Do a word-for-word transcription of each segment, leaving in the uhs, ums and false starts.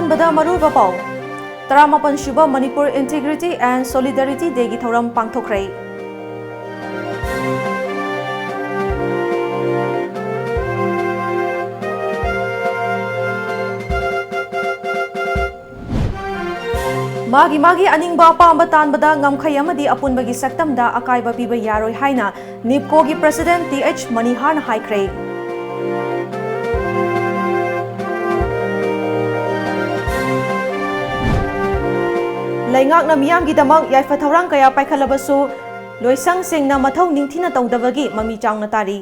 ꯕꯗ ꯃꯔꯨꯑꯣꯏꯕ ꯄꯥꯎ꯫ ꯇꯔꯥꯃꯥꯄꯟ ꯁꯨꯕ Manipur Integrity and Solidarity Day ꯒꯤ ꯊꯧꯔꯝ ꯄꯥꯡꯊꯣꯛꯈ꯭ꯔꯦ꯫ ꯃꯥꯒꯤ ꯃꯥꯒꯤ ꯑꯅꯤꯡꯕ ꯑꯄꯥꯝꯕ ꯇꯥꯟꯕꯗ ꯉꯝꯈꯩ ꯑꯃꯗꯤ ꯑꯄꯨꯟꯕꯒꯤ ꯁꯛꯇꯝꯗ ꯑꯀꯥꯏꯕ ꯄꯤꯕ ꯌꯥꯔꯣꯏ ꯍꯥꯏꯅ ꯅꯤꯞꯀꯣꯒꯤ President ꯇꯤ ꯑꯩꯆ ꯃꯅꯤꯍꯥꯔꯅ ꯍꯥꯏꯈ꯭ꯔꯦ꯫ ꯂꯩꯉꯥꯛꯅ ꯃꯤꯌꯥꯝꯒꯤꯗꯃꯛ ꯌꯥꯏꯐ ꯊꯧꯔꯥꯡ ꯀꯌꯥ ꯄꯥꯏꯈꯠꯂꯕꯁꯨ, ꯂꯣꯏꯁꯪꯁꯤꯡꯅ ꯃꯊꯧ ꯅꯤꯡꯊꯤꯅ ꯇꯧꯗꯕꯒꯤ ꯃꯃꯤ ꯆꯥꯎꯅ ꯇꯥꯔꯤ꯫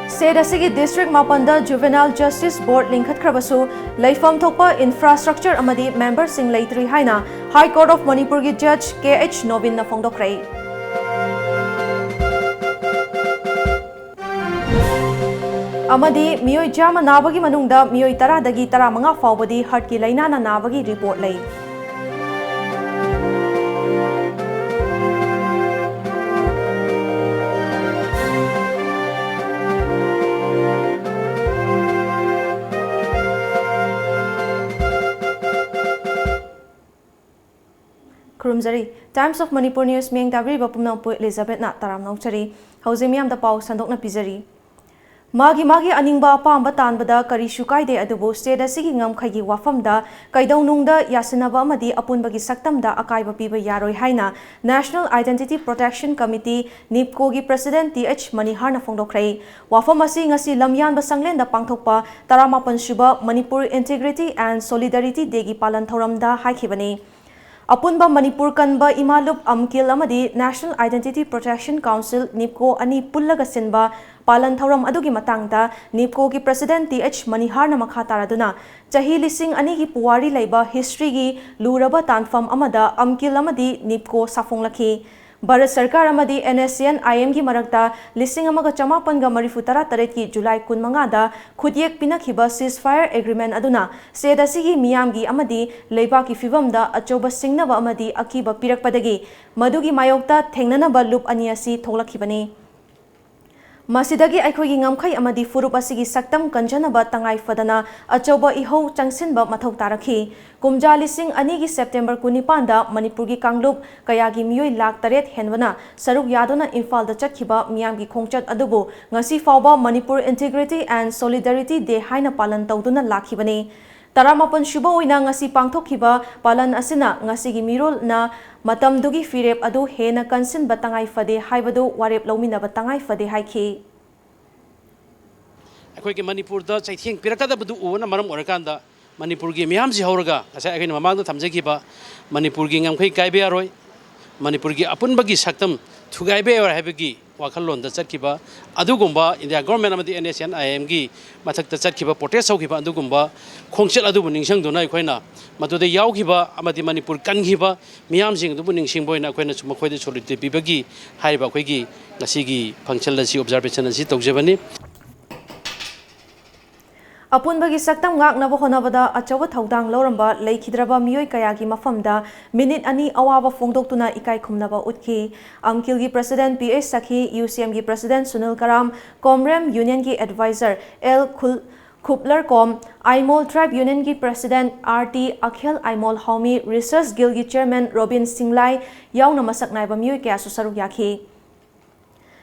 State ꯑꯁꯤꯒꯤ district ꯃꯥꯄꯟꯗ Juvenile Justice Board ꯂꯤꯡꯈꯠꯈ꯭ꯔꯕꯁꯨ, ꯂꯩꯐꯝ ꯊꯣꯛꯄ infrastructure ꯑꯃꯗꯤ memberꯁꯤꯡ ꯂꯩꯇ꯭ꯔꯤ ꯍꯥꯏꯅ High Court of ꯃꯅꯤꯄꯨꯔꯒꯤ Judge ꯀꯦ ꯑꯩꯆ ꯅꯣꯕꯤꯟꯅ ꯐꯣꯡꯗꯣꯛꯈ꯭ꯔꯦ꯫ ꯑꯃꯗꯤ ꯃꯤꯑꯣꯏ ꯆꯥꯝꯃ ꯅꯥꯕꯒꯤ ꯃꯅꯨꯡꯗ ꯃꯤꯑꯣꯏ ꯇꯔꯥꯗꯒꯤ ꯇꯔꯥꯃꯉꯥ ꯐꯥꯎꯕꯗꯤ heartꯀꯤ ꯂꯥꯏꯅꯥꯅ ꯅꯥꯕꯒꯤ report ꯂꯩ꯫ ꯈꯨꯔꯨꯝꯖꯔꯤ꯫ Times of Manipur News ꯃꯤꯠꯌꯦꯡ ꯇꯥꯕꯤꯔꯤꯕ ꯄꯨꯝꯅꯃꯛꯄꯨ ꯏꯂꯤꯖꯥꯕꯦꯠꯅ ꯇꯔꯥꯝꯅ ꯑꯣꯛꯆꯔꯤ꯫ ꯍꯧꯖꯤꯛ ꯃꯤꯌꯥꯝꯗ ꯄꯥꯎ ꯁꯟꯗꯣꯛꯅ ꯄꯤꯖꯔꯤ꯫ ꯃꯥꯒꯤ ꯃꯥꯒꯤ ꯑꯅꯤꯡꯕ ꯑꯄꯥꯝꯕ ꯇꯥꯟꯕꯗ ꯀꯔꯤꯁꯨ ꯀꯥꯏꯗꯦ, ꯑꯗꯨꯕꯨ state ꯑꯁꯤꯒꯤ ꯉꯝꯈꯩꯒꯤ ꯋꯥꯐꯝꯗ ꯀꯩꯗꯧꯅꯨꯡꯗ ꯌꯥꯁꯤꯟꯅꯕ ꯑꯃꯗꯤ ꯑꯄꯨꯟꯕꯒꯤ ꯁꯛꯇꯝꯗ ꯑꯀꯥꯏꯕ ꯄꯤꯕ ꯌꯥꯔꯣꯏ ꯍꯥꯏꯅ National Identity Protection Committee, ꯅꯤꯞꯀꯣꯒꯤ President ꯇꯤ ꯑꯩꯆ ꯃꯅꯤꯍꯥꯔꯅ ꯐꯣꯡꯗꯣꯛꯈ꯭ꯔꯦ꯫ ꯋꯥꯐꯝ ꯑꯁꯤ ꯉꯁꯤ ꯂꯝꯌꯥꯟꯕ ꯁꯪꯂꯦꯟꯗ ꯄꯥꯡꯊꯣꯛꯄ ꯇꯔꯥꯃꯥꯄꯟ ꯁꯨꯕ Manipur Integrity and Solidarity Dayꯒꯤ ꯄꯥꯂꯟ ꯊꯧꯔꯝꯗ ꯍꯥꯏꯈꯤꯕꯅꯤ꯫ ꯑꯄꯨꯟꯕ ꯃꯅꯤꯄꯨꯔ ꯀꯟꯕ ꯏꯃꯥ ꯂꯨꯞ ꯑꯝꯀꯤꯜ ꯑꯃꯗꯤ National Identity Protection Council, ꯅꯤꯞꯀꯣ ꯑꯅꯤ ꯄꯨꯜꯂꯒ ꯁꯤꯟꯕ ꯄꯥꯂꯟ ꯊꯧꯔꯝ ꯑꯗꯨꯒꯤ ꯃꯇꯥꯡꯗ ꯅꯤꯞꯀꯣꯒꯤ President ꯇꯤ ꯑꯩꯆ ꯃꯅꯤꯍꯥꯔꯅ ꯃꯈꯥ ꯇꯥꯔꯗꯨꯅ, ꯆꯍꯤ ꯂꯤꯁꯤꯡ ꯑꯅꯤꯒꯤ ꯄꯨꯋꯥꯔꯤ ꯂꯩꯕ historyꯒꯤ ꯂꯨꯔꯕ ꯇꯥꯟꯐꯝ ꯑꯃꯗ ꯑꯝꯀꯤꯜ ꯑꯃꯗꯤ ꯅꯤꯞꯀꯣ ꯁꯥꯐꯣꯡꯂꯛꯈꯤ꯫ ꯚꯥꯔꯠ ꯁꯔꯀꯥꯔ ꯑꯃꯗꯤ NSCN-IMꯒꯤ ꯃꯔꯛꯇ ꯂꯤꯁꯤꯡ ꯑꯃꯒ ꯆꯃꯥꯄꯟꯒ ꯃꯔꯤꯐꯨ ꯇꯔꯥ ꯇꯔꯦꯠꯀꯤ ꯖꯨꯂꯥꯏ ꯀꯨꯟꯃꯉꯥꯗ ꯈꯨꯠꯌꯦꯛ ꯄꯤꯅꯈꯤꯕ ceasefire agreement ꯑꯗꯨꯅ ꯁꯦꯠ ꯑꯁꯤꯒꯤ ꯃꯤꯌꯥꯝꯒꯤ ꯑꯃꯗꯤ ꯂꯩꯕꯥꯛꯀꯤ ꯐꯤꯕꯝꯗ ꯑꯆꯧꯕ ꯁꯤꯡꯅꯕ ꯑꯃꯗꯤ ꯑꯀꯤꯕ ꯄꯤꯔꯛꯄꯗꯒꯤ ꯃꯗꯨꯒꯤ ꯃꯥꯌꯣꯛꯇ ꯊꯦꯡꯅꯅꯕ ꯂꯨꯞ ꯑꯅꯤ ꯑꯁꯤ ꯊꯣꯛꯂꯛꯈꯤꯕꯅꯤ꯫ ꯃꯁꯤꯗꯒꯤ ꯑꯩꯈꯣꯏꯒꯤ ꯉꯝꯈꯩ ꯑꯃꯗꯤ ꯐꯨꯔꯨꯞ ꯑꯁꯤꯒꯤ ꯁꯛꯇꯝ ꯀꯟꯖꯅꯕ ꯇꯉꯥꯏ ꯐꯗꯅ ꯑꯆꯧꯕ ꯏꯍꯧ ꯆꯪꯁꯤꯟꯕ ꯃꯊꯧ ꯇꯥꯔꯛꯈꯤ꯫ ꯀꯨꯝꯖꯥ ꯂꯤꯁꯤꯡ ꯑꯅꯤꯒꯤ ꯁꯦꯞꯇꯦꯝꯕꯔ ꯀꯨꯟꯅꯤꯄꯥꯟꯗ ꯃꯅꯤꯄꯨꯔꯒꯤ ꯀꯥꯡꯂꯨꯞ ꯀꯌꯥꯒꯤ ꯃꯤꯑꯣꯏ ꯂꯥꯈ ꯇꯔꯦꯠ ꯍꯦꯟꯕꯅ ꯁꯔꯨꯛ ꯌꯥꯗꯨꯅ ꯏꯝꯐꯥꯜꯗ ꯆꯠꯈꯤꯕ ꯃꯤꯌꯥꯝꯒꯤ ꯈꯣꯡꯆꯠ ꯑꯗꯨꯕꯨ ꯉꯁꯤ ꯐꯥꯎꯕ Manipur Integrity and Solidarity Day ꯍꯥꯏꯅ ꯄꯥꯂꯟ ꯇꯧꯗꯨꯅ ꯂꯥꯛꯈꯤꯕꯅꯤ꯫ ꯇꯔꯥꯃꯥꯄꯟ ꯁꯨꯕ ꯑꯣꯏꯅ ꯉꯁꯤ ꯄꯥꯡꯊꯣꯛꯈꯤꯕ ꯄꯥꯂꯟ ꯑꯁꯤꯅ ꯉꯁꯤꯒꯤ ꯃꯤꯔꯣꯜꯅ ꯃꯇꯝꯗꯨꯒꯤ ꯐꯤꯔꯦꯞ ꯑꯗꯨ ꯍꯦꯟꯅ ꯀꯟꯁꯤꯟꯕ ꯇꯉꯥꯏ ꯐꯗꯦ ꯍꯥꯏꯕꯗꯨ ꯋꯥꯔꯦꯞ ꯂꯧꯃꯤꯟꯅꯕ ꯇꯉꯥꯏ ꯐꯗꯦ ꯍꯥꯏꯈꯤ꯫ ꯑꯩꯈꯣꯏꯒꯤ ꯃꯅꯤꯄꯨꯔꯗ ꯆꯩꯊꯦꯡ ꯄꯤꯔꯛꯀꯗꯕꯗꯨ ꯎꯕꯅ ꯃꯔꯝ ꯑꯣꯏꯔꯀꯥꯟꯗ ꯃꯅꯤꯄꯨꯔꯒꯤ ꯃꯤꯌꯥꯝꯁꯤ ꯍꯧꯔꯒ ꯉꯁꯥꯏ ꯑꯩꯈꯣꯏꯅ ꯃꯃꯥꯡꯗ ꯊꯝꯖꯈꯤꯕ ꯃꯅꯤꯄꯨꯔꯒꯤ ꯉꯝꯈꯩ ꯀꯥꯏꯕ ꯌꯥꯔꯣꯏ, ꯃꯅꯤꯄꯨꯔꯒꯤ ꯑꯄꯨꯟꯕꯒꯤ ꯁꯛꯇꯝ ꯊꯨꯒꯥꯏꯕ ꯌꯥꯔꯣꯏ ꯍꯥꯏꯕꯒꯤ ꯋꯥꯈꯜꯂꯣꯟꯗ ꯆꯠꯈꯤꯕ ꯑꯗꯨꯒꯨꯝꯕ ꯏꯟꯗꯤꯌꯥ ꯒꯣꯔꯃꯦꯟ ꯑꯃꯗꯤ NSCN-IMꯒꯤ ꯃꯊꯛꯇ ꯆꯠꯈꯤꯕ protest ꯇꯧꯈꯤꯕ ꯑꯗꯨꯒꯨꯝꯕ ꯈꯣꯡꯆꯠ ꯑꯗꯨꯕꯨ ꯅꯤꯡꯁꯤꯡꯗꯨꯅ ꯑꯩꯈꯣꯏꯅ ꯃꯗꯨꯗ ꯌꯥꯎꯈꯤꯕ ꯑꯃꯗꯤ ꯃꯅꯤꯄꯨꯔ ꯀꯟꯈꯤꯕ ꯃꯤꯌꯥꯝꯁꯤꯡ ꯑꯗꯨꯕꯨ ꯅꯤꯡꯁꯤꯡꯕ ꯑꯣꯏꯅ ꯑꯩꯈꯣꯏꯅꯁꯨ ꯃꯈꯣꯏꯗ solidarity ꯄꯤꯕꯒꯤ ꯍꯥꯏꯔꯤꯕ ꯑꯩꯈꯣꯏꯒꯤ ꯉꯁꯤꯒꯤ function ꯑꯁꯤ, observation ꯑꯁꯤ ꯇꯧꯖꯕꯅꯤ꯫ ꯑꯄꯨꯟꯕꯒꯤ ꯁꯛꯇꯝ ꯉꯥꯛꯅꯕ ꯍꯣꯠꯅꯕꯗ ꯑꯆꯧꯕ ꯊꯧꯗꯥꯡ ꯂꯧꯔꯝꯕ ꯂꯩꯈꯤꯗ꯭ꯔꯕ ꯃꯤꯑꯣꯏ ꯀꯌꯥꯒꯤ ꯃꯐꯝꯗ ꯃꯤꯅꯤꯠ ꯑꯅꯤ ꯑꯋꯥꯕ ꯐꯣꯡꯗꯣꯛꯇꯨꯅ ꯏꯀꯥꯏ ꯈꯨꯝꯅꯕ ꯎꯠꯈꯤ꯫ ꯑꯝꯀꯤꯜꯒꯤ President P H ꯁꯈꯤ, UCMꯒꯤ President Sunil ꯀꯔꯥꯝ, ꯀꯣꯝꯔꯦꯝ Unionꯒꯤ Advisor L ꯈꯨꯜ-, ꯈꯨꯞꯂꯔ ꯀꯣꯝ, ꯑꯥꯏꯃꯣꯜ Tribe Unionꯒꯤ President R T Akhel Aimol Haomi, Research Guildꯒꯤ Chairman ꯔꯣꯕꯤꯟ ꯁꯤꯡꯂꯥꯏ ꯌꯥꯎꯅ ꯃꯁꯛ ꯅꯥꯏꯕ ꯃꯤꯑꯣꯏ ꯀꯌꯥꯁꯨ ꯁꯔꯨꯛ ꯌꯥꯈꯤ꯫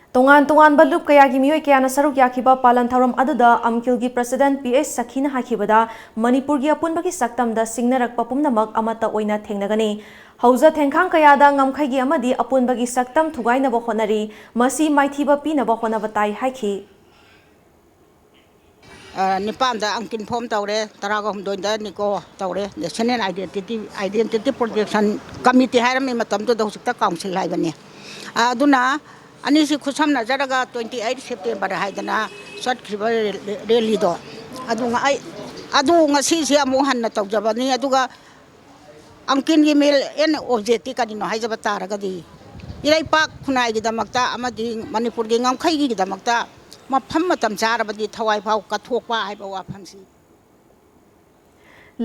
ꯇꯣꯉꯥꯟ ꯇꯣꯉꯥꯟꯕ ꯂꯨꯞ ꯀꯌꯥꯒꯤ ꯃꯤꯑꯣꯏ ꯀꯌꯥꯅ ꯁꯔꯨꯛ ꯌꯥꯈꯤꯕ ꯄꯥꯂꯟ ꯊꯧꯔꯝ ꯑꯗꯨꯗ ꯑꯝꯀꯤꯜꯒꯤ President P H ꯁꯈꯤꯅ ꯍꯥꯏꯈꯤꯕꯗ, ꯃꯅꯤꯄꯨꯔꯒꯤ ꯑꯄꯨꯟꯕꯒꯤ ꯁꯛꯇꯝꯗ ꯁꯤꯡꯅꯔꯛꯄ ꯄꯨꯝꯅꯃꯛ ꯑꯃꯠꯇ ꯑꯣꯏꯅ ꯊꯦꯡꯅꯒꯅꯤ꯫ ꯍꯧꯖ ꯊꯦꯡꯈꯥꯡ ꯀꯌꯥꯗ ꯉꯝꯈꯩꯒꯤ ꯑꯃꯗꯤ ꯑꯄꯨꯟꯕꯒꯤ ꯁꯛꯇꯝ ꯊꯨꯒꯥꯏꯅꯕ ꯍꯣꯠꯅꯔꯤ꯫ ꯃꯁꯤ ꯃꯥꯏꯊꯤꯕ ꯄꯤꯅꯕ ꯍꯣꯠꯅꯕ ꯇꯥꯏ ꯍꯥꯏꯈꯤ꯫ ꯑ, ꯅꯤꯄꯥꯟꯗ ꯑꯝꯀꯤꯟ form ꯇꯧꯔꯦ, ꯇꯔꯥꯒ ꯍꯨꯝꯗꯣꯏꯗ NECO ꯇꯧꯔꯦ, National Identity, Identity Protection Committee ꯍꯥꯏꯔꯝꯃꯤ ꯃꯇꯝꯗꯨꯗ, ꯍꯧꯖꯤꯛꯇ council ꯍꯥꯏꯕꯅꯤ꯫ ꯑ, ꯑꯗꯨꯅ ꯑꯅꯤꯁꯤ ꯈꯨꯠꯁꯝꯅꯖꯔꯒ twenty eight September ꯍꯥꯏꯗꯅ ꯆꯠꯈ꯭ꯔꯤꯕ rallyꯗꯣ, ꯑꯗꯨ ꯉ-, ꯑꯩ, ꯑꯗꯨ ꯉꯁꯤꯁꯦ ꯑꯃꯨꯛ ꯍꯟꯅ ꯇꯧꯖꯕꯅꯤ꯫ ꯑꯗꯨꯒ ꯑꯝꯀꯤꯟꯒꯤ main objectꯇꯤ ꯀꯔꯤꯅꯣ ꯍꯥꯏꯖꯕ ꯇꯥꯔꯒꯗꯤ, ꯏꯔꯩꯄꯥꯛ ꯈꯨꯟꯅꯥꯏꯒꯤꯗꯃꯛꯇ ꯑꯃꯗꯤ ꯃꯅꯤꯄꯨꯔꯒꯤ ꯉꯝꯈꯩꯒꯤꯗꯃꯛꯇ ꯃꯐꯝ ꯃꯇꯝ ꯆꯥꯔꯕꯗꯤ ꯊꯋꯥꯏ ꯐꯥꯎ ꯀꯠꯊꯣꯛꯄ ꯍꯥꯏꯕ ꯋꯥꯐꯝꯁꯤ꯫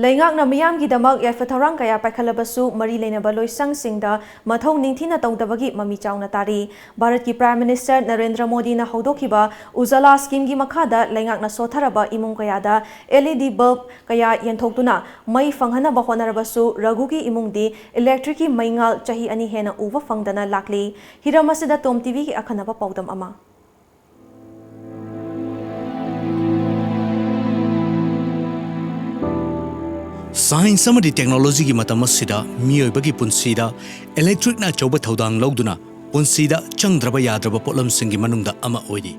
ꯂꯩꯉꯥꯛꯅ ꯃꯤꯌꯥꯝꯒꯤꯗꯃꯛ ꯌꯥꯏꯐ ꯊꯧꯔꯥꯡ ꯀꯌꯥ ꯄꯥꯏꯈꯠꯂꯕꯁꯨ, ꯃꯔꯤ ꯂꯩꯅꯕ ꯂꯣꯏꯁꯪꯁꯤꯡꯗ ꯃꯊꯧ ꯅꯤꯡꯊꯤꯅ ꯇꯧꯗꯕꯒꯤ ꯃꯃꯤ ꯆꯥꯎꯅ ꯇꯥꯔꯤ꯫ ꯚꯥꯔꯠꯀꯤ Prime Minister ꯅꯔꯦꯟꯗ꯭ꯔ ꯃꯣꯗꯤꯅ ꯍꯧꯗꯣꯛꯈꯤꯕ ꯎꯖꯥꯂꯥ schemeꯒꯤ ꯃꯈꯥꯗ ꯂꯩꯉꯥꯛꯅ ꯁꯣꯠꯊꯔꯕ ꯏꯃꯨꯡ ꯀꯌꯥꯗ L E D bulb ꯀꯌꯥ ꯌꯦꯟꯊꯣꯛꯇꯨꯅ ꯃꯩ ꯐꯪꯍꯟꯅꯕ ꯍꯣꯠꯅꯔꯕꯁꯨ, ꯔꯘꯨꯒꯤ ꯏꯃꯨꯡꯗꯤ electricꯀꯤ ꯃꯩꯉꯥꯜ ꯆꯍꯤ ꯑꯅꯤ ꯍꯦꯟꯅ ꯎꯕ ꯐꯪꯗꯅ ꯂꯥꯛꯂꯤ꯫ ꯍꯤꯔꯝ ꯑꯁꯤꯗ Tom TVꯒꯤ ꯑꯈꯟꯅꯕ ꯄꯥꯎꯗꯝ ꯑꯃ꯫ Science ꯑꯃꯗꯤ technologyꯒꯤ ꯃꯇꯝ ꯑꯁꯤꯗ ꯃꯤꯑꯣꯏꯕꯒꯤ ꯄꯨꯟꯁꯤꯗ electricꯅ ꯑꯆꯧꯕ ꯊꯧꯗꯥꯡ ꯂꯧꯗꯨꯅ ꯄꯨꯟꯁꯤꯗ ꯆꯪꯗ꯭ꯔꯕ ꯌꯥꯗ꯭ꯔꯕ ꯄꯣꯠꯂꯝꯁꯤꯡꯒꯤ ꯃꯅꯨꯡꯗ ꯑꯃ ꯑꯣꯏꯔꯤ꯫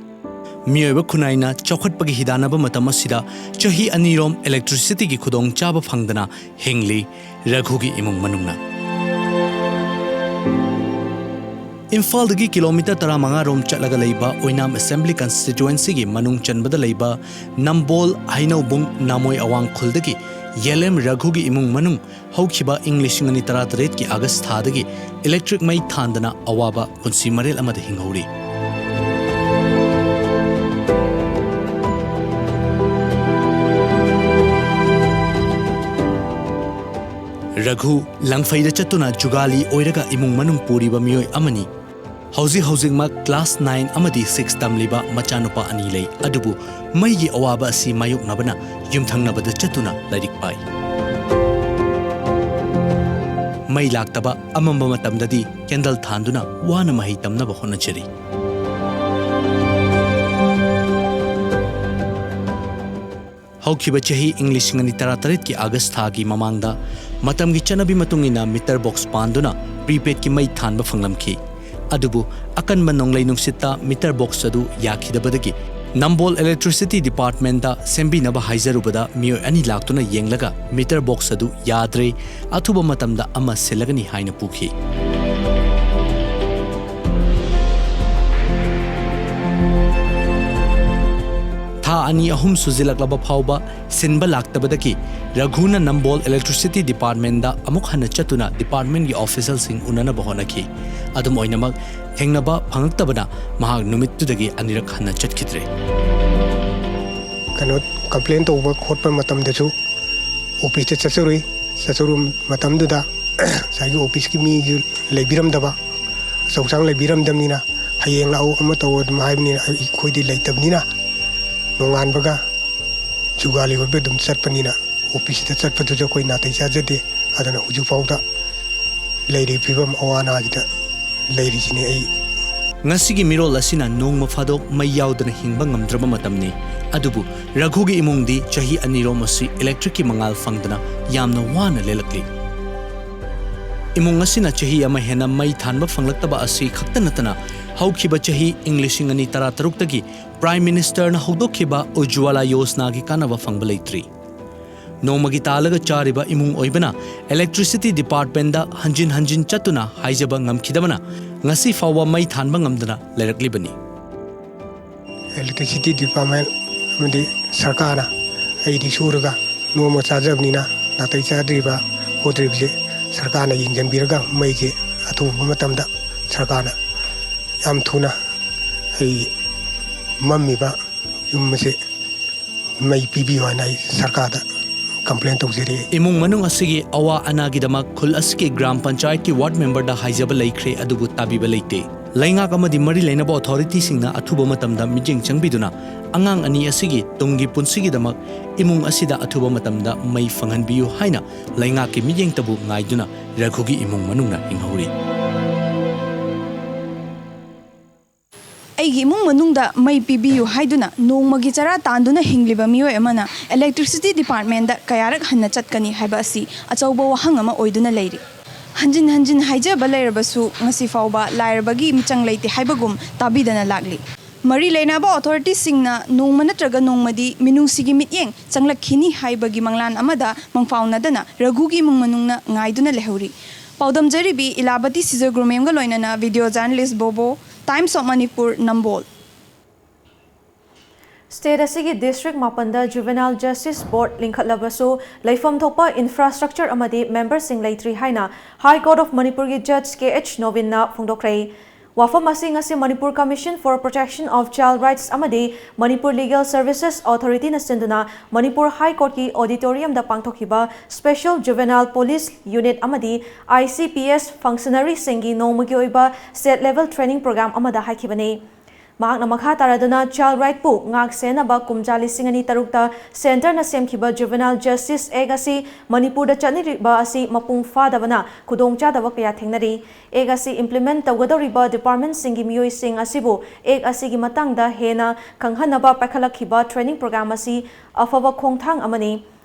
ꯃꯤꯑꯣꯏꯕ ꯈꯨꯟꯅꯥꯏꯅ ꯆꯥꯎꯈꯠꯄꯒꯤ ꯍꯤꯗꯥꯟꯅꯕ ꯃꯇꯝ ꯑꯁꯤꯗ ꯆꯍꯤ ꯑꯅꯤꯔꯣꯝ electricityꯒꯤ ꯈꯨꯗꯣꯡꯆꯥꯕ ꯐꯪꯗꯅ ꯍꯤꯡꯂꯤ ꯔꯘꯨꯒꯤ ꯏꯃꯨꯡ ꯃꯅꯨꯡꯅ꯫ ꯏꯝꯐꯥꯜꯗꯒꯤ kilometre ꯇꯔꯥꯃꯉꯥ ꯔꯣꯝ ꯆꯠꯂꯒ ꯂꯩꯕ ꯑꯣꯏꯅꯥꯝ Assembly Constituencyꯒꯤ ꯃꯅꯨꯡ ꯆꯟꯕꯗ ꯂꯩꯕ ꯅꯝꯕꯣꯜ ꯍꯩꯅꯧꯕꯨꯡ ꯅꯥꯃꯣꯏ ꯑꯋꯥꯡ ꯈꯨꯜꯗꯒꯤ ꯌꯦꯂꯦꯝ ꯔꯘꯨꯒꯤ ꯏꯃꯨꯡ ꯃꯅꯨꯡ ꯍꯧꯈꯤꯕ ꯏꯪ ꯂꯤꯁꯤꯡ ꯑꯅꯤ ꯇꯔꯥꯇꯔꯦꯠꯀꯤ August ꯊꯥꯗꯒꯤ electric ꯃꯩ ꯊꯥꯟꯗꯅ ꯑꯋꯥꯕ ꯄꯨꯟꯁꯤ ꯃꯔꯦꯜ ꯑꯃꯗ ꯍꯤꯡꯍꯧꯔꯤ꯫ ꯔꯘꯨ ꯂꯪꯐꯩꯗ ꯆꯠꯇꯨꯅ ꯖꯨꯒꯥꯂꯤ ꯑꯣꯏꯔꯒ ꯏꯃꯨꯡ ꯃꯅꯨꯡ ꯄꯨꯔꯤꯕ ꯃꯤꯑꯣꯏ ꯑꯃꯅꯤ꯫ ꯍꯧꯖꯤꯛ ꯍꯧꯖꯤꯛꯃꯛ class nine ꯑꯃꯗꯤ six ꯇꯝꯂꯤꯕ ꯃꯆꯥꯅꯨꯄꯥ ꯑꯅꯤ ꯂꯩ꯫ ꯑꯗꯨꯕꯨ ꯃꯩꯒꯤ ꯑꯋꯥꯕ ꯑꯁꯤ ꯃꯥꯌꯣꯛꯅꯕꯅ ꯌꯨꯝꯊꯪꯅꯕꯗ ꯆꯠꯇꯨꯅ ꯂꯥꯏꯔꯤꯛ ꯄꯥꯏ꯫ ꯃꯩ ꯂꯥꯛꯇꯕ ꯑꯃꯝꯕ ꯃꯇꯝꯗꯗꯤ candle ꯊꯥꯟꯗꯨꯅ ꯋꯥꯅ ꯃꯍꯩ ꯇꯝꯅꯕ ꯍꯣꯠꯅꯖꯔꯤ꯫ ꯍꯧꯈꯤꯕ ꯆꯍꯤ ꯏꯪ ꯂꯤꯁꯤꯡ ꯑꯅꯤ ꯇꯔꯥꯇꯔꯦꯠꯀꯤ August ꯊꯥꯒꯤ ꯃꯃꯥꯡꯗ ꯃꯇꯝꯒꯤ ꯆꯠꯅꯕꯤ ꯃꯇꯨꯡ ꯏꯟꯅ meter box ꯄꯥꯟꯗꯨꯅ prepaidꯀꯤ ꯃꯩ ꯊꯥꯟꯕ ꯐꯪꯂꯝꯈꯤ꯫ ꯑꯗꯨꯕꯨ ꯑꯀꯟꯕ ꯅꯣꯡꯂꯩ ꯅꯨꯡꯁꯤꯠꯇ meter box ꯑꯗꯨ ꯌꯥꯈꯤꯗꯕꯗꯒꯤ ꯅꯝꯕꯣꯜ Electricity Departmentꯇ ꯁꯦꯝꯕꯤꯅꯕ ꯍꯥꯏꯖꯔꯨꯕꯗ ꯃꯤꯑꯣꯏ ꯑꯅꯤ ꯂꯥꯛꯇꯨꯅ ꯌꯦꯡꯂꯒ meter box ꯑꯗꯨ ꯌꯥꯗ꯭ꯔꯦ, ꯑꯊꯨꯕ ꯃꯇꯝꯗ ꯑꯃ ꯁꯤꯜꯂꯒꯅꯤ ꯍꯥꯏꯅ ꯄꯨꯈꯤ꯫ ꯊꯥ ꯑꯅꯤ ꯑꯍꯨꯝ ꯁꯨꯖꯤꯜꯂꯛꯂꯕ ꯐꯥꯎꯕ ꯁꯤꯟꯕ ꯂꯥꯛꯇꯕꯗꯒꯤ ꯔꯘꯨꯅ ꯅꯝꯕꯣꯜ Electricity Departmentꯗ ꯑꯃꯨꯛ ꯍꯟꯅ ꯆꯠꯇꯨꯅ departmentꯀꯤ officialꯁꯤꯡ ꯎꯅꯅꯕ ꯍꯣꯠꯅꯈꯤ꯫ ꯑꯗꯨꯝ ꯑꯣꯏꯅꯃꯛ, ꯊꯦꯡꯅꯕ ꯐꯪꯂꯛꯇꯕꯅ ꯃꯍꯥꯛ ꯅꯨꯃꯤꯠꯇꯨꯗꯒꯤ ꯑꯅꯤꯔꯛ ꯍꯟꯅ ꯆꯠꯈꯤꯗ꯭ꯔꯦ꯫ ꯀꯩꯅꯣ, complain ꯇꯧꯕ ꯈꯣꯠꯄ ꯃꯇꯝꯗꯁꯨ officeꯇ ꯆꯠꯆꯔꯨꯏ꯫ ꯆꯠꯆꯔꯨꯕ ꯃꯇꯝꯗꯨꯗ ꯉꯁꯥꯏꯒꯤ officeꯀꯤ ꯃꯤꯁꯨ ꯂꯩꯕꯤꯔꯝꯗꯕ, ꯑꯆꯧ ꯑꯁꯥꯡ ꯂꯩꯕꯤꯔꯝꯗꯕꯅꯤꯅ, "ꯍꯌꯦꯡ ꯂꯥꯛꯎ, ꯑꯃ ꯇꯧ" ꯑꯗꯨꯝ ꯍꯥꯏꯕꯅꯤꯅ, ꯑꯩꯈꯣꯏꯗꯤ ꯂꯩꯇꯕꯅꯤꯅ, ꯅꯣꯡꯉꯥꯟꯕꯒ ꯖꯨꯒꯥꯂꯤ ꯑꯣꯏꯕ ꯑꯗꯨꯝ ꯆꯠꯄꯅꯤꯅ, officeꯇ ꯆꯠꯄꯗꯨꯁꯨ ꯑꯩꯈꯣꯏ ꯅꯥꯇꯩ ꯆꯥꯖꯗꯦ꯫ ꯑꯗꯨꯅ ꯍꯧꯖꯤꯛ ꯐꯥꯎꯗ ꯂꯩꯔꯤꯕ ꯐꯤꯕꯝ ꯑꯋꯥ ꯑꯅꯥꯁꯤꯗ ꯂꯩꯔꯤꯁꯤꯅꯤ ꯑꯩ꯫ ꯉꯁꯤꯒꯤ ꯃꯤꯔꯣꯜ ꯑꯁꯤꯅ ꯅꯣꯡꯃ ꯐꯥꯗꯣꯛ ꯃꯩ ꯌꯥꯎꯗꯅ ꯍꯤꯡꯕ ꯉꯝꯗ꯭ꯔꯕ ꯃꯇꯝꯅꯤ꯫ ꯑꯗꯨꯕꯨ ꯔꯘꯨꯒꯤ ꯏꯃꯨꯡꯗꯤ ꯆꯍꯤ ꯑꯅꯤꯔꯣꯝ ꯑꯁꯤ electricꯀꯤ ꯃꯉꯥꯜ ꯐꯪꯗꯅ ꯌꯥꯝꯅ ꯋꯥꯅ ꯂꯦꯜꯂꯛꯂꯤ꯫ ꯏꯃꯨꯡ ꯑꯁꯤꯅ ꯆꯍꯤ ꯑꯃ ꯍꯦꯟꯅ ꯃꯩ ꯊꯥꯟꯕ ꯐꯪꯂꯛꯇꯕ ꯑꯁꯤ ꯈꯛꯇ ꯅꯠꯇꯅ, ꯍꯧꯈꯤꯕ ꯆꯍꯤ ꯏꯪ ꯂꯤꯁꯤꯡ ꯑꯅꯤ ꯇꯔꯥꯇꯔꯨꯛꯇꯒꯤ Prime Ministerꯅ ꯍꯧꯗꯣꯛꯈꯤꯕ ꯎꯖ꯭ꯋꯥꯂꯥ ꯌꯣꯖꯅꯥꯒꯤ ꯀꯥꯟꯅꯕ ꯐꯪꯕ ꯂꯩꯇ꯭ꯔꯤ꯫ ꯅꯣꯡꯃꯒꯤ ꯇꯥꯜꯂꯒ ꯆꯥꯔꯤꯕ ꯏꯃꯨꯡ ꯑꯣꯏꯕꯅ Electricity Departmentꯗ ꯍꯟꯖꯤꯟ ꯍꯟꯖꯤꯟ ꯆꯠꯇꯨꯅ ꯍꯥꯏꯖꯕ ꯉꯝꯈꯤꯗꯕꯅ ꯉꯁꯤ ꯐꯥꯎꯕ ꯃꯩ ꯊꯥꯟꯕ ꯉꯝꯗꯅ ꯂꯩꯔꯛꯂꯤꯕꯅꯤ꯫ Electricity Department ꯑꯃꯗꯤ ꯁꯔꯀꯥꯔꯅ ꯑꯩꯗꯤ ꯁꯨꯔꯒ ꯅꯣꯡꯃ ꯆꯥꯖꯕꯅꯤꯅ ꯅꯥꯇꯩ ꯆꯥꯗ꯭ꯔꯤꯕ ꯈꯣꯠꯇ꯭ꯔꯤꯕꯁꯦ ꯁꯔꯀꯥꯔꯅ ꯌꯦꯡꯁꯤꯟꯕꯤꯔꯒ ꯃꯩꯁꯦ ꯑꯊꯨꯕ ꯃꯇꯝꯗ ꯁꯔꯀꯥꯔꯅ ꯌꯥꯝ ꯊꯨꯅ ꯑꯩ ꯃꯝꯃꯤꯕ ꯌꯨꯝ ꯑꯁꯦ ꯃꯩ ꯄꯤꯕꯤꯌꯨ ꯍꯥꯏꯅ ꯑꯩ ꯁꯔꯀꯥꯔꯗ complain ꯇꯧꯖꯔꯤ꯫ ꯏꯃꯨꯡ ꯃꯅꯨꯡ ꯑꯁꯤꯒꯤ ꯑꯋꯥ ꯑꯅꯥꯒꯤꯗꯃꯛ ꯈꯨꯜ ꯑꯁꯤꯒꯤ ꯒ꯭ꯔꯥꯝ ꯄꯟꯆꯥꯌꯠꯀꯤ ward memberꯗ ꯍꯥꯏꯖꯕ ꯂꯩꯈ꯭ꯔꯦ, ꯑꯗꯨꯕꯨ ꯇꯥꯕꯤꯕ ꯂꯩꯇꯦ꯫ ꯂꯩꯉꯥꯛ ꯑꯃꯗꯤ ꯃꯔꯤ ꯂꯩꯅꯕ authorityꯁꯤꯡꯅ ꯑꯊꯨꯕ ꯃꯇꯝꯗ ꯃꯤꯠꯌꯦꯡ ꯆꯪꯕꯤꯗꯨꯅ ꯑꯉꯥꯡ ꯑꯅꯤ ꯑꯁꯤꯒꯤ ꯇꯨꯡꯒꯤ ꯄꯨꯟꯁꯤꯒꯤꯗꯃꯛ ꯏꯃꯨꯡ ꯑꯁꯤꯗ ꯑꯊꯨꯕ ꯃꯇꯝꯗ ꯃꯩ ꯐꯪꯍꯟꯕꯤꯌꯨ ꯍꯥꯏꯅ ꯂꯩꯉꯥꯛꯀꯤ ꯃꯤꯠꯌꯦꯡꯇꯕꯨ ꯉꯥꯏꯗꯨꯅ ꯔꯘꯨꯒꯤ ꯏꯃꯨꯡ ꯃꯅꯨꯡꯅ ꯍꯤꯡꯍꯧꯔꯤ꯫ ꯑꯩꯒꯤ ꯏꯃꯨꯡ ꯃꯅꯨꯡꯗ ꯃꯩ ꯄꯤꯕꯤꯌꯨ ꯍꯥꯏꯗꯨꯅ ꯅꯣꯡꯃꯒꯤ ꯆꯔꯥ ꯇꯥꯟꯗꯨꯅ ꯍꯤꯡꯂꯤꯕ ꯃꯤꯑꯣꯏ ꯑꯃꯅ Electricity Departmentꯗ ꯀꯌꯥꯔꯛ ꯍꯟꯅ ꯆꯠꯀꯅꯤ ꯍꯥꯏꯕ ꯑꯁꯤ ꯑꯆꯧꯕ ꯋꯥꯍꯪ ꯑꯃ ꯑꯣꯏꯗꯨꯅ ꯂꯩꯔꯤ꯫ ꯍꯟꯖꯤꯟ ꯍꯟꯖꯤꯟ ꯍꯥꯏꯖꯕ ꯂꯩꯔꯕꯁꯨ ꯉꯁꯤ ꯐꯥꯎꯕ ꯂꯥꯏꯔꯕꯒꯤ ꯃꯤꯆꯪ ꯂꯩꯇꯦ ꯍꯥꯏꯕꯒꯨꯝ ꯇꯥꯕꯤꯗꯅ ꯂꯥꯛꯂꯤ꯫ ꯃꯔꯤ ꯂꯩꯅꯕ authorityꯁꯤꯡꯅ ꯅꯣꯡꯃ ꯅꯠꯇ꯭ꯔꯒ ꯅꯣꯡꯃꯗꯤ ꯃꯤꯅꯨꯡꯁꯤꯒꯤ ꯃꯤꯠꯌꯦꯡ ꯆꯪꯂꯛꯈꯤꯅꯤ ꯍꯥꯏꯕꯒꯤ ꯃꯪꯂꯥꯟ ꯑꯃꯗ ꯃꯪꯐꯥꯎꯅꯗꯅ ꯔꯘꯨꯒꯤ ꯏꯃꯨꯡ ꯃꯅꯨꯡꯅ ꯉꯥꯏꯗꯨꯅ ꯂꯩꯍꯧꯔꯤ꯫ ꯄꯥꯎꯗꯝꯖꯔꯤꯕꯤ ꯏꯂꯥꯕꯇꯤ ꯁꯤꯖꯒ꯭ꯔꯨꯃꯦꯝꯒ ꯂꯣꯏꯅꯅ video journalist ꯕꯣꯕꯣ, Times of Manipur, Nambol. State ꯑꯁꯤꯒꯤ district ꯃꯥꯄꯟꯗ Juvenile Justice Board ꯂꯤꯡꯈꯠꯂꯕꯁꯨ, ꯂꯩꯐꯝ ꯊꯣꯛꯄ infrastructure ꯑꯃꯗꯤ memberꯁꯤꯡ ꯂꯩꯇ꯭ꯔꯤ ꯍꯥꯏꯅ High Court of ꯃꯅꯤꯄꯨꯔꯒꯤ Judge ꯀꯦ ꯑꯩꯆ ꯅꯣꯕꯤꯟꯅ ꯐꯣꯡꯗꯣꯛꯈ꯭ꯔꯦ꯫ ꯋꯥꯐꯝ ꯑꯁꯤ ꯉꯁꯤ Manipur Commission for Protection of Child Rights ꯑꯃꯗꯤ Manipur Legal Services Authorityꯅ ꯁꯤꯟꯗꯨꯅ ꯃꯅꯤꯄꯨꯔ High Courtꯀꯤ auditoriumꯗ ꯄꯥꯡꯊꯣꯛꯈꯤꯕ Special Juvenile Police Unit ꯑꯃꯗꯤ I C P S functionaryꯁꯤꯡꯒꯤ ꯅꯣꯡꯃꯒꯤ ꯑꯣꯏꯕ state level training program ꯑꯃꯗ ꯍꯥꯏꯈꯤꯕꯅꯤ꯫ ꯃꯍꯥꯛꯅ ꯃꯈꯥ ꯇꯥꯔꯗꯨꯅ child rightꯄꯨ ꯉꯥꯛ ꯁꯦꯟꯅꯕ ꯀꯨꯝꯖꯥ ꯂꯤꯁꯤꯡ ꯑꯅꯤ ꯇꯔꯨꯛꯇ centreꯅ ꯁꯦꯝꯈꯤꯕ Juvenile Justice Act ꯑꯁꯤ ꯃꯅꯤꯄꯨꯔꯗ ꯆꯠꯅꯔꯤꯕ ꯑꯁꯤ ꯃꯄꯨꯡ ꯐꯥꯗꯕꯅ ꯈꯨꯗꯣꯡꯆꯥꯗꯕ ꯀꯌꯥ ꯊꯦꯡꯅꯔꯤ꯫ Act ꯑꯁꯤ implement ꯇꯧꯒꯗꯧꯔꯤꯕ departmentꯁꯤꯡꯒꯤ ꯃꯤꯑꯣꯏꯁꯤꯡ ꯑꯁꯤꯕꯨ Act ꯑꯁꯤꯒꯤ ꯃꯇꯥꯡꯗ ꯍꯦꯟꯅ ꯈꯪꯍꯟꯅꯕ ꯄꯥꯏꯈꯠꯂꯛꯈꯤꯕ training program ꯑꯁꯤ ꯑꯐꯕ ꯈꯣꯡꯊꯥꯡ ꯑꯃꯅꯤ꯫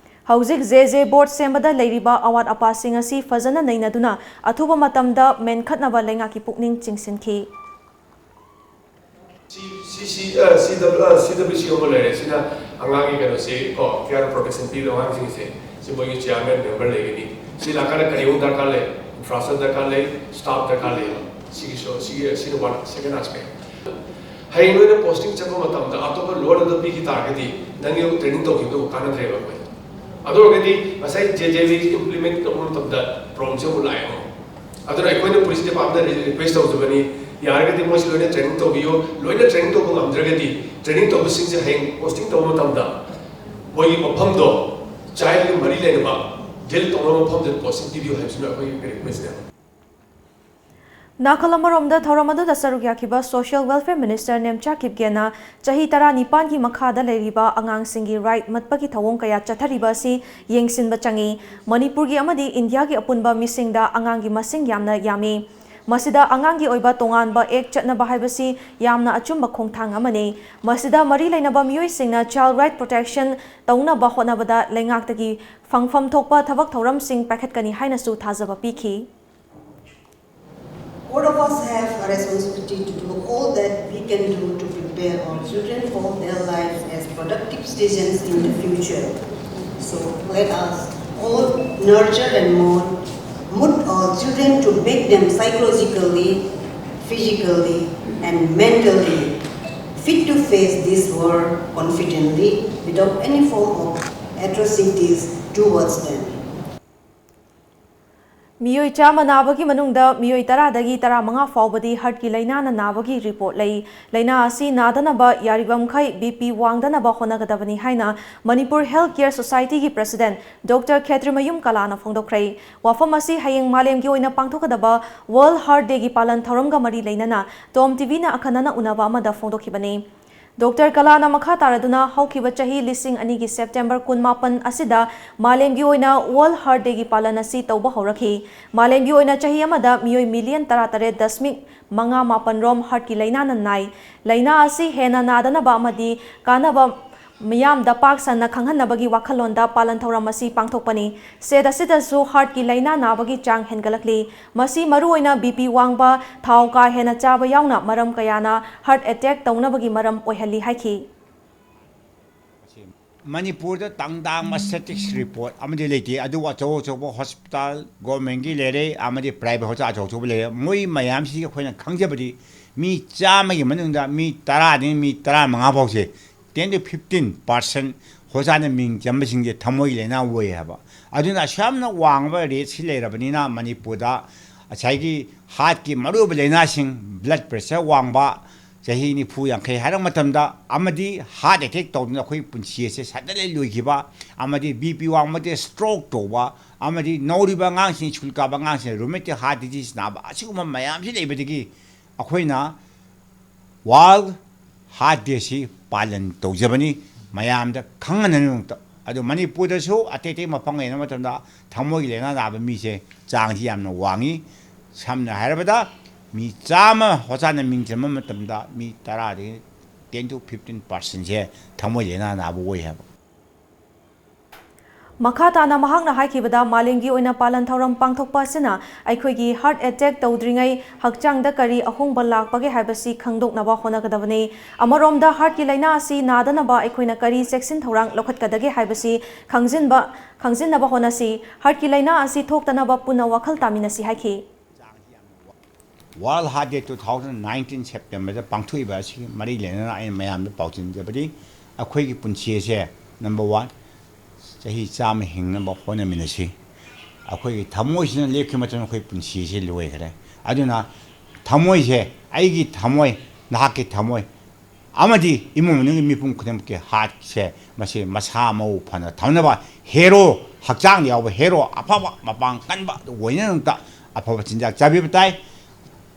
ꯍꯧꯖꯤꯛ J J Board ꯁꯦꯝꯕꯗ ꯂꯩꯔꯤꯕ ꯑꯋꯥꯠ ꯑꯄꯥꯁꯤꯡ ꯑꯁꯤ ꯐꯖꯅ ꯅꯩꯅꯗꯨꯅ ꯑꯊꯨꯕ ꯃꯇꯝꯗ ꯃꯦꯟꯈꯠꯅꯕ ꯂꯩꯉꯥꯛꯀꯤ ꯄꯨꯛꯅꯤꯡ ꯆꯤꯡꯁꯤꯟꯈꯤ꯫ C C C W C W C ꯑꯃ ꯂꯩꯔꯦ꯫ ꯁꯤꯅ ꯑꯉꯥꯡꯒꯤ ꯀꯩꯅꯣꯁꯦ ꯀꯣ, care protection ꯄꯤꯕ ꯑꯉꯥꯡꯁꯤꯡꯁꯦ, ꯁꯤ ꯃꯣꯏꯒꯤ chairman member ꯂꯩꯒꯅꯤ꯫ ꯁꯤ ꯂꯥꯛꯀꯥꯟꯗ ꯀꯔꯤꯒꯨꯝꯕ ꯗꯔꯀꯥꯔ ꯂꯩ? Infrastructure ꯗꯔꯀꯥꯔ ꯂꯩ, staff ꯗꯔꯀꯥꯔ ꯂꯩ꯫ ꯁꯤꯒꯤꯁꯨ, ꯁꯤꯒꯤ, ꯁꯤꯅ one, second aspect꯫ ꯍꯌꯦꯡ ꯅꯣꯏꯅ posting ꯆꯠꯄ ꯃꯇꯝꯗ ꯑꯇꯣꯞꯄ lower level ꯄꯤꯈꯤ ꯇꯥꯔꯒꯗꯤ, ꯅꯪꯒꯤ training ꯇꯧꯈꯤꯕꯗꯨ ꯀꯥꯟꯅꯗ꯭ꯔꯦꯕ ꯑꯩꯈꯣꯏꯗ꯫ ꯑꯗꯨ ꯑꯣꯏꯔꯒꯗꯤ ꯉꯁꯥꯏ J J B implement ꯇꯧꯕ ꯃꯇꯝꯗ problemꯁꯦ ꯑꯃꯨꯛ ꯂꯥꯛꯑꯦꯕ꯫ ꯑꯗꯨꯅ ꯑꯩꯈꯣꯏꯅ police departmentꯗ request ꯇꯧꯖꯕꯅꯤ, ꯌꯥꯔꯒꯗꯤ ꯃꯣꯏꯁꯤ ꯂꯣꯏꯅ training ꯇꯧꯕꯤꯌꯨ꯫ ꯂꯣꯏꯅ training ꯇꯧꯕ ꯉꯝꯗ꯭ꯔꯒꯗꯤ, training ꯇꯧꯕꯁꯤꯡꯁꯦ ꯍꯌꯦꯡ posting ꯇꯧꯕ ꯃꯇꯝꯗ ꯃꯣꯏꯒꯤ ꯃꯐꯝꯗꯣ, childꯒ ꯃꯔꯤ ꯂꯩꯅꯕ deal ꯇꯧꯅꯕ ꯃꯐꯝꯗꯨꯗ posting ꯄꯤꯕꯤꯌꯨ ꯍꯥꯏꯕꯁꯤꯅ ꯑꯩꯈꯣꯏꯒꯤ requestꯅꯦꯕ꯫ ꯅꯥꯀꯜ ꯑꯃꯔꯣꯝꯗ ꯊꯧꯔꯝ ꯑꯗꯨꯗ ꯁꯔꯨꯛ ꯌꯥꯈꯤꯕ Social Welfare Minister ꯅꯦꯝꯆꯥ ꯀꯤꯞꯒꯦꯅ ꯆꯍꯤ ꯇꯔꯥꯅꯤꯄꯥꯟꯒꯤ ꯃꯈꯥꯗ ꯂꯩꯔꯤꯕ ꯑꯉꯥꯡꯁꯤꯡꯒꯤ right ꯃꯠꯄꯒꯤ ꯊꯧꯑꯣꯡ ꯀꯌꯥ ꯆꯠꯊꯔꯤꯕ ꯑꯁꯤ ꯌꯦꯡꯁꯤꯟꯕ ꯆꯪꯏ꯫ ꯃꯅꯤꯄꯨꯔꯒꯤ ꯑꯃꯗꯤ ꯏꯟꯗꯤꯌꯥꯒꯤ ꯑꯄꯨꯟꯕ ꯃꯤꯁꯤꯡꯗ ꯑꯉꯥꯡꯒꯤ ꯃꯁꯤꯡ ꯌꯥꯝꯅ ꯌꯥꯝꯃꯤ꯫ ꯃꯁꯤꯗ ꯑꯉꯥꯡꯒꯤ ꯑꯣꯏꯕ ꯇꯣꯉꯥꯟꯕ act ꯆꯠꯅꯕ ꯍꯥꯏꯕꯁꯤ ꯌꯥꯝꯅ ꯑꯆꯨꯝꯕ ꯈꯣꯡꯊꯥꯡ ꯑꯃꯅꯤ꯫ ꯃꯁꯤꯗ ꯃꯔꯤ ꯂꯩꯅꯕ ꯃꯤꯑꯣꯏꯁꯤꯡꯅ child right protection ꯇꯧꯅꯕ ꯍꯣꯠꯅꯕꯗ ꯂꯩꯉꯥꯛꯇꯒꯤ ꯐꯪꯐꯝ ꯊꯣꯛꯄ ꯊꯕꯛ ꯊꯧꯔꯝꯁꯤꯡ ꯄꯥꯏꯈꯠꯀꯅꯤ ꯍꯥꯏꯅꯁꯨ ꯊꯥꯖꯕ ꯄꯤꯈꯤ꯫ All of us have a responsibility to do all that we can do to prepare our children for their lives as productive citizens in the future. So let us all nurture and mold, mould our children to make them psychologically, physically, and mentally fit to face this war confidently without any form of atrocities towards them. ꯃꯤꯑꯣꯏ ꯆꯥꯝꯃ ꯅꯥꯕꯒꯤ ꯃꯅꯨꯡꯗ ꯃꯤꯑꯣꯏ ꯇꯔꯥꯗꯒꯤ ꯇꯔꯥꯃꯉꯥ ꯐꯥꯎꯕꯗꯤ ꯍꯥꯔꯠꯀꯤ ꯂꯥꯏꯅꯥꯅ ꯅꯥꯕꯒꯤ report ꯂꯩ꯫ ꯂꯥꯏꯅꯥ ꯑꯁꯤ ꯅꯥꯗꯅꯕ ꯌꯥꯔꯤꯕꯃꯈꯩ ꯕꯤ ꯄꯤ ꯋꯥꯡꯗꯅꯕ ꯍꯣꯠꯅꯒꯗꯕꯅꯤ ꯍꯥꯏꯅ ꯃꯅꯤꯄꯨꯔ ꯍꯦꯜꯊ ꯀꯦꯌꯔ ꯁꯣꯁꯥꯏꯇꯤꯒꯤ ꯄ꯭ꯔꯁꯤꯗꯦꯟꯠ ꯗꯣꯛꯇꯔ ꯈꯦꯇ꯭ꯔꯤꯃꯌꯨꯝ ꯀꯂꯥꯅ ꯐꯣꯡꯗꯣꯛꯈ꯭ꯔꯦ꯫ ꯋꯥꯐꯝ ꯑꯁꯤ ꯍꯌꯦꯡ ꯃꯥꯂꯦꯝꯒꯤ ꯑꯣꯏꯅ ꯄꯥꯡꯊꯣꯛꯀꯗꯕ ꯋꯥꯔꯜꯗ ꯍꯥꯔꯠ ꯗꯦꯒꯤ ꯄꯥꯂꯟ ꯊꯧꯔꯝꯒ ꯃꯔꯤ ꯂꯩꯅꯅ ꯇꯣꯝ ꯇꯤꯚꯤꯅ ꯑꯈꯟꯅꯅ ꯎꯅꯕ ꯑꯃꯗ ꯐꯣꯡꯗꯣꯛꯈꯤꯕꯅꯤ꯫ ꯗꯣꯛꯇꯔ ꯀꯂꯥꯅ ꯃꯈꯥ ꯇꯥꯔꯗꯨꯅ ꯍꯧꯈꯤꯕ ꯆꯍꯤ ꯂꯤꯁꯤꯡ ꯑꯅꯤꯒꯤ ꯁꯦꯞꯇꯦꯝꯕꯔ ꯀꯨꯟꯃꯥꯄꯟ ꯑꯁꯤꯗ ꯃꯥꯂꯦꯝꯒꯤ ꯑꯣꯏꯅ ꯋꯥꯔꯜꯗ ꯍꯥꯔꯠ ꯗꯦꯒꯤ ꯄꯥꯂꯟ ꯑꯁꯤ ꯇꯧꯕ ꯍꯧꯔꯛꯈꯤ꯫ ꯃꯥꯂꯦꯝꯒꯤ ꯑꯣꯏꯅ ꯆꯍꯤ ꯑꯃꯗ ꯃꯤꯑꯣꯏ ꯃꯤꯂꯤꯌꯟ ꯇꯔꯥꯇꯔꯦꯠ ꯗꯁꯃꯤꯛ ꯃꯉꯥ ꯃꯥꯄꯟ ꯔꯣꯝ ꯍꯥꯔꯠꯀꯤ ꯂꯥꯏꯅꯥꯅ ꯅꯥꯏ꯫ ꯂꯥꯏꯅꯥ ꯑꯁꯤ ꯍꯦꯟꯅ ꯅꯥꯗꯅꯕ ꯑꯃꯗꯤ ꯀꯥꯟꯅꯕ ꯃꯤꯌꯥꯝꯗ ꯄꯥꯛ ꯁꯟꯅ ꯈꯪꯍꯟꯅꯕꯒꯤ ꯋꯥꯈꯜꯂꯣꯟꯗ ꯄꯥꯂꯟ ꯊꯧꯔꯝ ꯑꯁꯤ ꯄꯥꯡꯊꯣꯛꯄꯅꯤ꯫ ꯁ꯭ꯇꯦꯠ ꯑꯁꯤꯗꯁꯨ ꯍꯥꯔꯠꯀꯤ ꯂꯥꯏꯅꯥ ꯅꯥꯕꯒꯤ ꯆꯥꯡ ꯍꯦꯟꯒꯠꯂꯛꯂꯤ꯫ ꯃꯁꯤ ꯃꯔꯨꯑꯣꯏꯅ ꯕꯤ ꯄꯤ ꯋꯥꯡꯕ, ꯊꯥꯎ ꯀꯥ ꯍꯦꯟꯅ ꯆꯥꯕ ꯌꯥꯎꯅ ꯃꯔꯝ ꯀꯌꯥꯅ ꯍꯥꯔꯠ ꯑꯦꯇꯦꯛ ꯇꯧꯅꯕꯒꯤ ꯃꯔꯝ ꯑꯣꯏꯍꯜꯂꯤ ꯍꯥꯏꯈꯤ꯫ ꯃꯅꯤꯄꯨꯔꯗ ꯇꯥꯡ ꯇꯥꯡꯕ ꯁ꯭ꯇꯦꯇꯤꯛꯁ ꯔꯤꯄꯣꯔꯠ ꯑꯃꯗꯤ ꯂꯩꯇꯦ, ꯑꯗꯨꯕꯨ ꯑꯆꯧ ꯑꯆꯧꯕ ꯍꯣꯁꯄꯤꯇꯥꯜ ꯒꯣꯔꯃꯦꯟꯒꯤ ꯂꯩꯔꯦ ꯑꯃꯗꯤ ꯄ꯭ꯔꯥꯏꯚꯦꯠ ꯍꯣꯁꯄꯤꯇꯥꯜ ꯑꯆꯧ ꯑꯆꯧꯕ ꯂꯩꯔꯦ꯫ ꯃꯣꯏ ꯃꯌꯥꯝꯁꯤꯒꯤ ꯑꯩꯈꯣꯏꯅ ꯈꯪꯖꯕꯗꯤ ꯃꯤ ꯆꯥꯝꯃꯒꯤ ꯃꯅꯨꯡꯗ ꯃꯤ ꯇꯔꯥꯗꯒꯤ ꯃꯤ ꯇꯔꯥꯃꯉꯥ ꯐꯥꯎꯁꯦ, ten to fifteen percent ꯍꯣꯁꯄꯤꯇꯥꯜꯗ ꯃꯤꯡ ꯆꯟꯕꯁꯤꯡꯁꯦ ꯊꯃꯣꯏꯒꯤ ꯂꯥꯏꯅꯥ ꯑꯣꯏ ꯍꯥꯏꯕ꯫ ꯑꯗꯨꯅ ꯑꯁꯨꯛ ꯌꯥꯝꯅ ꯋꯥꯡꯕ ꯔꯦꯠꯁꯤ ꯂꯩꯔꯕꯅꯤꯅ ꯃꯅꯤꯄꯨꯔꯗ ꯉꯁꯥꯏꯒꯤ ꯍꯥꯔꯠꯀꯤ ꯃꯔꯨꯑꯣꯏꯕ ꯂꯥꯏꯅꯥꯁꯤꯡ, ꯕ꯭ꯂꯗ ꯄ꯭ꯔꯦꯁꯔ ꯋꯥꯡꯕ, ꯆꯍꯤ ꯅꯤꯐꯨ ꯌꯥꯡꯈꯩ ꯍꯥꯏꯔꯛ ꯃꯇꯝꯗ ꯑꯃꯗꯤ ꯍꯥꯔꯠ ꯑꯦꯇꯦꯛ ꯇꯧꯗꯨꯅ ꯑꯩꯈꯣꯏ ꯄꯨꯟꯁꯤ ꯑꯁꯦ ꯁꯗꯟꯂꯤ ꯂꯣꯏꯈꯤꯕ, ꯑꯃꯗꯤ ꯕꯤ ꯄꯤ ꯋꯥꯡꯕꯗ ꯁ꯭ꯇ꯭ꯔꯣꯛ ꯇꯧꯕ, ꯑꯃꯗꯤ ꯅꯧꯔꯤꯕ ꯑꯉꯥꯡꯁꯤꯡ, ꯁ꯭ꯀꯨꯜ ꯀꯥꯕ ꯑꯉꯥꯡꯁꯤꯡ ꯔꯨꯃꯦꯇꯤꯛ ꯍꯥꯔꯠ ꯗꯤꯖꯤꯖ ꯅꯥꯕ, ꯑꯁꯤꯒꯨꯝꯕ ꯃꯌꯥꯝꯁꯤ ꯂꯩꯕꯗꯒꯤ ꯑꯩꯈꯣꯏꯅ ꯋꯥꯔꯜꯗ ꯍꯥꯔꯠ ꯗꯦꯁꯤ ꯄꯥꯂꯟ ꯇꯧꯖꯕꯅꯤ, ꯃꯌꯥꯝꯗ ꯈꯪꯍꯟꯅꯕꯒꯤꯗꯃꯛꯇ꯫ ꯑꯗꯨ ꯃꯅꯤꯄꯨꯔꯗꯁꯨ ꯑꯇꯩ ꯑꯇꯩ ꯃꯐꯝꯒ ꯌꯦꯡꯅꯕ ꯃꯇꯝꯗ ꯊꯃꯣꯏꯒꯤ ꯂꯥꯏꯅꯥ ꯅꯥꯕ ꯃꯤꯁꯦ ꯆꯥꯡꯁꯤ ꯌꯥꯝꯅ ꯋꯥꯡꯉꯤ꯫ ꯁꯝꯅ ꯍꯥꯏꯔꯕꯗ ꯃꯤ ꯆꯥꯝꯃ ꯍꯣꯁꯄꯤꯇꯥꯜꯗ ꯃꯤꯡ ꯆꯟꯕ ꯃꯇꯝꯗ ꯃꯤ ꯇꯔꯥꯗꯒꯤ ten to fifteen percentꯁꯦ ꯊꯃꯣꯏ ꯂꯥꯏꯅꯥ ꯅꯥꯕ ꯑꯣꯏ ꯍꯥꯏꯕ꯫ ꯃꯈꯥ ꯇꯥꯅ ꯃꯍꯥꯛꯅ ꯍꯥꯏꯈꯤꯕꯗ, ꯃꯥꯂꯦꯝꯒꯤ ꯑꯣꯏꯅ ꯄꯥꯂꯟ ꯊꯧꯔꯝ ꯄꯥꯡꯊꯣꯛꯄ ꯑꯁꯤꯅ ꯑꯩꯈꯣꯏꯒꯤ ꯍꯥꯔꯠ ꯑꯦꯇꯦꯛ ꯇꯧꯗ꯭ꯔꯤꯉꯩ ꯍꯛꯆꯥꯡꯗ ꯀꯔꯤ ꯑꯍꯣꯡꯕ ꯂꯥꯛꯄꯒꯦ ꯍꯥꯏꯕꯁꯤ ꯈꯪꯗꯣꯛꯅꯕ ꯍꯣꯠꯅꯒꯗꯕꯅꯤ꯫ ꯑꯃꯔꯣꯝꯗ ꯍꯥꯔꯠꯀꯤ ꯂꯥꯏꯅꯥ ꯑꯁꯤ ꯅꯥꯗꯅꯕ ꯑꯩꯈꯣꯏꯅ ꯀꯔꯤ ꯆꯦꯛꯁꯤꯟ ꯊꯧꯔꯥꯡ ꯂꯧꯈꯠꯀꯗꯒꯦ ꯍꯥꯏꯕꯁꯤ ꯈꯪꯖꯤꯟꯕ, ꯈꯪꯖꯤꯟꯅꯕ ꯍꯣꯠꯅꯁꯤ꯫ ꯍꯥꯔꯠꯀꯤ ꯂꯥꯏꯅꯥ ꯑꯁꯤ ꯊꯣꯛꯇꯅꯕ ꯄꯨꯟꯅ ꯋꯥꯈꯜ ꯇꯥꯃꯤꯟꯅꯁꯤ ꯍꯥꯏꯈꯤ꯫ World Heart Day two thousand nineteen Septemberꯗ ꯄꯥꯡꯊꯣꯛꯏꯕ ꯑꯁꯤꯒꯤ ꯃꯔꯤ ꯂꯩꯅꯅ ꯑꯩꯅ ꯃꯌꯥꯝꯗ ꯄꯥꯎꯖꯦꯜꯖꯕꯗꯤ, ꯑꯩꯈꯣꯏꯒꯤ ꯄꯨꯟꯁꯤ ꯑꯁꯦ, number one, ꯆꯍꯤ ꯆꯥꯝꯃ ꯍꯤꯡꯅꯕ ꯍꯣꯠꯅꯃꯤꯟꯅꯁꯤ꯫ ꯑꯩꯈꯣꯏꯒꯤ ꯊꯃꯣꯏꯁꯤꯅ ꯂꯦꯞꯈꯤꯕ ꯃꯇꯝꯗ ꯑꯩꯈꯣꯏ ꯄꯨꯟꯁꯤꯁꯦ ꯂꯣꯏꯈ꯭ꯔꯦ꯫ ꯑꯗꯨꯅ ꯊꯃꯣꯏꯁꯦ, ꯑꯩꯒꯤ ꯊꯃꯣꯏ, ꯅꯍꯥꯛꯀꯤ ꯊꯃꯣꯏ, ꯑꯃꯗꯤ ꯏꯃꯨꯡ ꯃꯅꯨꯡꯒꯤ ꯃꯤꯄꯨꯝ ꯈꯨꯗꯤꯡꯃꯛꯀꯤ heartꯁꯦ, ꯃꯁꯤ ꯃꯁꯥ ꯃꯎ ꯐꯅ ꯊꯝꯅꯕ, hero, ꯍꯛꯆꯥꯡꯗ ꯌꯥꯎꯕ hero, ꯑꯐꯕ, ꯃꯄꯥꯡ ꯀꯟꯕ ꯑꯗꯨ ꯑꯣꯏꯅꯕꯒꯤꯗꯃꯛꯇ ꯑꯐꯕ ꯆꯤꯟꯖꯥꯛ ꯆꯥꯕꯤꯕ ꯇꯥꯏ꯫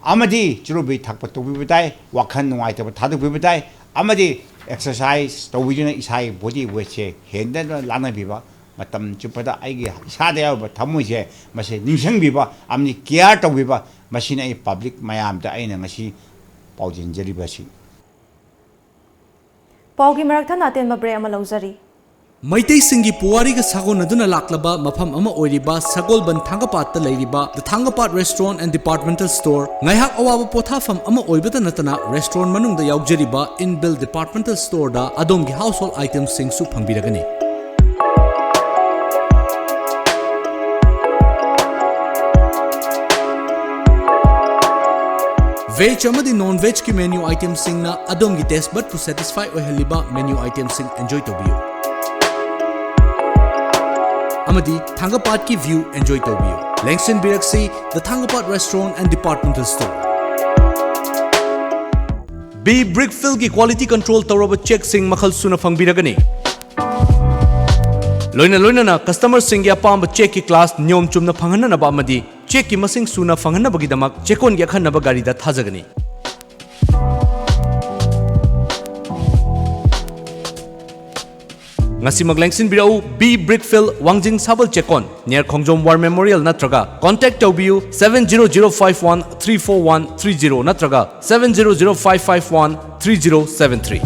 ꯑꯃꯗꯤ ꯆꯨꯔꯨꯞ ꯕꯤꯔꯤ ꯊꯛꯄ ꯇꯣꯛꯄꯤꯕ ꯇꯥꯏ, ꯋꯥꯈꯜ ꯅꯨꯡꯉꯥꯏꯇꯕ ꯊꯥꯗꯣꯛꯄꯤꯕ ꯇꯥꯏ, ꯑꯃꯗꯤ exercise ꯇꯧꯕꯤꯗꯨꯅ ꯏꯁꯥꯒꯤ body weightꯁꯦ ꯍꯦꯟꯗꯅ ꯂꯥꯟꯅꯕꯤꯕ, ꯃꯇꯝ ꯆꯨꯞꯄꯗ ꯑꯩꯒꯤ ꯏꯁꯥꯗ ꯌꯥꯎꯔꯤꯕ ꯊꯃꯣꯏꯁꯦ ꯃꯁꯤ ꯅꯤꯡꯁꯤꯡꯕꯤꯕ ꯑꯃꯗꯤ care ꯇꯧꯕꯤꯕ, ꯃꯁꯤꯅ ꯑꯩ public ꯃꯌꯥꯝꯗ ꯑꯩꯅ ꯉꯁꯤ ꯄꯥꯎꯖꯦꯟꯖꯔꯤꯕꯁꯤ꯫ ꯄꯥꯎꯒꯤ ꯃꯔꯛ ꯊꯠꯅ ꯑꯇꯦꯟꯕ break ꯑꯃ ꯂꯧꯖꯔꯤ꯫ ꯃꯩꯇꯩꯁꯤꯡꯒꯤ ꯄꯨꯋꯥꯔꯤꯒ ꯁꯥꯒꯣꯟꯅꯗꯨꯅ ꯂꯥꯛꯂꯕ ꯃꯐꯝ ꯑꯃ ꯑꯣꯏꯔꯤꯕ ꯁꯒꯣꯜꯕꯟ ꯊꯥꯡꯒꯄꯥꯠꯇ ꯂꯩꯔꯤꯕ The Thangapad Restaurant and Departmental Store ꯉꯥꯏꯍꯥꯛ ꯑꯋꯥꯕ ꯄꯣꯊꯥꯐꯝ ꯑꯃ ꯑꯣꯏꯕꯇ ꯅꯠꯇꯅ restaurant ꯃꯅꯨꯡꯗ ꯌꯥꯎꯖꯔꯤꯕ inbuilt departmental storeꯗ ꯑꯗꯣꯝꯒꯤ household itemꯁꯤꯡꯁꯨ ꯐꯪꯕꯤꯔꯒꯅꯤ꯫ Veg ꯑꯃꯗꯤ non vegꯀꯤ menu itemꯁꯤꯡꯅ ꯑꯗꯣꯝꯒꯤ taste budꯄꯨ satisfy ꯑꯣꯏꯍꯜꯂꯤꯕ menu itemꯁꯤꯡ enjoy ꯇꯧꯕꯤꯌꯨ ꯑꯃꯗꯤ ꯊꯥꯡꯒꯄꯥꯠꯀꯤ view enjoy ꯇꯧꯕꯤꯌꯨ꯫ ꯂꯦꯡꯁꯤꯟꯕꯤꯔꯛꯁꯤ The Thangapad Restaurant and Departmental Store꯫ B Brickfieldꯒꯤ quality control ꯇꯧꯔꯕ checkꯁꯤꯡ ꯃꯈꯜ ꯁꯨꯅ ꯐꯪꯕꯤꯔꯒꯅꯤ꯫ ꯂꯣꯏꯅ ꯂꯣꯏꯅꯅ customerꯁꯤꯡꯒꯤ ꯑꯄꯥꯝꯕ checkꯀꯤ class ꯅꯤꯌꯣꯝ ꯆꯨꯝꯅ ꯐꯪꯍꯟꯅꯅꯕ ꯑꯃꯗꯤ checkꯀꯤ ꯃꯁꯤꯡ ꯁꯨꯅ ꯐꯪꯍꯟꯅꯕꯒꯤꯗꯃꯛ ꯆꯦꯛꯀꯣꯟꯒꯤ ꯑꯈꯟꯅꯕ ꯒꯥꯔꯤꯗ ꯊꯥꯖꯒꯅꯤ꯫ ꯉꯁꯤꯃꯛ ꯂꯦꯡꯁꯤꯟꯕꯤꯔꯛꯎ B Brickfield, ꯋꯥꯡꯖꯤꯡ ꯁꯥꯕꯜ ꯆꯦꯛꯀꯣꯟ, near ꯈꯣꯡꯖꯣꯝ War Memorial ꯅꯠꯇ꯭ꯔꯒ contact ꯇꯧꯕꯤꯌꯨ seven zero zero five one three four one three zero ꯅꯠꯇ꯭ꯔꯒ seven zero zero five five one three zero seven three꯫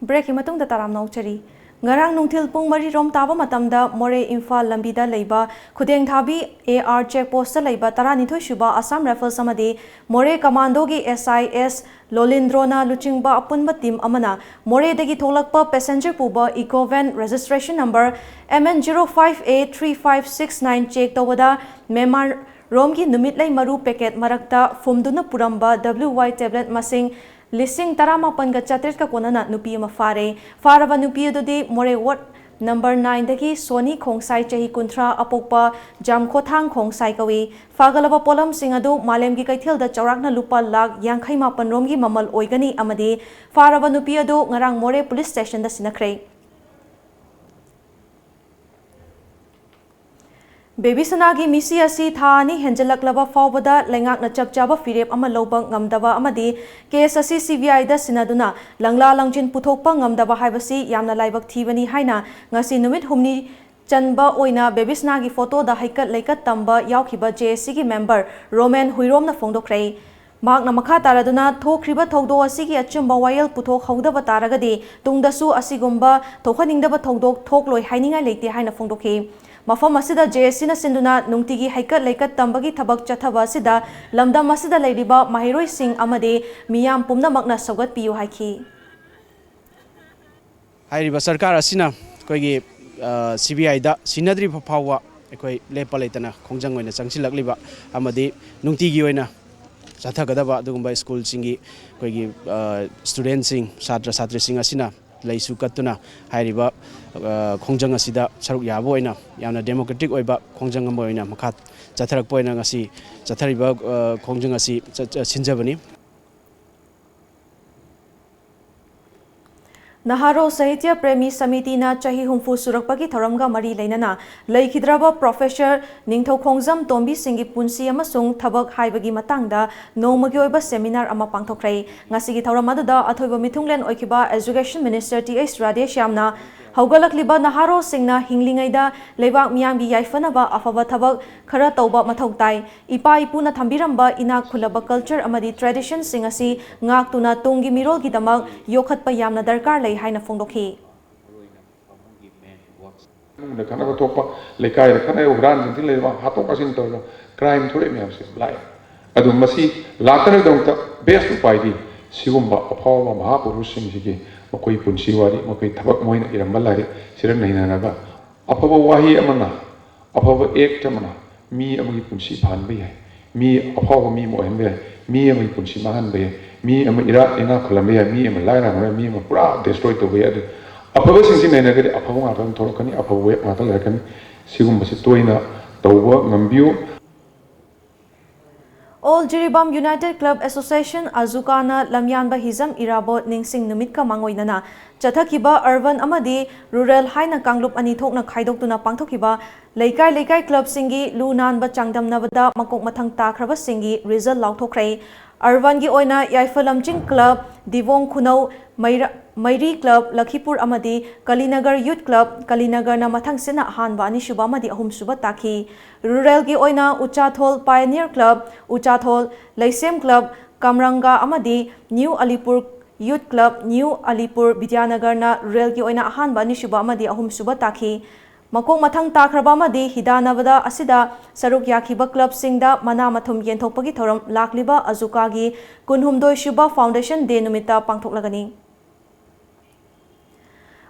Breakꯀꯤ ꯃꯇꯨꯡꯗ ꯇꯔꯥꯝꯅ ꯑꯣꯛꯆꯔꯤ꯫ ꯉꯔꯥꯡ ꯅꯨꯡꯊꯤꯜ ꯄꯨꯡ ꯃꯔꯤ ꯔꯣꯝ ꯇꯥꯕ ꯃꯇꯝꯗ ꯃꯣꯔꯦ ꯏꯝꯐꯥꯜ ꯂꯝꯕꯤꯗ ꯂꯩꯕ ꯈꯨꯗꯦꯡꯊꯥꯕꯤ ꯑꯦ ꯑꯥꯔ ꯆꯦꯛ ꯄꯣꯁꯇ ꯂꯩꯕ ꯇꯔꯥꯅꯤꯊꯣꯏ ꯁꯨꯕ ꯑꯁꯥꯝ ꯔꯥꯏꯐꯜꯁ ꯑꯃꯗꯤ ꯃꯣꯔꯦ ꯀꯃꯥꯟꯗꯣꯒꯤ ꯑꯦꯁ ꯑꯥꯏ ꯑꯦꯁ ꯂꯣꯂꯤꯟꯗ꯭ꯔꯣꯅ ꯂꯨꯆꯤꯡꯕ ꯑꯄꯨꯟꯕ ꯇꯤꯝ ꯑꯃꯅ ꯃꯣꯔꯦꯗꯒꯤ ꯊꯣꯛꯂꯛꯄ ꯄꯦꯁꯦꯟꯖꯔ ꯄꯨꯕ eco van registration number M N zero five A three five six nine check ꯇꯧꯕꯗ ꯃꯦꯃꯥꯔ ꯔꯣꯝꯒꯤ ꯅꯨꯃꯤꯠꯂꯩ ꯃꯔꯨ ꯄꯦꯀꯦꯠ ꯃꯔꯛꯇ ꯐꯨꯝꯗꯨꯅ ꯄꯨꯔꯝꯕ W Y tablet ꯃꯁꯤꯡ ꯂꯤꯁꯤꯡ ꯇꯔꯥꯃꯥꯄꯟꯒ ꯆꯥꯇ꯭ꯔꯦꯠꯀ ꯀꯣꯟꯅꯅ ꯅꯨꯄꯤ ꯑꯃ ꯐꯥꯔꯦ꯫ ꯐꯥꯔꯕ ꯅꯨꯄꯤ ꯑꯗꯨꯗꯤ ꯃꯣꯔꯦ ꯋꯥꯔꯗ ꯅꯝꯕꯔ ꯅꯥꯏꯟꯗꯒꯤ ꯁꯣꯅꯤ ꯈꯣꯡꯁꯥꯏ, ꯆꯍꯤ ꯀꯨꯟꯊ꯭ꯔꯥ, ꯑꯄꯣꯛꯄ ꯖꯥꯝꯈꯣꯊꯥꯡ ꯈꯣꯡꯁꯥꯏ ꯀꯧꯏ꯫ ꯐꯥꯒꯠꯂꯕ ꯄꯣꯠꯂꯝꯁꯤꯡ ꯑꯗꯨ ꯃꯥꯂꯦꯝꯒꯤ ꯀꯩꯊꯦꯜꯗ ꯆꯥꯎꯔꯥꯛꯅ ꯂꯨꯄꯥ ꯂꯥꯈ ꯌꯥꯡꯈꯩ ꯃꯥꯄꯟ ꯔꯣꯝꯒꯤ ꯃꯃꯜ ꯑꯣꯏꯒꯅꯤ ꯑꯃꯗꯤ ꯐꯥꯔꯕ ꯅꯨꯄꯤ ꯑꯗꯨ ꯉꯔꯥꯡ ꯃꯣꯔꯦ ꯄꯨꯂꯤꯁ ꯁ꯭ꯇꯦꯁꯟꯗ ꯁꯤꯟꯅꯈ꯭ꯔꯦ꯫ ꯕꯦꯕꯤ ꯁꯅꯥꯒꯤ ꯃꯤꯁꯤ ꯑꯁꯤ ꯊꯥ ꯑꯅꯤ ꯍꯦꯟꯖꯜꯂꯛꯂꯕ ꯐꯥꯎꯕꯗ ꯂꯩꯉꯥꯛꯅ ꯆꯞ ꯆꯥꯕ ꯐꯤꯔꯦꯞ ꯑꯃ ꯂꯧꯕ ꯉꯝꯗꯕ ꯑꯃꯗꯤ ꯀꯦꯁ ꯑꯁꯤ ꯁꯤ ꯕꯤ ꯑꯥꯏꯗ ꯁꯤꯟꯅꯗꯨꯅ ꯂꯪꯂꯥ ꯂꯪꯖꯤꯟ ꯄꯨꯊꯣꯛꯄ ꯉꯝꯗꯕ ꯍꯥꯏꯕꯁꯤ ꯌꯥꯝꯅ ꯂꯥꯏꯕꯛ ꯊꯤꯕꯅꯤ ꯍꯥꯏꯅ ꯉꯁꯤ ꯅꯨꯃꯤꯠ ꯍꯨꯝꯅꯤ ꯆꯟꯕ ꯑꯣꯏꯅ ꯕꯦꯕꯤ ꯁꯅꯥꯒꯤ ꯐꯣꯇꯣꯗ ꯍꯩꯀꯠ ꯂꯩꯀꯠ ꯇꯝꯕ ꯌꯥꯎꯈꯤꯕ ꯖꯦ ꯑꯦꯁ ꯁꯤꯒꯤ ꯃꯦꯝꯕꯔ ꯔꯣꯃꯦꯟ ꯍꯨꯏꯔꯣꯝꯅ ꯐꯣꯡꯗꯣꯛꯈ꯭ꯔꯦ꯫ ꯃꯍꯥꯛꯅ ꯃꯈꯥ ꯇꯥꯔꯗꯨꯅ, ꯊꯣꯛꯈ꯭ꯔꯤꯕ ꯊꯧꯗꯣꯛ ꯑꯁꯤꯒꯤ ꯑꯆꯨꯝꯕ ꯋꯥꯌꯦꯜ ꯄꯨꯊꯣꯛꯍꯧꯗꯕ ꯇꯥꯔꯒꯗꯤ ꯇꯨꯡꯗꯁꯨ ꯑꯁꯤꯒꯨꯝꯕ ꯊꯣꯛꯍꯟꯅꯤꯡꯗꯕ ꯊꯧꯗꯣꯛ ꯊꯣꯛꯂꯣꯏ ꯍꯥꯏꯅꯤꯡꯉꯥꯏ ꯂꯩꯇꯦ ꯍꯥꯏꯅ ꯐꯣꯡꯗꯣꯛꯈꯤ꯫ ꯃꯐꯝ ꯑꯁꯤꯗ ꯖꯦ ꯑꯦꯁ ꯁꯤꯅ ꯁꯤꯟꯗꯨꯅ ꯅꯨꯡꯇꯤꯒꯤ ꯍꯩꯀꯠ ꯂꯩꯀꯠ ꯇꯝꯕꯒꯤ ꯊꯕꯛ ꯆꯠꯊꯕ ꯑꯁꯤꯗ ꯂꯝꯗꯝ ꯑꯁꯤꯗ ꯂꯩꯔꯤꯕ ꯃꯍꯩꯔꯣꯏꯁꯤꯡ ꯑꯃꯗꯤ ꯃꯤꯌꯥꯝ ꯄꯨꯝꯅꯃꯛꯅ ꯁꯧꯒꯠꯄꯤꯌꯨ ꯍꯥꯏꯈꯤ꯫ ꯍꯥꯏꯔꯤꯕ ꯁꯔꯀꯥꯔ ꯑꯁꯤꯅ ꯑꯩꯈꯣꯏꯒꯤ ꯁꯤ ꯕꯤ ꯑꯥꯏꯗ ꯁꯤꯟꯅꯗ꯭ꯔꯤꯕ ꯐꯥꯎꯕ ꯑꯩꯈꯣꯏ ꯂꯦꯞꯄ ꯂꯩꯇꯅ ꯈꯣꯡꯖꯪ ꯑꯣꯏꯅ ꯆꯪꯁꯤꯜꯂꯛꯂꯤꯕ ꯑꯃꯗꯤ ꯅꯨꯡꯇꯤꯒꯤ ꯑꯣꯏꯅ ꯆꯠꯊꯒꯗꯕ ꯑꯗꯨꯒꯨꯝꯕ ꯁ꯭ꯀꯨꯜꯁꯤꯡꯒꯤ ꯑꯩꯈꯣꯏꯒꯤ ꯁ꯭ꯇꯨꯗꯦꯟꯁꯤꯡ, ꯁꯥꯇ꯭ꯔ ꯁꯥꯇ꯭ꯔꯤꯁꯤꯡ ꯑꯁꯤꯅ ꯂꯩꯁꯨ ꯀꯠꯇꯨꯅ ꯍꯥꯏꯔꯤꯕ ꯈꯣꯡꯖꯪ ꯑꯁꯤꯗ ꯁꯔꯨꯛ ꯌꯥꯕ ꯑꯣꯏꯅ ꯌꯥꯝꯅ ꯗꯦꯃꯣꯀ꯭ꯔꯦꯇꯤꯛ ꯑꯣꯏꯕ ꯈꯣꯡꯖꯪ ꯑꯃ ꯑꯣꯏꯅ ꯃꯈꯥ ꯆꯠꯊꯔꯛꯄ ꯑꯣꯏꯅ ꯉꯁꯤ ꯆꯠꯊꯔꯤꯕ ꯈꯣꯡꯖꯪ ꯑꯁꯤ ꯁꯤꯟꯖꯕꯅꯤ꯫ ꯅꯍꯥꯔꯣꯜ ꯁꯥꯍꯤꯇ꯭ꯌ ꯄ꯭ꯔꯦꯃꯤ ꯁꯃꯤꯇꯤꯅ ꯆꯍꯤ ꯍꯨꯝꯐꯨ ꯁꯨꯔꯛꯄꯒꯤ ꯊꯧꯔꯝꯒ ꯃꯔꯤ ꯂꯩꯅꯅ ꯂꯩꯈꯤꯗ꯭ꯔꯕ ꯄ꯭ꯔꯣꯐꯦꯁꯔ ꯅꯤꯡꯊꯧꯈꯣꯡꯖꯝ ꯇꯣꯝꯕꯤ ꯁꯤꯡꯒꯤ ꯄꯨꯟꯁꯤ ꯑꯃꯁꯨꯡ ꯊꯕꯛ ꯍꯥꯏꯕꯒꯤ ꯃꯇꯥꯡꯗ ꯅꯣꯡꯃꯒꯤ ꯑꯣꯏꯕ ꯁꯦꯃꯤꯅꯥꯔ ꯑꯃ ꯄꯥꯡꯊꯣꯛꯈ꯭ꯔꯦ꯫ ꯉꯁꯤꯒꯤ ꯊꯧꯔꯝ ꯑꯗꯨꯗ ꯑꯊꯣꯏꯕ ꯃꯤꯊꯨꯡꯂꯦꯟ ꯑꯣꯏꯈꯤꯕ Education Minister Th Radheshyamꯅ ꯍꯧꯒꯠꯂꯛꯂꯤꯕ ꯅꯍꯥꯔꯣꯜꯁꯤꯡꯅ ꯍꯤꯡꯂꯤꯉꯩꯗ ꯂꯩꯕꯥꯛ ꯃꯤꯌꯥꯝꯒꯤ ꯌꯥꯏꯐꯅꯕ ꯑꯐꯕ ꯊꯕꯛ ꯈꯔ ꯇꯧꯕ ꯃꯊꯧ ꯇꯥꯏ꯫ ꯏꯄꯥ ꯏꯄꯨꯅ ꯊꯝꯕꯤꯔꯝꯕ ꯏꯅꯥꯛ ꯈꯨꯜꯂꯕ culture ꯑꯃꯗꯤ traditionꯁꯤꯡ ꯑꯁꯤ ꯉꯥꯛꯇꯨꯅ ꯇꯨꯡꯒꯤ ꯃꯤꯔꯣꯜꯒꯤꯗꯃꯛ ꯌꯣꯛꯈꯠꯄ ꯌꯥꯝꯅ ꯗꯔꯀꯥꯔ ꯂꯩ ꯍꯥꯏꯅ ꯐꯣꯡꯗꯣꯛꯈꯤ꯫ ꯏꯃꯨꯡꯗ ꯈꯠꯅꯕ ꯊꯣꯛꯄ, ꯂꯩꯀꯥꯏꯗ ꯈꯠꯅꯕ, ꯍꯨꯔꯥꯟ ꯆꯤꯟꯊꯤ ꯂꯩꯕ, ꯍꯥꯠꯇꯣꯛ ꯍꯥꯠꯆꯤꯟ ꯇꯧꯔꯒ ꯀ꯭ꯔꯥꯏꯝ ꯊꯣꯛꯂꯛꯏ ꯃꯌꯥꯝꯁꯦ ꯂꯥꯛꯑꯦ꯫ ꯑꯗꯨ ꯃꯁꯤ ꯂꯥꯛꯇꯅꯕꯒꯤꯗꯃꯛꯇ ꯕꯦꯁ ꯎꯄꯥꯏꯗꯤ ꯁꯤꯒꯨꯝꯕ ꯑꯐꯥꯎꯕ ꯃꯍꯥꯄꯨꯔꯨꯁꯁꯤꯡꯁꯤꯒꯤ ꯃꯈꯣꯏ ꯄꯨꯟꯁꯤ ꯋꯥꯔꯤ, ꯃꯈꯣꯏ ꯊꯕꯛ, ꯃꯣꯏꯅ ꯏꯔꯝꯕ ꯂꯥꯏꯔꯤꯛ ꯁꯤꯗ ꯅꯩꯅꯔꯒ ꯑꯐꯕ ꯋꯥꯍꯩ ꯑꯃꯅ, ꯑꯐꯕ ꯑꯦꯛ ꯑꯃꯅ ꯃꯤ ꯑꯃꯒꯤ ꯄꯨꯟꯁꯤ ꯐꯍꯟꯕ ꯌꯥꯏ, ꯃꯤ ꯑꯐꯥꯎꯕ ꯃꯤ ꯑꯃ ꯑꯣꯏꯍꯟꯕ ꯌꯥꯏ, ꯃꯤ ꯑꯃꯒꯤ ꯄꯨꯟꯁꯤ ꯃꯥꯡꯍꯟꯕ ꯌꯥꯏ, ꯃꯤ ꯑꯃ ꯏꯔꯥ ꯏꯅꯥꯛ ꯈꯨꯜꯍꯟꯕ ꯌꯥꯏ, ꯃꯤ ꯑꯃ ꯂꯥꯏꯔꯍꯟꯕ ꯌꯥꯏ, ꯃꯤ ꯑꯃ ꯄꯨꯔꯥ ꯗꯦꯁꯇ꯭ꯔꯣꯏ ꯇꯧꯕ ꯌꯥꯏ꯫ ꯑꯗꯨ ꯑꯐꯕꯁꯤꯡꯁꯤ ꯅꯩꯅꯔꯒꯗꯤ ꯑꯐꯕ ꯉꯥꯛꯇ ꯑꯗꯨꯝ ꯊꯣꯛꯂꯛꯀꯅꯤ, ꯑꯐꯕ ꯋꯦꯕ ꯉꯥꯛꯇ ꯂꯩꯔꯛꯀꯅꯤ꯫ ꯁꯤꯒꯨꯝꯕꯁꯤ ꯇꯣꯏꯅ ꯇꯧꯕ ꯉꯝꯕꯤꯌꯨ꯫ All Jiribam United Club Association, ꯑꯖꯨꯀꯥꯅ ꯂꯝꯌꯥꯟꯕ Hijam Irabot ꯅꯤꯡꯁꯤꯡ ꯅꯨꯃꯤꯠꯀ ꯃꯥꯡꯑꯣꯏꯅꯅ ꯆꯠꯊꯈꯤꯕ ꯑꯔꯕꯟ ꯑꯃꯗꯤ ꯔꯨꯔꯦꯜ ꯍꯥꯏꯅ ꯀꯥꯡꯂꯨꯞ ꯑꯅꯤ ꯊꯣꯛꯅ ꯈꯥꯏꯗꯣꯛꯇꯨꯅ ꯄꯥꯡꯊꯣꯛꯈꯤꯕ ꯂꯩꯀꯥꯏ ꯂꯩꯀꯥꯏ ꯀ꯭ꯂꯕꯁꯤꯡꯒꯤ ꯂꯨ ꯅꯥꯟꯕ ꯆꯥꯡꯗꯝꯅꯕꯗ ꯃꯀꯣꯛ ꯃꯊꯪ ꯇꯥꯈ꯭ꯔꯕꯁꯤꯡꯒꯤ ꯔꯤꯖꯜ ꯂꯥꯎꯊꯣꯛꯈ꯭ꯔꯦ꯫ ꯑꯔꯕꯟꯒꯤ ꯑꯣꯏꯅ ꯌꯥꯏꯐ ꯂꯝꯖꯤꯡ ꯀ꯭ꯂꯕ, ꯗꯤꯕꯣꯡ ꯈꯨꯅꯧ, ꯃꯩꯔꯥ-, ꯃꯩꯔꯤ ꯀ꯭ꯂꯕ, ꯂꯈꯤꯄꯨꯔ ꯑꯃꯗꯤ ꯀꯂꯤꯅꯒꯔ ꯌꯨꯠ ꯀ꯭ꯂꯕ, ꯀꯂꯤꯅꯒꯔꯅ ꯃꯊꯪꯁꯤꯠꯅ ꯑꯍꯥꯟꯕ, ꯑꯅꯤꯁꯨꯕ ꯑꯃꯗꯤ ꯑꯍꯨꯝꯁꯨꯕ ꯇꯥꯈꯤ꯫ ꯔꯨꯔꯦꯜꯒꯤ ꯑꯣꯏꯅ ꯎꯆꯥꯊꯣꯜ ꯄꯥꯏꯑꯅꯤꯌꯔ ꯀ꯭ꯂꯕ, ꯎꯆꯥꯊꯣꯜ ꯂꯩꯁꯦꯝ ꯀ꯭ꯂꯕ, ꯀꯝꯔꯪꯒꯥ ꯑꯃꯗꯤ ꯅ꯭ꯌꯨ ꯑꯂꯤꯄꯨꯔ ꯌꯨꯠ ꯀ꯭ꯂꯕ, ꯅ꯭ꯌꯨ ꯑꯂꯤꯄꯨꯔ ꯕꯤꯗ꯭ꯌꯥꯅꯒꯔꯅ ꯔꯨꯔꯦꯜꯒꯤ ꯑꯣꯏꯅ ꯑꯍꯥꯟꯕ, ꯑꯅꯤꯁꯨꯕ ꯑꯃꯗꯤ ꯑꯍꯨꯝꯁꯨꯕ ꯇꯥꯈꯤ꯫ ꯃꯀꯣꯛ ꯃꯊꯪ ꯇꯥꯈ꯭ꯔꯕ ꯑꯃꯗꯤ ꯍꯤꯗꯥꯟꯅꯕꯗ ꯑꯁꯤꯗ ꯁꯔꯨꯛ ꯌꯥꯈꯤꯕ ꯀ꯭ꯂꯕꯁꯤꯡꯗ ꯃꯅꯥ ꯃꯊꯨꯝ ꯌꯦꯟꯊꯣꯛꯄꯒꯤ ꯊꯧꯔꯝ ꯂꯥꯛꯂꯤꯕ ꯑꯖꯨꯀꯥꯒꯤ ꯀꯨꯟꯍꯨꯝꯗꯣꯏ ꯁꯨꯕ Foundation Day ꯅꯨꯃꯤꯠꯇ ꯄꯥꯡꯊꯣꯛꯂꯒꯅꯤ꯫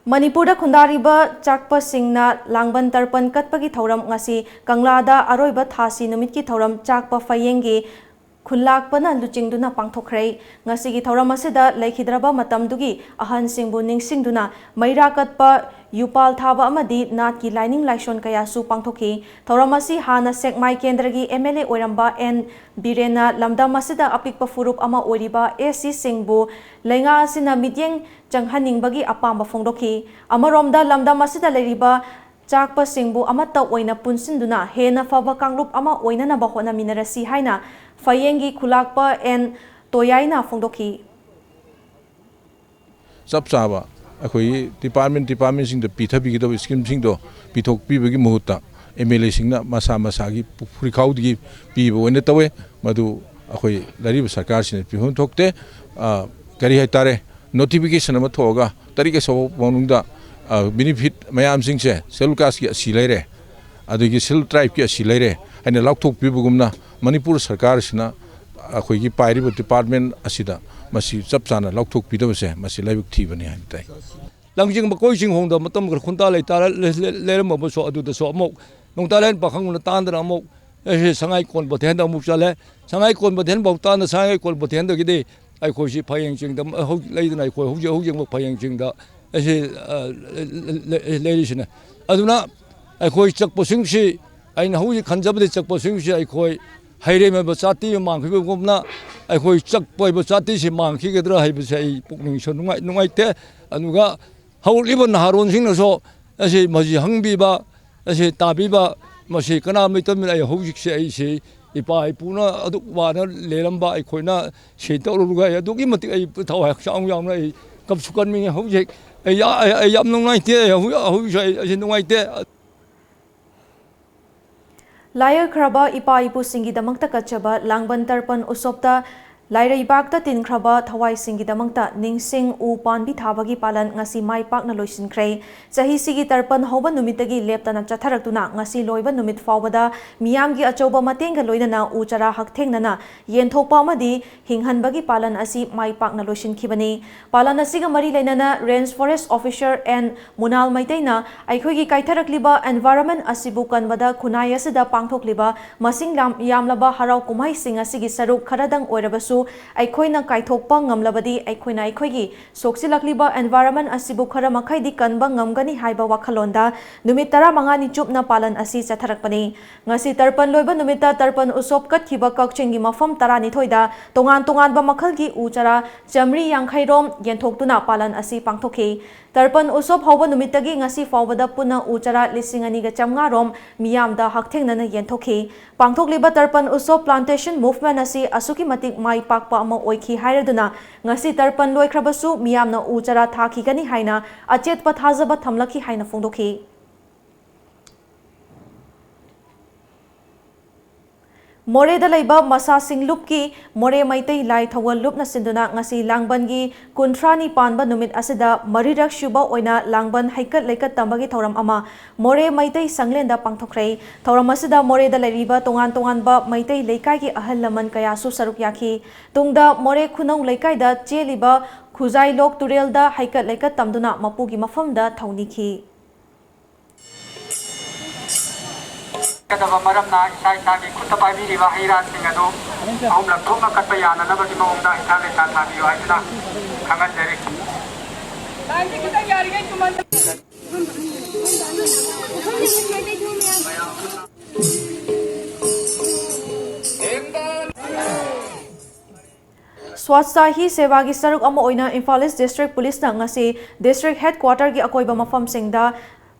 ꯃꯅꯤꯄꯨꯔꯗ ꯈꯨꯟꯗꯥꯔꯤꯕ ꯆꯥꯛꯄꯁꯤꯡꯅ ꯂꯥꯡꯕꯟ ꯇꯔꯄꯟ ꯀꯠꯄꯒꯤ ꯊꯧꯔꯝ ꯉꯁꯤ ꯀꯪꯂꯥꯗ ꯑꯔꯣꯏꯕ ꯊꯥꯁꯤ ꯅꯨꯃꯤꯠꯀꯤ ꯊꯧꯔꯝ ꯆꯥꯛꯄ ꯐꯌꯦꯡꯒꯤ ꯈꯨꯟꯂꯥꯛꯄꯅ ꯂꯨꯆꯤꯡꯗꯨꯅ ꯄꯥꯡꯊꯣꯛꯈ꯭ꯔꯦ꯫ ꯉꯁꯤꯒꯤ ꯊꯧꯔꯝ ꯑꯁꯤꯗ ꯂꯩꯈꯤꯗ꯭ꯔꯕ ꯃꯇꯝꯗꯨꯒꯤ ꯑꯍꯟꯁꯤꯡꯕꯨ ꯅꯤꯡꯁꯤꯡꯗꯨꯅ ꯃꯩꯔꯥ ꯀꯠꯄ, ꯌꯨꯄꯥꯜ ꯊꯥꯕ ꯑꯃꯗꯤ ꯅꯥꯠꯀꯤ ꯂꯥꯏꯅꯤꯡ ꯂꯥꯏꯁꯣꯟ ꯀꯌꯥꯁꯨ ꯄꯥꯡꯊꯣꯛꯈꯤ꯫ ꯊꯧꯔꯝ ꯑꯁꯤ ꯍꯥꯟꯅ ꯁꯦꯛꯃꯥꯏ ꯀꯦꯟꯗ꯭ꯔꯒꯤ MLA ꯑꯣꯏꯔꯝꯕ ꯑꯦꯟ ꯕꯤꯔꯦꯟꯅ ꯂꯝꯗꯝ ꯑꯁꯤꯗ ꯑꯄꯤꯛꯄ ꯐꯨꯔꯨꯞ ꯑꯃ ꯑꯣꯏꯔꯤꯕ SCꯁꯤꯡꯕꯨ ꯂꯩꯉꯥꯛ ꯑꯁꯤꯅ ꯃꯤꯠꯌꯦꯡ ꯆꯪꯍꯟꯅꯤꯡꯕꯒꯤ ꯑꯄꯥꯝꯕ ꯐꯣꯡꯗꯣꯛꯈꯤ꯫ ꯑꯃꯔꯣꯝꯗ ꯂꯝꯗꯝ ꯑꯁꯤꯗ ꯂꯩꯔꯤꯕ ꯆꯥꯛꯄꯁꯤꯡꯕꯨ ꯑꯃꯠꯇ ꯑꯣꯏꯅ ꯄꯨꯟꯁꯤꯟꯗꯨꯅ ꯍꯦꯟꯅ ꯐꯕ ꯀꯥꯡꯂꯨꯞ ꯑꯃ ꯑꯣꯏꯅꯅꯕ ꯍꯣꯠꯅꯃꯤꯟꯅꯔꯁꯤ ꯍꯥꯏꯅ ꯐꯌꯦꯡꯒꯤ ꯈꯨꯂꯥꯛꯄ ꯑꯦꯟ ꯇꯣꯌꯥꯏꯅ ꯐꯣꯡꯗꯣꯛꯈꯤ꯫ ꯆꯞ ꯆꯥꯕ ꯑꯩꯈꯣꯏꯒꯤ ꯗꯤꯄꯥꯔꯠꯃꯦꯟ ꯗꯤꯄꯥꯔꯠꯃꯦꯟꯁꯤꯡꯗ ꯄꯤꯊꯕꯤꯒꯗꯕ ꯁ꯭ꯀꯤꯝꯁꯤꯡꯗꯣ ꯄꯤꯊꯣꯛꯄꯤꯕꯒꯤ ꯃꯍꯨꯠꯇ MLAꯁꯤꯡꯅ ꯃꯁꯥ ꯃꯁꯥꯒꯤ ꯐꯨꯔꯤꯈꯥꯎꯗꯒꯤ ꯄꯤꯕ ꯑꯣꯏꯅ ꯇꯧꯋꯦ꯫ ꯃꯗꯨ ꯑꯩꯈꯣꯏ ꯂꯩꯔꯤꯕ ꯁꯔꯀꯥꯔꯁꯤꯅ ꯄꯤꯐꯝ ꯊꯣꯛꯇꯦ꯫ ꯑ, ꯀꯔꯤ ꯍꯥꯏꯇꯥꯔꯦ, ꯅꯣꯇꯤꯐꯤꯀꯦꯁꯟ ꯑꯃ ꯊꯣꯛꯑꯒ ꯇꯔꯤꯛ ꯑꯁꯨꯛ ꯐꯥꯎ ꯃꯅꯨꯡꯗ ꯕꯤꯅꯤꯐꯤꯠ ꯃꯌꯥꯝꯁꯤꯡꯁꯦ ꯁꯦꯗꯨꯜ ꯀꯥꯁꯀꯤ ꯑꯁꯤ ꯂꯩꯔꯦ, ꯑꯗꯒꯤ ꯁꯦꯗꯨꯜ ꯇ꯭ꯔꯥꯏꯕꯀꯤ ꯑꯁꯤ ꯂꯩꯔꯦ ꯍꯥꯏꯅ ꯂꯥꯎꯊꯣꯛꯄꯤꯕꯒꯨꯝꯅ, ꯃꯅꯤꯄꯨꯔ ꯁꯔꯀꯥꯔꯁꯤꯅ ꯑꯩꯈꯣꯏꯒꯤ ꯄꯥꯏꯔꯤꯕ ꯗꯤꯄꯥꯔꯠꯃꯦꯟ ꯑꯁꯤꯗ ꯃꯁꯤ ꯆꯞ ꯆꯥꯅ ꯂꯥꯎꯊꯣꯛꯄꯤꯗꯕꯁꯦ, ꯃꯁꯤ ꯂꯥꯏꯕꯛ ꯊꯤꯕꯅꯤ ꯍꯥꯏꯅ ꯇꯥꯏ꯫ ꯂꯪꯖꯤꯡ ꯃꯀꯣꯏ ꯆꯤꯡꯈꯣꯡꯗ ꯃꯇꯝ ꯈꯔ ꯈꯨꯟꯇꯥ ꯂꯩꯇꯥꯔ-, ꯂꯩ-, ꯂꯩ-, ꯂꯩꯔꯝꯃꯕꯁꯨ, ꯑꯗꯨꯗꯁꯨ ꯑꯃꯨꯛ ꯅꯣꯡꯇꯥꯂꯦꯟ ꯄꯥꯈꯪꯕꯅ ꯇꯥꯟꯗꯅ ꯑꯃꯨꯛ ꯑꯩꯁꯦ ꯁꯉꯥꯏ ꯀꯣꯟ ꯕꯣꯊꯦꯟꯗ ꯑꯃꯨꯛ ꯆꯠꯂꯦ꯫ ꯁꯉꯥꯏ ꯀꯣꯟ ꯕꯣꯊꯦꯟ ꯐꯥꯎ ꯇꯥꯟꯅ ꯁꯉꯥꯏ ꯀꯣꯟ ꯕꯣꯊꯦꯟꯗꯒꯤꯗꯤ ꯑꯩꯈꯣꯏꯁꯤ ꯐꯌꯦꯡ ꯆꯤꯡꯗ ꯍꯧꯖꯤꯛ ꯂꯩꯗꯅ, ꯑꯩꯈꯣꯏ ꯍꯧꯖꯤꯛ ꯍꯧꯖꯤꯛꯃꯛ ꯐꯌꯦꯡ ꯆꯤꯡꯗ ꯑꯩꯁꯦ, ꯑ, ꯂꯩ-, ꯂꯩ-, ꯂꯩꯔꯤꯁꯤꯅꯦ꯫ ꯑꯗꯨꯅ ꯑꯩꯈꯣꯏ ꯆꯛꯄꯁꯤꯡꯁꯤ, ꯑꯩꯅ ꯍꯧꯖꯤꯛ ꯈꯟꯖꯕꯗꯤ ꯆꯛꯄꯁꯤꯡꯁꯤ ꯑꯩꯈꯣꯏ ꯍꯩꯔꯦꯝ ꯑꯣꯏꯕ ꯖꯥꯇꯤ ꯃꯥꯡꯈꯤꯕꯒꯨꯝꯅ ꯑꯩꯈꯣꯏ ꯆꯛꯄ ꯑꯣꯏꯕ ꯖꯥꯇꯤꯁꯤ ꯃꯥꯡꯈꯤꯒꯗ꯭ꯔꯥ ꯍꯥꯏꯕꯁꯦ ꯑꯩ ꯄꯨꯛꯅꯤꯡꯁꯨ ꯅꯨꯡꯉꯥꯏ-, ꯅꯨꯡꯉꯥꯏꯇꯦ꯫ ꯑꯗꯨꯒ ꯍꯧꯔꯛꯂꯤꯕ ꯅꯍꯥꯔꯣꯟꯁꯤꯡꯅꯁꯨ ꯑꯁꯤ ꯃꯁꯤ ꯍꯪꯕꯤꯕ, ꯑꯁꯤ ꯇꯥꯕꯤꯕ, ꯃꯁꯤ ꯀꯅꯥꯝ ꯂꯩꯇꯕꯅꯤꯅ ꯑꯩ ꯍꯧꯖꯤꯛꯁꯦ ꯑꯩꯁꯤ ꯏꯄꯥ ꯏꯄꯨꯅ ꯑꯗꯨꯛ ꯋꯥꯅ ꯂꯦꯜꯂꯝꯕ ꯑꯩꯈꯣꯏꯅ ꯁꯤ ꯇꯧꯔꯨꯔꯒ ꯑꯩ ꯑꯗꯨꯛꯀꯤ ꯃꯇꯤꯛ ꯑꯩ ꯊꯋꯥꯏ ꯍꯛꯆꯥꯡ ꯌꯥꯎꯅ ꯑꯩ ꯀꯞꯁꯨ ꯀꯟꯅꯤꯡꯉꯦ ꯍꯧꯖꯤꯛ꯫ ꯑꯩ ꯌꯥ-, ꯑꯩ, ꯑꯩ ꯌꯥꯝ ꯅꯨꯡꯉꯥꯏꯇꯦ, ꯍꯧꯖꯤꯛ, ꯍꯧꯖꯤꯛꯁꯨ ꯑꯩ, ꯑꯩꯁꯦ ꯅꯨꯡꯉꯥꯏꯇꯦ꯫ ꯂꯥꯏꯑꯣꯏꯈ꯭ꯔꯕ ꯏꯄꯥ ꯏꯄꯨꯁꯤꯡꯒꯤꯗꯃꯛꯇ ꯀꯠꯆꯕ ꯂꯥꯡꯕꯟ ꯇꯔꯄꯟ ꯎꯁꯣꯞꯇ ꯂꯥꯏꯔꯩꯕꯥꯛꯇ ꯇꯤꯟꯈ꯭ꯔꯕ ꯊꯋꯥꯏꯁꯤꯡꯒꯤꯗꯃꯛꯇ ꯅꯤꯡꯁꯤꯡ ꯎ ꯄꯥꯟꯕꯤ ꯊꯥꯕꯒꯤ ꯄꯥꯂꯟ ꯉꯁꯤ ꯃꯥꯏ ꯄꯥꯛꯅ ꯂꯣꯏꯁꯤꯟꯈ꯭ꯔꯦ꯫ ꯆꯍꯤꯁꯤꯒꯤ ꯇꯔꯄꯟ ꯍꯧꯕ ꯅꯨꯃꯤꯠꯇꯒꯤ ꯂꯦꯞꯇꯅ ꯆꯠꯊꯔꯛꯇꯨꯅ ꯉꯁꯤ ꯂꯣꯏꯕ ꯅꯨꯃꯤꯠ ꯐꯥꯎꯕꯗ ꯃꯤꯌꯥꯝꯒꯤ ꯑꯆꯧꯕ ꯃꯇꯦꯡꯒ ꯂꯣꯏꯅꯅ ꯎ ꯆꯥꯔꯥ ꯍꯛꯊꯦꯡꯅꯅ ꯌꯦꯟꯊꯣꯛꯄ ꯑꯃꯗꯤ ꯍꯤꯡꯍꯟꯕꯒꯤ ꯄꯥꯂꯟ ꯑꯁꯤ ꯃꯥꯏ ꯄꯥꯛꯅ ꯂꯣꯏꯁꯤꯟꯈꯤꯕꯅꯤ꯫ ꯄꯥꯂꯟ ꯑꯁꯤꯒ ꯃꯔꯤ ꯂꯩꯅꯅ Range Forest Officer N ꯃꯨꯅꯥꯜ ꯃꯩꯇꯩꯅ ꯑꯩꯈꯣꯏꯒꯤ ꯀꯥꯏꯊꯔꯛꯂꯤꯕ environment ꯑꯁꯤꯕꯨ ꯀꯟꯕꯗ ꯈꯨꯟꯅꯥꯏ ꯑꯁꯤꯗ ꯄꯥꯡꯊꯣꯛꯂꯤꯕ ꯃꯁꯤꯡ ꯌꯥꯝ-, ꯌꯥꯝꯂꯕ ꯍꯔꯥꯎ ꯀꯨꯝꯍꯩꯁꯤꯡ ꯑꯁꯤꯒꯤ ꯁꯔꯨꯛ ꯈꯔꯗꯪ ꯑꯣꯏꯔꯕꯁꯨ ꯑꯩꯈꯣꯏꯅ ꯀꯥꯏꯊꯣꯛꯄ ꯉꯝꯂꯕꯗꯤ ꯑꯩꯈꯣꯏꯅ ꯑꯩꯈꯣꯏꯒꯤ ꯁꯣꯛꯆꯤꯜꯂꯛꯂꯤꯕ environment ꯑꯁꯤꯕꯨ ꯈꯔ ꯃꯈꯩꯗꯤ ꯀꯟꯕ ꯉꯝꯒꯅꯤ ꯍꯥꯏꯕ ꯋꯥꯈꯜꯂꯣꯟꯗ ꯅꯨꯃꯤꯠ ꯇꯔꯥꯃꯉꯥꯅꯤ ꯆꯨꯞꯅ ꯄꯥꯂꯟ ꯑꯁꯤ ꯆꯠꯊꯔꯛꯄꯅꯤ꯫ ꯉꯁꯤ ꯇꯔꯄꯟ ꯂꯣꯏꯕ ꯅꯨꯃꯤꯠꯇ ꯇꯔꯄꯟ ꯎꯁꯣꯞ ꯀꯠꯈꯤꯕ ꯀꯛꯆꯤꯡꯒꯤ ꯃꯐꯝ ꯇꯔꯥꯅꯤꯊꯣꯏꯗ ꯇꯣꯉꯥꯟ ꯇꯣꯉꯥꯟꯕ ꯃꯈꯜꯒꯤ ꯎ ꯆꯥꯔꯥ ꯆꯥꯃꯔꯤ ꯌꯥꯡꯈꯩ ꯔꯣꯝ ꯌꯦꯟꯊꯣꯛꯇꯨꯅ ꯄꯥꯂꯟ ꯑꯁꯤ ꯄꯥꯡꯊꯣꯛꯈꯤ꯫ ꯇꯔꯄꯟ ꯎꯁꯣꯞ ꯍꯧꯕ ꯅꯨꯃꯤꯠꯇꯒꯤ ꯉꯁꯤ ꯐꯥꯎꯕꯗ ꯄꯨꯟꯅ ꯎ ꯆꯥꯔꯥ ꯂꯤꯁꯤꯡ ꯑꯅꯤꯒ ꯆꯥꯃꯉꯥ ꯔꯣꯝ ꯃꯤꯌꯥꯝꯗ ꯍꯛꯊꯦꯡꯅꯅ ꯌꯦꯟꯊꯣꯛꯈꯤ꯫ ꯄꯥꯡꯊꯣꯛꯂꯤꯕ ꯇꯔꯄꯟ ꯎꯁꯣꯞ plantation movement ꯑꯁꯤ ꯑꯁꯨꯛꯀꯤ ꯃꯇꯤꯛ ꯃꯥꯏ ꯄꯥꯛꯄ ꯑꯃ ꯑꯣꯏꯈꯤ ꯍꯥꯏꯔꯗꯨꯅ ꯉꯁꯤ ꯇꯔꯄꯟ ꯂꯣꯏꯈ꯭ꯔꯕꯁꯨ ꯃꯤꯌꯥꯝꯅ ꯎ ꯆꯥꯔꯥ ꯊꯥꯈꯤꯒꯅꯤ ꯍꯥꯏꯅ ꯑꯆꯦꯠꯄ ꯊꯥꯖꯕ ꯊꯝꯂꯛꯈꯤ ꯍꯥꯏꯅ ꯐꯣꯡꯗꯣꯛꯈꯤ꯫ ꯃꯣꯔꯦꯗ ꯂꯩꯕ ꯃꯁꯥ ꯁꯤꯡꯂꯨꯞꯀꯤ ꯃꯣꯔꯦ ꯃꯩꯇꯩ ꯂꯥꯏ ꯊꯧꯒꯜ ꯂꯨꯞꯅ ꯁꯤꯟꯗꯨꯅ ꯉꯁꯤ ꯂꯥꯡꯕꯟꯒꯤ ꯀꯨꯟꯊ꯭ꯔꯥꯅꯤ ꯄꯥꯟꯕ ꯅꯨꯃꯤꯠ ꯑꯁꯤꯗ ꯃꯔꯤꯔꯛ ꯁꯨꯕ ꯑꯣꯏꯅ ꯂꯥꯡꯕꯟ ꯍꯩꯀꯠ ꯂꯩꯀꯠ ꯇꯝꯕꯒꯤ ꯊꯧꯔꯝ ꯑꯃ ꯃꯣꯔꯦ ꯃꯩꯇꯩ ꯁꯪꯂꯦꯟꯗ ꯄꯥꯡꯊꯣꯛꯈ꯭ꯔꯦ꯫ ꯊꯧꯔꯝ ꯑꯁꯤꯗ ꯃꯣꯔꯦꯗ ꯂꯩꯔꯤꯕ ꯇꯣꯉꯥꯟ ꯇꯣꯉꯥꯟꯕ ꯃꯩꯇꯩ ꯂꯩꯀꯥꯏꯒꯤ ꯑꯍꯜ ꯂꯃꯟ ꯀꯌꯥꯁꯨ ꯁꯔꯨꯛ ꯌꯥꯈꯤ꯫ ꯇꯨꯡꯗ ꯃꯣꯔꯦ ꯈꯨꯅꯧ ꯂꯩꯀꯥꯏꯗ ꯆꯦꯜꯂꯤꯕ ꯈꯨꯖꯥꯏꯂꯣꯛ ꯇꯨꯔꯦꯜꯗ ꯍꯩꯀꯠ ꯂꯩꯀꯠ ꯇꯝꯗꯨꯅ ꯃꯄꯨꯒꯤ ꯃꯐꯝꯗ ꯊꯧꯅꯤꯈꯤ꯫ ꯀꯗꯕ ꯃꯔꯝꯅ ꯏꯁꯥ ꯏꯁꯥꯒꯤ ꯈꯨꯠꯇ ꯄꯥꯏꯕꯤꯔꯤꯕ ꯍꯩ ꯔꯥꯁꯤꯡ ꯑꯗꯨ ꯑꯍꯨꯝꯂꯛ ꯊꯣꯛꯅ ꯀꯠꯄ ꯌꯥꯅꯅꯕꯒꯤ ꯃꯑꯣꯡꯗ ꯍꯩꯊꯥ ꯂꯩꯊꯥ ꯊꯥꯕꯤꯌꯨ ꯍꯥꯏꯗꯨꯅ ꯈꯪꯍꯟꯖꯔꯤ꯫ ꯁ꯭ꯋꯥꯠꯁꯥꯍꯤ ꯁꯦꯕꯥꯒꯤ ꯁꯔꯨꯛ ꯑꯃ ꯑꯣꯏꯅ ꯏꯝꯐꯥꯜ ꯏꯁ ꯗꯤꯁꯇ꯭ꯔꯤꯛ ꯄꯨꯂꯤꯁꯅ ꯉꯁꯤ ꯗꯤꯁꯇ꯭ꯔꯤꯛ ꯍꯦꯗꯀ꯭ꯋꯥꯇꯔꯒꯤ ꯑꯀꯣꯏꯕ ꯃꯐꯝꯁꯤꯡꯗ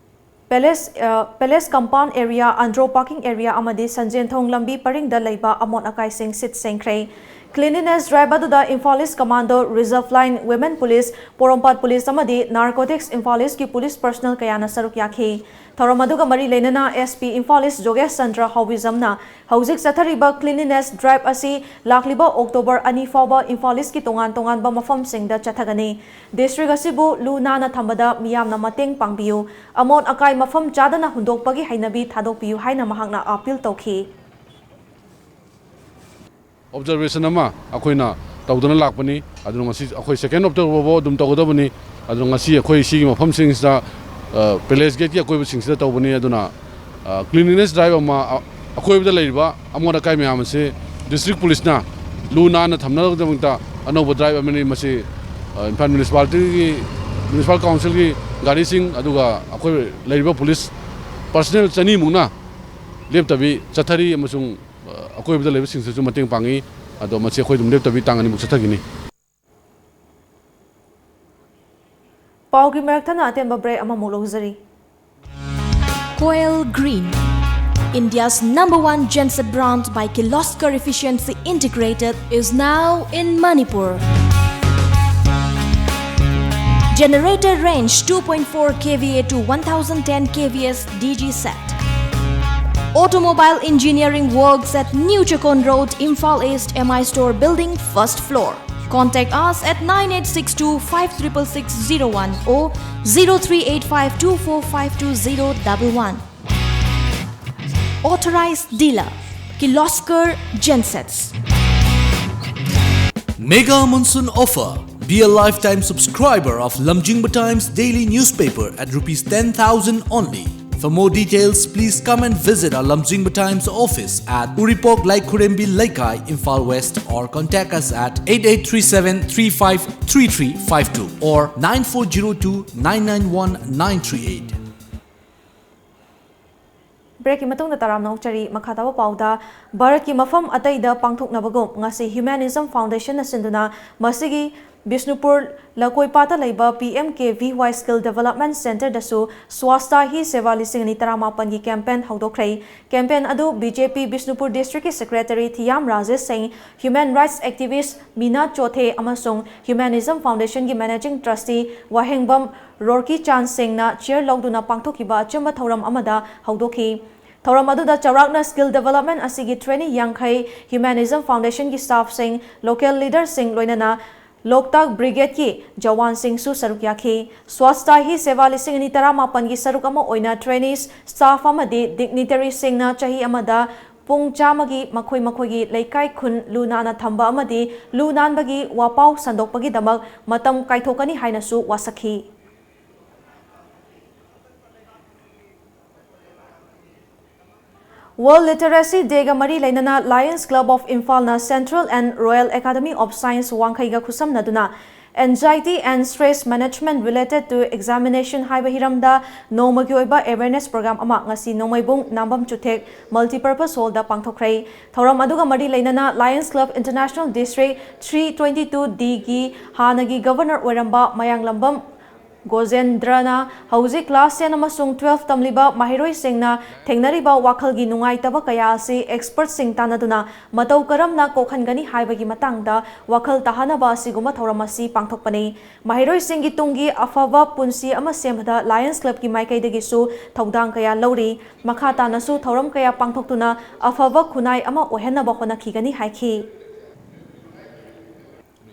ꯄꯦꯂꯦꯁ, ꯑ, palace compound area, Andro parking area ꯑꯃꯗꯤ ꯁꯟꯖꯦꯟꯊꯣꯡ ꯂꯝꯕꯤ ꯄꯔꯤꯡꯗ ꯂꯩꯕ ꯑꯃꯣꯠ ꯑꯀꯥꯏꯁꯤꯡ ꯁꯤꯠ ꯁꯦꯡꯈ꯭ꯔꯦ꯫ Cleanliness drive ꯑꯗꯨꯗ Imphal east commando, reserve line, women police, Porompat police ꯑꯃꯗꯤ ꯅꯥꯔꯀꯣꯇꯤꯛꯁ ꯏꯝꯐꯥꯜ ꯏꯁꯀꯤ ꯄꯨꯂꯤꯁ ꯄꯔꯁꯅꯦꯜ ꯀꯌꯥꯅ ꯁꯔꯨꯛ ꯌꯥꯈꯤ꯫ ꯊꯧꯔꯝ ꯑꯗꯨꯒ ꯃꯔꯤ ꯂꯩꯅꯅ ꯑꯦꯁ ꯄꯤ ꯏꯝꯐꯥꯜ ꯏꯁ ꯖꯣꯒꯦꯁ ꯆꯟꯗ꯭ꯔ ꯍꯥꯎꯕꯤꯖꯝꯅ ꯍꯧꯖꯤꯛ ꯆꯠꯊꯔꯤꯕ cleanliness drive ꯑꯁꯤ ꯂꯥꯛꯂꯤꯕ ꯑꯣꯛꯇꯣꯕꯔ ꯑꯅꯤ ꯐꯥꯎꯕ ꯏꯝꯐꯥꯜ ꯏꯁꯀꯤ ꯇꯣꯉꯥꯟ ꯇꯣꯉꯥꯟꯕ ꯃꯐꯝꯁꯤꯡꯗ ꯆꯠꯊꯒꯅꯤ꯫ ꯗꯤꯁꯇ꯭ꯔꯤꯛ ꯑꯁꯤꯕꯨ ꯂꯨ ꯅꯥꯟꯅ ꯊꯝꯕꯗ ꯃꯤꯌꯥꯝꯅ ꯃꯇꯦꯡ ꯄꯥꯡꯕꯤꯌꯨ, ꯑꯃꯣꯠ ꯑꯀꯥꯏ ꯃꯐꯝ ꯆꯥꯗꯅ ꯍꯨꯟꯗꯣꯛꯄꯒꯤ ꯍꯩꯅꯕꯤ ꯊꯥꯗꯣꯛꯄꯤꯌꯨ ꯍꯥꯏꯅ ꯃꯍꯥꯛꯅ ꯑꯥꯄꯤꯜ ꯇꯧꯈꯤ꯫ ꯑꯣꯕꯖꯔꯕꯦꯁꯟ ꯑꯃ ꯑꯩꯈꯣꯏꯅ ꯇꯧꯗꯨꯅ ꯂꯥꯛꯄꯅꯤ꯫ ꯑꯗꯨꯅ ꯉꯁꯤ ꯑꯩꯈꯣꯏ ꯁꯦꯀꯦꯟ ꯑꯣꯛꯇꯣꯕꯔ ꯐꯥꯎꯕ ꯑꯗꯨꯝ ꯇꯧꯒꯗꯕꯅꯤ꯫ ꯑꯗꯨꯅ ꯉꯁꯤ ꯑꯩꯈꯣꯏ ꯁꯤꯒꯤ ꯃꯐꯝꯁꯤꯡꯁꯤꯗ, ꯑ, ꯄꯦꯂꯦꯁ ꯒꯦꯠꯀꯤ ꯑꯀꯣꯏꯕꯁꯤꯡꯁꯤꯗ ꯇꯧꯕꯅꯤ꯫ ꯑꯗꯨꯅ, ꯑ, cleanliness drive ꯑꯃ, ꯑ, ꯑꯀꯣꯏꯕꯗ ꯂꯩꯔꯤꯕ ꯑꯃꯣꯠ ꯑꯀꯥꯏ ꯃꯌꯥꯝ ꯑꯁꯤ ꯗꯤꯁꯇ꯭ꯔꯤꯛ ꯄꯨꯂꯤꯁꯅ ꯂꯨ ꯅꯥꯟꯅ ꯊꯝꯅꯕꯒꯤꯗꯃꯛꯇ ꯑꯅꯧꯕ drive ꯑꯃꯅꯤ꯫ ꯃꯁꯤ, ꯑ, ꯏꯝꯐꯥꯜ ꯃ꯭ꯌꯨꯅꯤꯁꯤꯄꯥꯂꯤꯇꯤꯒꯤ, ꯃ꯭ꯌꯨꯅꯤꯁꯤꯄꯥꯜ ꯀꯥꯎꯟꯁꯤꯜꯒꯤ ꯒꯥꯔꯤꯁꯤꯡ, ꯑꯗꯨꯒ ꯑꯩꯈꯣꯏ ꯂꯩꯔꯤꯕ ꯄꯨꯂꯤꯁ ꯄꯔꯁꯅꯦꯜ ꯆꯅꯤꯃꯨꯛꯅ ꯂꯦꯞꯇꯕꯤ ꯆꯠꯊꯔꯤ ꯑꯃꯁꯨꯡ, ꯑ, ꯑꯀꯣꯏꯕꯗ ꯂꯩꯕꯁꯤꯡꯁꯤꯁꯨ ꯃꯇꯦꯡ ꯄꯥꯡꯉꯤ꯫ ꯑꯗꯣ ꯃꯁꯤ ꯑꯩꯈꯣꯏ ꯑꯗꯨꯝ ꯂꯦꯞꯇꯕꯤ ꯇꯥꯡ ꯑꯅꯤꯃꯨꯛ ꯆꯠꯊꯈꯤꯅꯤ꯫ ꯄꯥꯎꯒꯤ ꯃꯔꯛ ꯊꯠꯅ ꯑꯇꯦꯟꯕ break ꯑꯃꯃꯨꯛ ꯂꯧꯖꯔꯤ꯫ Coil Green, India's number one genset brand by Kirloskar Efficiency Integrated, is now in Manipur. Generator range two point four K V A to one thousand ten K V S D G set. Automobile Engineering Works at New Chakon Road, Imphal East, M I Store Building, first floor. Contact us at nine eight six two five triple six zero one or zero three eight five two four five two zero double one. Authorized dealer, Kirloskar Gensets. Mega Monsoon Offer. Be a lifetime subscriber of Lamjingba Times daily newspaper at rupees ten thousand only. For more details, please come and visit our Lamjingba Times office at Uripok Laikhurembi Leikai, Imphal West, or contact us at eight eight three seven three five three three five two or nine four zero two nine nine one nine three eight. Breakꯀꯤ ꯃꯇꯨꯡꯗ ꯇꯔꯥꯝꯅ ꯑꯣꯛꯆꯔꯤ꯫ ꯃꯈꯥ ꯇꯥꯕ ꯄꯥꯎꯗ, ꯚꯥꯔꯠꯀꯤ ꯃꯐꯝ ꯑꯇꯩꯗ ꯄꯥꯡꯊꯣꯛꯅꯕꯒꯨꯝ ꯉꯁꯤ Humanism Foundationꯅ ꯁꯤꯟꯗꯨꯅ ꯃꯁꯤꯒꯤ ꯕꯤꯁꯅꯨꯄꯨꯔ ꯂꯀꯣꯏꯄꯥꯠꯇ ꯂꯩꯕ P M K V Y Skill Development Centreꯗꯁꯨ Swachhta Hi Seva ꯂꯤꯁꯤꯡ ꯑꯅꯤ ꯇꯔꯥꯃꯥꯄꯟꯒꯤ campaign ꯍꯧꯗꯣꯛꯈ꯭ꯔꯦ꯫ Campaign ꯑꯗꯨ B J P Bishnupur Districtꯀꯤ Secretary ꯊꯤꯌꯥꯝ ꯔꯥꯖꯦꯁ ꯁꯤꯡ, Human Rights Activist ꯃꯤꯅꯥ ꯆꯣꯊꯦ ꯑꯃꯁꯨꯡ Humanism Foundation ꯒꯤ Managing Trustee ꯋꯥꯍꯦꯡꯕꯝ ꯔꯣꯔꯀꯤ ꯆꯥꯟ ꯁꯤꯡꯅ chair ꯂꯧꯗꯨꯅ ꯄꯥꯡꯊꯣꯛꯈꯤꯕ ꯑꯆꯝꯕ ꯊꯧꯔꯝ ꯑꯃꯗ ꯍꯧꯗꯣꯛꯈꯤ꯫ ꯊꯧꯔꯝ ꯑꯗꯨꯗ ꯆꯥꯎꯔꯥꯛꯅ skill development ꯑꯁꯤꯒꯤ trainee ꯌꯥꯡꯈꯩ, Humanism Foundationꯒꯤ staffꯁꯤꯡ, local leaderꯁꯤꯡ, ꯂꯣꯏꯅꯅ ꯂꯣꯛꯇꯥꯛ Brigadeꯀꯤ ꯖꯋꯥꯟꯁꯤꯡꯁꯨ ꯁꯔꯨꯛ ꯌꯥꯈꯤ꯫ Swachhta Hi Seva ꯂꯤꯁꯤꯡ ꯑꯅꯤ ꯇꯔꯥꯃꯥꯄꯟꯒꯤ ꯁꯔꯨꯛ ꯑꯃ ꯑꯣꯏꯅ trainees, staff ꯑꯃꯗꯤ dignitaryꯁꯤꯡꯅ ꯆꯍꯤ ꯑꯃꯗ ꯄꯨꯡ ꯆꯥꯝꯃꯒꯤ ꯃꯈꯣꯏ ꯃꯈꯣꯏꯒꯤ ꯂꯩꯀꯥꯏ ꯈꯨꯟ ꯂꯨ ꯅꯥꯟꯅ ꯊꯝꯕ ꯑꯃꯗꯤ ꯂꯨ ꯅꯥꯟꯕꯒꯤ ꯋꯥꯄꯥꯎ ꯁꯟꯗꯣꯛꯄꯒꯤꯗꯃꯛ ꯃꯇꯝ ꯀꯥꯏꯊꯣꯛꯀꯅꯤ ꯍꯥꯏꯅꯁꯨ ꯋꯥꯁꯛꯈꯤ꯫ World Literacy Dayꯒ ꯃꯔꯤ ꯂꯩꯅꯅ Lions Club of Imphalꯅ Central and Royal Academy of Science ꯋꯥꯡꯈꯩꯒ ꯈꯨꯠꯁꯝꯅꯗꯨꯅ Anxiety and Stress Management Related to Examination ꯍꯥꯏꯕ ꯍꯤꯔꯝꯗ ꯅꯣꯡꯃꯒꯤ ꯑꯣꯏꯕ awareness program ꯑꯃ ꯉꯁꯤ ꯅꯣꯡꯃꯩꯕꯨꯡ ꯅꯥꯝꯕꯝ ꯆꯨꯊꯦꯛ Multipurpose Hallꯗ ꯄꯥꯡꯊꯣꯛꯈ꯭ꯔꯦ꯫ ꯊꯧꯔꯝ ꯑꯗꯨꯒ ꯃꯔꯤ ꯂꯩꯅꯅ Lions Club International District three twenty-two Dꯒꯤ ꯍꯥꯟꯅꯒꯤ Governor ꯑꯣꯏꯔꯝꯕ ꯃꯌꯥꯡꯂꯝꯕꯝ ꯒꯣꯖꯦꯟꯗ꯭ꯔꯅ ꯍꯧꯖꯤꯛ class ten ꯑꯃꯁꯨꯡ twelve ꯇꯝꯂꯤꯕ ꯃꯍꯩꯔꯣꯏꯁꯤꯡꯅ ꯊꯦꯡꯅꯔꯤꯕ ꯋꯥꯈꯜꯒꯤ ꯅꯨꯡꯉꯥꯏꯇꯕ ꯀꯌꯥ ꯑꯁꯤ expertꯁꯤꯡ ꯇꯥꯟꯅꯗꯨꯅ ꯃꯇꯧ ꯀꯔꯝꯅ ꯀꯣꯛꯍꯟꯒꯅꯤ ꯍꯥꯏꯕꯒꯤ ꯃꯇꯥꯡꯗ ꯋꯥꯈꯜ ꯇꯥꯍꯟꯅꯕ ꯑꯁꯤꯒꯨꯝꯕ ꯊꯧꯔꯝ ꯑꯁꯤ ꯄꯥꯡꯊꯣꯛꯄꯅꯤ꯫ ꯃꯍꯩꯔꯣꯏꯁꯤꯡꯒꯤ ꯇꯨꯡꯒꯤ ꯑꯐꯕ ꯄꯨꯟꯁꯤ ꯑꯃ ꯁꯦꯝꯕꯗ Lions Clubꯀꯤ ꯃꯥꯏꯀꯩꯗꯒꯤꯁꯨ ꯊꯧꯗꯥꯡ ꯀꯌꯥ ꯂꯧꯔꯤ꯫ ꯃꯈꯥ ꯇꯥꯅꯁꯨ ꯊꯧꯔꯝ ꯀꯌꯥ ꯄꯥꯡꯊꯣꯛꯇꯨꯅ ꯑꯐꯕ ꯈꯨꯟꯅꯥꯏ ꯑꯃ ꯑꯣꯏꯍꯟꯅꯕ ꯍꯣꯠꯅꯈꯤꯒꯅꯤ ꯍꯥꯏꯈꯤ꯫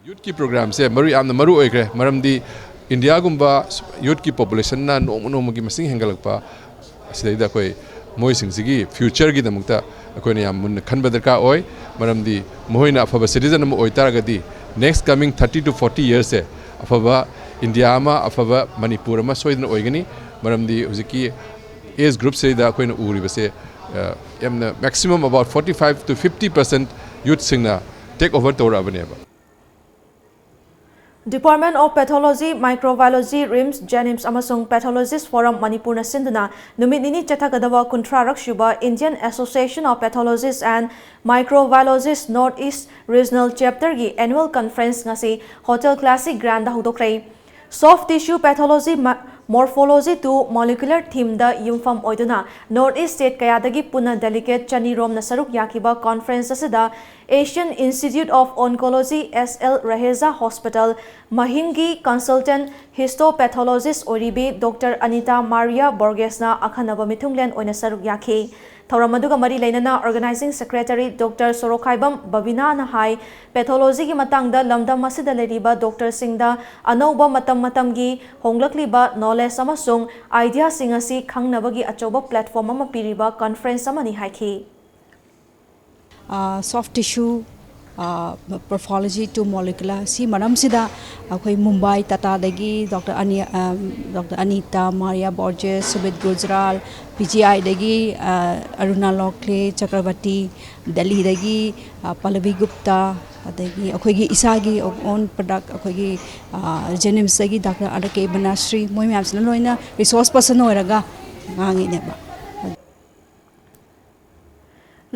Youthꯀꯤ programꯁꯦ ꯃꯔꯨ ꯌꯥꯝꯅ ꯃꯔꯨ ꯑꯣꯏꯈ꯭ꯔꯦ, ꯃꯔꯝꯗꯤ ꯏꯟꯗꯤꯌꯥꯒꯨꯝꯕ youthꯀꯤ populationꯅ ꯅꯣꯡꯃ ꯅꯣꯡꯃꯒꯤ ꯃꯁꯤꯡ ꯍꯦꯟꯒꯠꯂꯛꯄ ꯑꯁꯤꯗꯩꯗ ꯑꯩꯈꯣꯏ ꯃꯣꯏꯁꯤꯡꯁꯤꯒꯤ futureꯒꯤꯗꯃꯛꯇ ꯑꯩꯈꯣꯏꯅ ꯌꯥꯝ ꯃꯨꯟꯅ ꯈꯟꯕ ꯗꯔꯀꯥꯔ ꯑꯣꯏ꯫ ꯃꯔꯝꯗꯤ ꯃꯈꯣꯏꯅ ꯑꯐꯕ citizen ꯑꯃ ꯑꯣꯏꯇꯥꯔꯒꯗꯤ next coming thirty to forty yearsꯁꯦ ꯑꯐꯕ ꯏꯟꯗꯤꯌꯥ ꯑꯃ, ꯑꯐꯕ ꯃꯅꯤꯄꯨꯔ ꯑꯃ ꯁꯣꯏꯗꯅ ꯑꯣꯏꯒꯅꯤ꯫ ꯃꯔꯝꯗꯤ ꯍꯧꯖꯤꯛꯀꯤ age groupꯁꯤꯗ ꯑꯩꯈꯣꯏꯅ ꯎꯔꯤꯕꯁꯦ, ꯑ, ꯌꯥꯝꯅ maximum about forty five to fifty percent youthꯁꯤꯡꯅ take over ꯇꯧꯔꯛꯑꯕꯅꯦꯕ꯫ Department of Pathology, Microbiology, RIMS, JNIMS ꯑꯃꯁꯨꯡ Pathologist Forum ꯃꯅꯤꯄꯨꯔꯅ ꯁꯤꯟꯗꯨꯅ ꯅꯨꯃꯤꯠ ꯅꯤꯅꯤ ꯆꯠꯊꯒꯗꯕ ꯀꯨꯟꯊ꯭ꯔꯥꯔꯛ ꯁꯨꯕ Indian Association of Pathologists and Microbiologists North East Regional Chapterꯒꯤ annual conference ꯉꯁꯤ Hotel Classic Grandꯗ ꯍꯧꯗꯣꯛꯈ꯭ꯔꯦ꯫ Soft tissue pathology, ma-, morphology to molecular themeꯗ ꯌꯨꯝꯐꯝ ꯑꯣꯏꯗꯨꯅ North East state ꯀꯌꯥꯗꯒꯤ ꯄꯨꯟꯅ delegate ꯆꯅꯤ ꯔꯣꯝꯅ ꯁꯔꯨꯛ ꯌꯥꯈꯤꯕ conference ꯑꯁꯤꯗ Asian Institute of Oncology, S L Raheja Hospital, ꯃꯍꯤꯡꯒꯤ consultant histopathologist ꯑꯣꯏꯔꯤꯕꯤ Doctor Anita Maria Borgesꯅ ꯑꯈꯟꯅꯕ ꯃꯤꯊꯨꯡꯂꯦꯟ ꯑꯣꯏꯅ ꯁꯔꯨꯛ ꯌꯥꯈꯤ꯫ ꯊꯧꯔꯝ ꯑꯗꯨꯒ ꯃꯔꯤ ꯂꯩꯅꯅ Organizing Secretary Doctor ꯁꯣꯔꯣꯛꯈꯥꯏꯕꯝ ꯕꯕꯤꯅꯥꯅ ꯍꯥꯏ, pathologyꯒꯤ ꯃꯇꯥꯡꯗ ꯂꯝꯗꯝ ꯑꯁꯤꯗ ꯂꯩꯔꯤꯕ doctorꯁꯤꯡꯗ ꯑꯅꯧꯕ ꯃꯇꯝ ꯃꯇꯝꯒꯤ ꯍꯣꯡꯂꯛꯂꯤꯕ knowledge ꯑꯃꯁꯨꯡ ideaꯁꯤꯡ ꯑꯁꯤ ꯈꯪꯅꯕꯒꯤ ꯑꯆꯧꯕ platform ꯑꯃ ꯄꯤꯔꯤꯕ conference ꯑꯃꯅꯤ ꯍꯥꯏꯈꯤ꯫ ꯑ, soft tissue, ꯑ, pathology to molecular ꯁꯤ ꯃꯔꯝꯁꯤꯗ ꯑꯩꯈꯣꯏ ꯃꯨꯝꯕꯥꯏ ꯇꯥꯇꯥꯗꯒꯤ ꯗꯣꯛꯇꯔ ꯑꯅꯤ-, ꯑ, doctor Anita Maria Borges, Sumit Gujral, P G ꯑꯥꯏꯗꯒꯤ, ꯑ, ꯑꯔꯨꯅꯥ ꯂꯣꯈ꯭ꯂꯦ ꯆꯀ꯭ꯔꯕꯔꯇꯤ, ꯗꯦꯜꯂꯤꯗꯒꯤ, ꯑ, ꯄꯜꯂꯕꯤ ꯒꯨꯞꯇꯥ, ꯑꯗꯒꯤ ꯑꯩꯈꯣꯏꯒꯤ ꯏꯁꯥꯒꯤ own product ꯑꯩꯈꯣꯏꯒꯤ, ꯑ, JNIMSꯇꯒꯤ ꯗꯣꯛꯇꯔ ꯑꯥꯔ ꯀꯦ ꯕꯅꯥꯁ꯭ꯔꯤ, ꯃꯣꯏ ꯃꯌꯥꯝꯁꯤꯅ ꯂꯣꯏꯅ resource person ꯑꯣꯏꯔꯒ ꯉꯥꯡꯉꯤꯅꯦꯕ꯫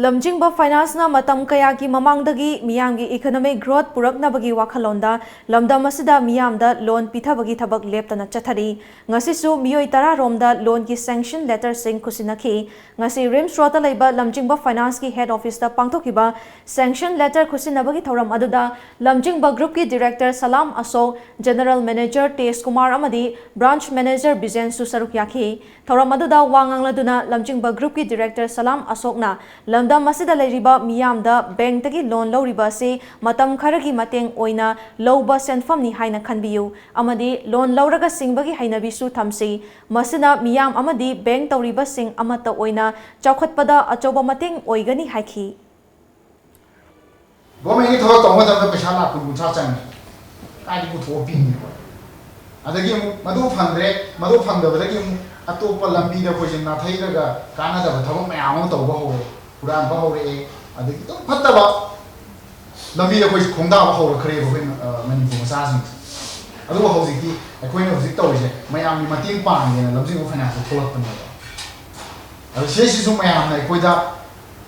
ꯂꯝꯖꯤꯡꯕ ꯐꯥꯏꯅꯥꯟꯁꯅ ꯃꯇꯝ ꯀꯌꯥꯒꯤ ꯃꯃꯥꯡꯗꯒꯤ ꯃꯤꯌꯥꯝꯒꯤ economic growth ꯄꯨꯔꯛꯅꯕꯒꯤ ꯋꯥꯈꯜꯂꯣꯟꯗ ꯂꯝꯗꯝ ꯑꯁꯤꯗ ꯃꯤꯌꯥꯝꯗ ꯂꯣꯟ ꯄꯤꯊꯕꯒꯤ ꯊꯕꯛ ꯂꯦꯞꯇꯅ ꯆꯠꯊꯔꯤ꯫ ꯉꯁꯤꯁꯨ ꯃꯤꯑꯣꯏ ꯇꯔꯥ ꯔꯣꯝꯗ ꯂꯣꯟꯒꯤ sanction letterꯁꯤꯡ ꯈꯨꯠꯁꯤꯟꯅꯈꯤ꯫ ꯉꯁꯤ RIMS Roadꯇ ꯂꯩꯕ ꯂꯝꯖꯤꯡꯕ ꯐꯥꯏꯅꯥꯟꯁꯀꯤ head officeꯇ ꯄꯥꯡꯊꯣꯛꯈꯤꯕ sanction letter ꯈꯨꯠꯁꯤꯟꯅꯕꯒꯤ ꯊꯧꯔꯝ ꯑꯗꯨꯗ ꯂꯝꯖꯤꯡꯕ groupꯀꯤ director ꯁꯂꯥꯝ ꯑꯁꯣꯛ, general manager ꯇꯦꯖ ꯀꯨꯃꯥꯔ ꯑꯃꯗꯤ branch manager ꯕꯤꯖꯦꯟꯁꯨ ꯁꯔꯨꯛ ꯌꯥꯈꯤ꯫ ꯊꯧꯔꯝ ꯑꯗꯨꯗ ꯋꯥ ꯉꯥꯡꯂꯗꯨꯅ ꯂꯝꯖꯤꯡꯕ groupꯀꯤ director ꯁꯂꯥꯝ ꯑꯁꯣꯛꯅ ꯂꯝꯗꯝ ꯑꯁꯤꯗ ꯂꯩꯔꯤꯕ ꯃꯤꯌꯥꯝꯗ bankꯇꯒꯤ ꯂꯣꯟ ꯂꯧꯔꯤꯕ ꯑꯁꯤ ꯃꯇꯝ ꯈꯔꯒꯤ ꯃꯇꯦꯡ ꯑꯣꯏꯅ ꯂꯧꯕ ꯁꯦꯟꯐꯝꯅꯤ ꯍꯥꯏꯅ ꯈꯟꯕꯤꯌꯨ ꯑꯃꯗꯤ ꯂꯣꯟ ꯂꯧꯔꯒ ꯁꯤꯡꯕꯒꯤ ꯍꯩꯅꯕꯤꯁꯨ ꯊꯝꯁꯤ꯫ ꯃꯁꯤꯅ ꯃꯤꯌꯥꯝ ꯑꯃꯗꯤ bank ꯇꯧꯔꯤꯕꯁꯤꯡ ꯑꯃꯠꯇ ꯑꯣꯏꯅ ꯆꯥꯎꯈꯠꯄꯗ ꯑꯆꯧꯕ ꯃꯇꯦꯡ ꯑꯣꯏꯒꯅꯤ ꯍꯥꯏꯈꯤ꯫ Governmentꯀꯤ ꯊꯕꯛ ꯇꯧꯕ ꯃꯇꯝꯗ ꯄꯩꯁꯥ ꯂꯥꯛ ꯀꯨꯟ ꯀꯨꯟꯊ꯭ꯔꯥ ꯆꯪꯉꯤ꯫ ꯀꯥꯏꯗꯒꯤ ꯄꯨꯊꯣꯛꯑ ꯄꯤꯅꯤ ꯑꯩꯈꯣꯏ? ꯑꯗꯒꯤ ꯑꯃꯨꯛ ꯃꯗꯨ ꯐꯪꯗ꯭ꯔꯦ, ꯃꯗꯨ ꯐꯪꯗꯕꯗꯒꯤ ꯑꯃꯨꯛ ꯑꯇꯣꯞꯄ ꯂꯝꯕꯤꯗ ꯑꯩꯈꯣꯏꯁꯦ ꯅꯥꯊꯩꯔꯒ ꯀꯥꯟꯅꯗꯕ ꯊꯕꯛ ꯃꯌꯥꯝ ꯑꯃ ꯇꯧꯕ ꯍꯧꯔꯦ, ꯍꯨꯔꯥꯟꯕ ꯍꯧꯔꯛꯑꯦ, ꯑꯗꯒꯤ ꯑꯗꯨꯝ ꯐꯠꯇꯕ ꯂꯝꯕꯤꯗ ꯑꯩꯈꯣꯏꯁꯦ ꯈꯣꯡꯗꯥꯕ ꯍꯧꯔꯛꯈ꯭ꯔꯦꯕ ꯑꯩꯈꯣꯏ, ꯑ, ꯃꯅꯤꯄꯨꯔ ꯃꯆꯥꯁꯤꯡꯁꯦ꯫ ꯑꯗꯨꯕꯨ ꯍꯧꯖꯤꯛꯇꯤ ꯑꯩꯈꯣꯏꯅ ꯍꯧꯖꯤꯛ ꯇꯧꯔꯤꯁꯦ ꯃꯌꯥꯝꯒꯤ ꯃꯇꯦꯡ ꯄꯥꯡꯒꯦꯅ ꯂꯝꯖꯤꯡꯕ ꯐꯥꯏꯅꯥꯟꯁꯇ ꯊꯣꯛꯂꯛꯄꯅꯦꯕ꯫ ꯑꯗꯣ ꯁꯤꯗꯩꯁꯤꯁꯨ ꯃꯌꯥꯝꯅ ꯑꯩꯈꯣꯏꯗ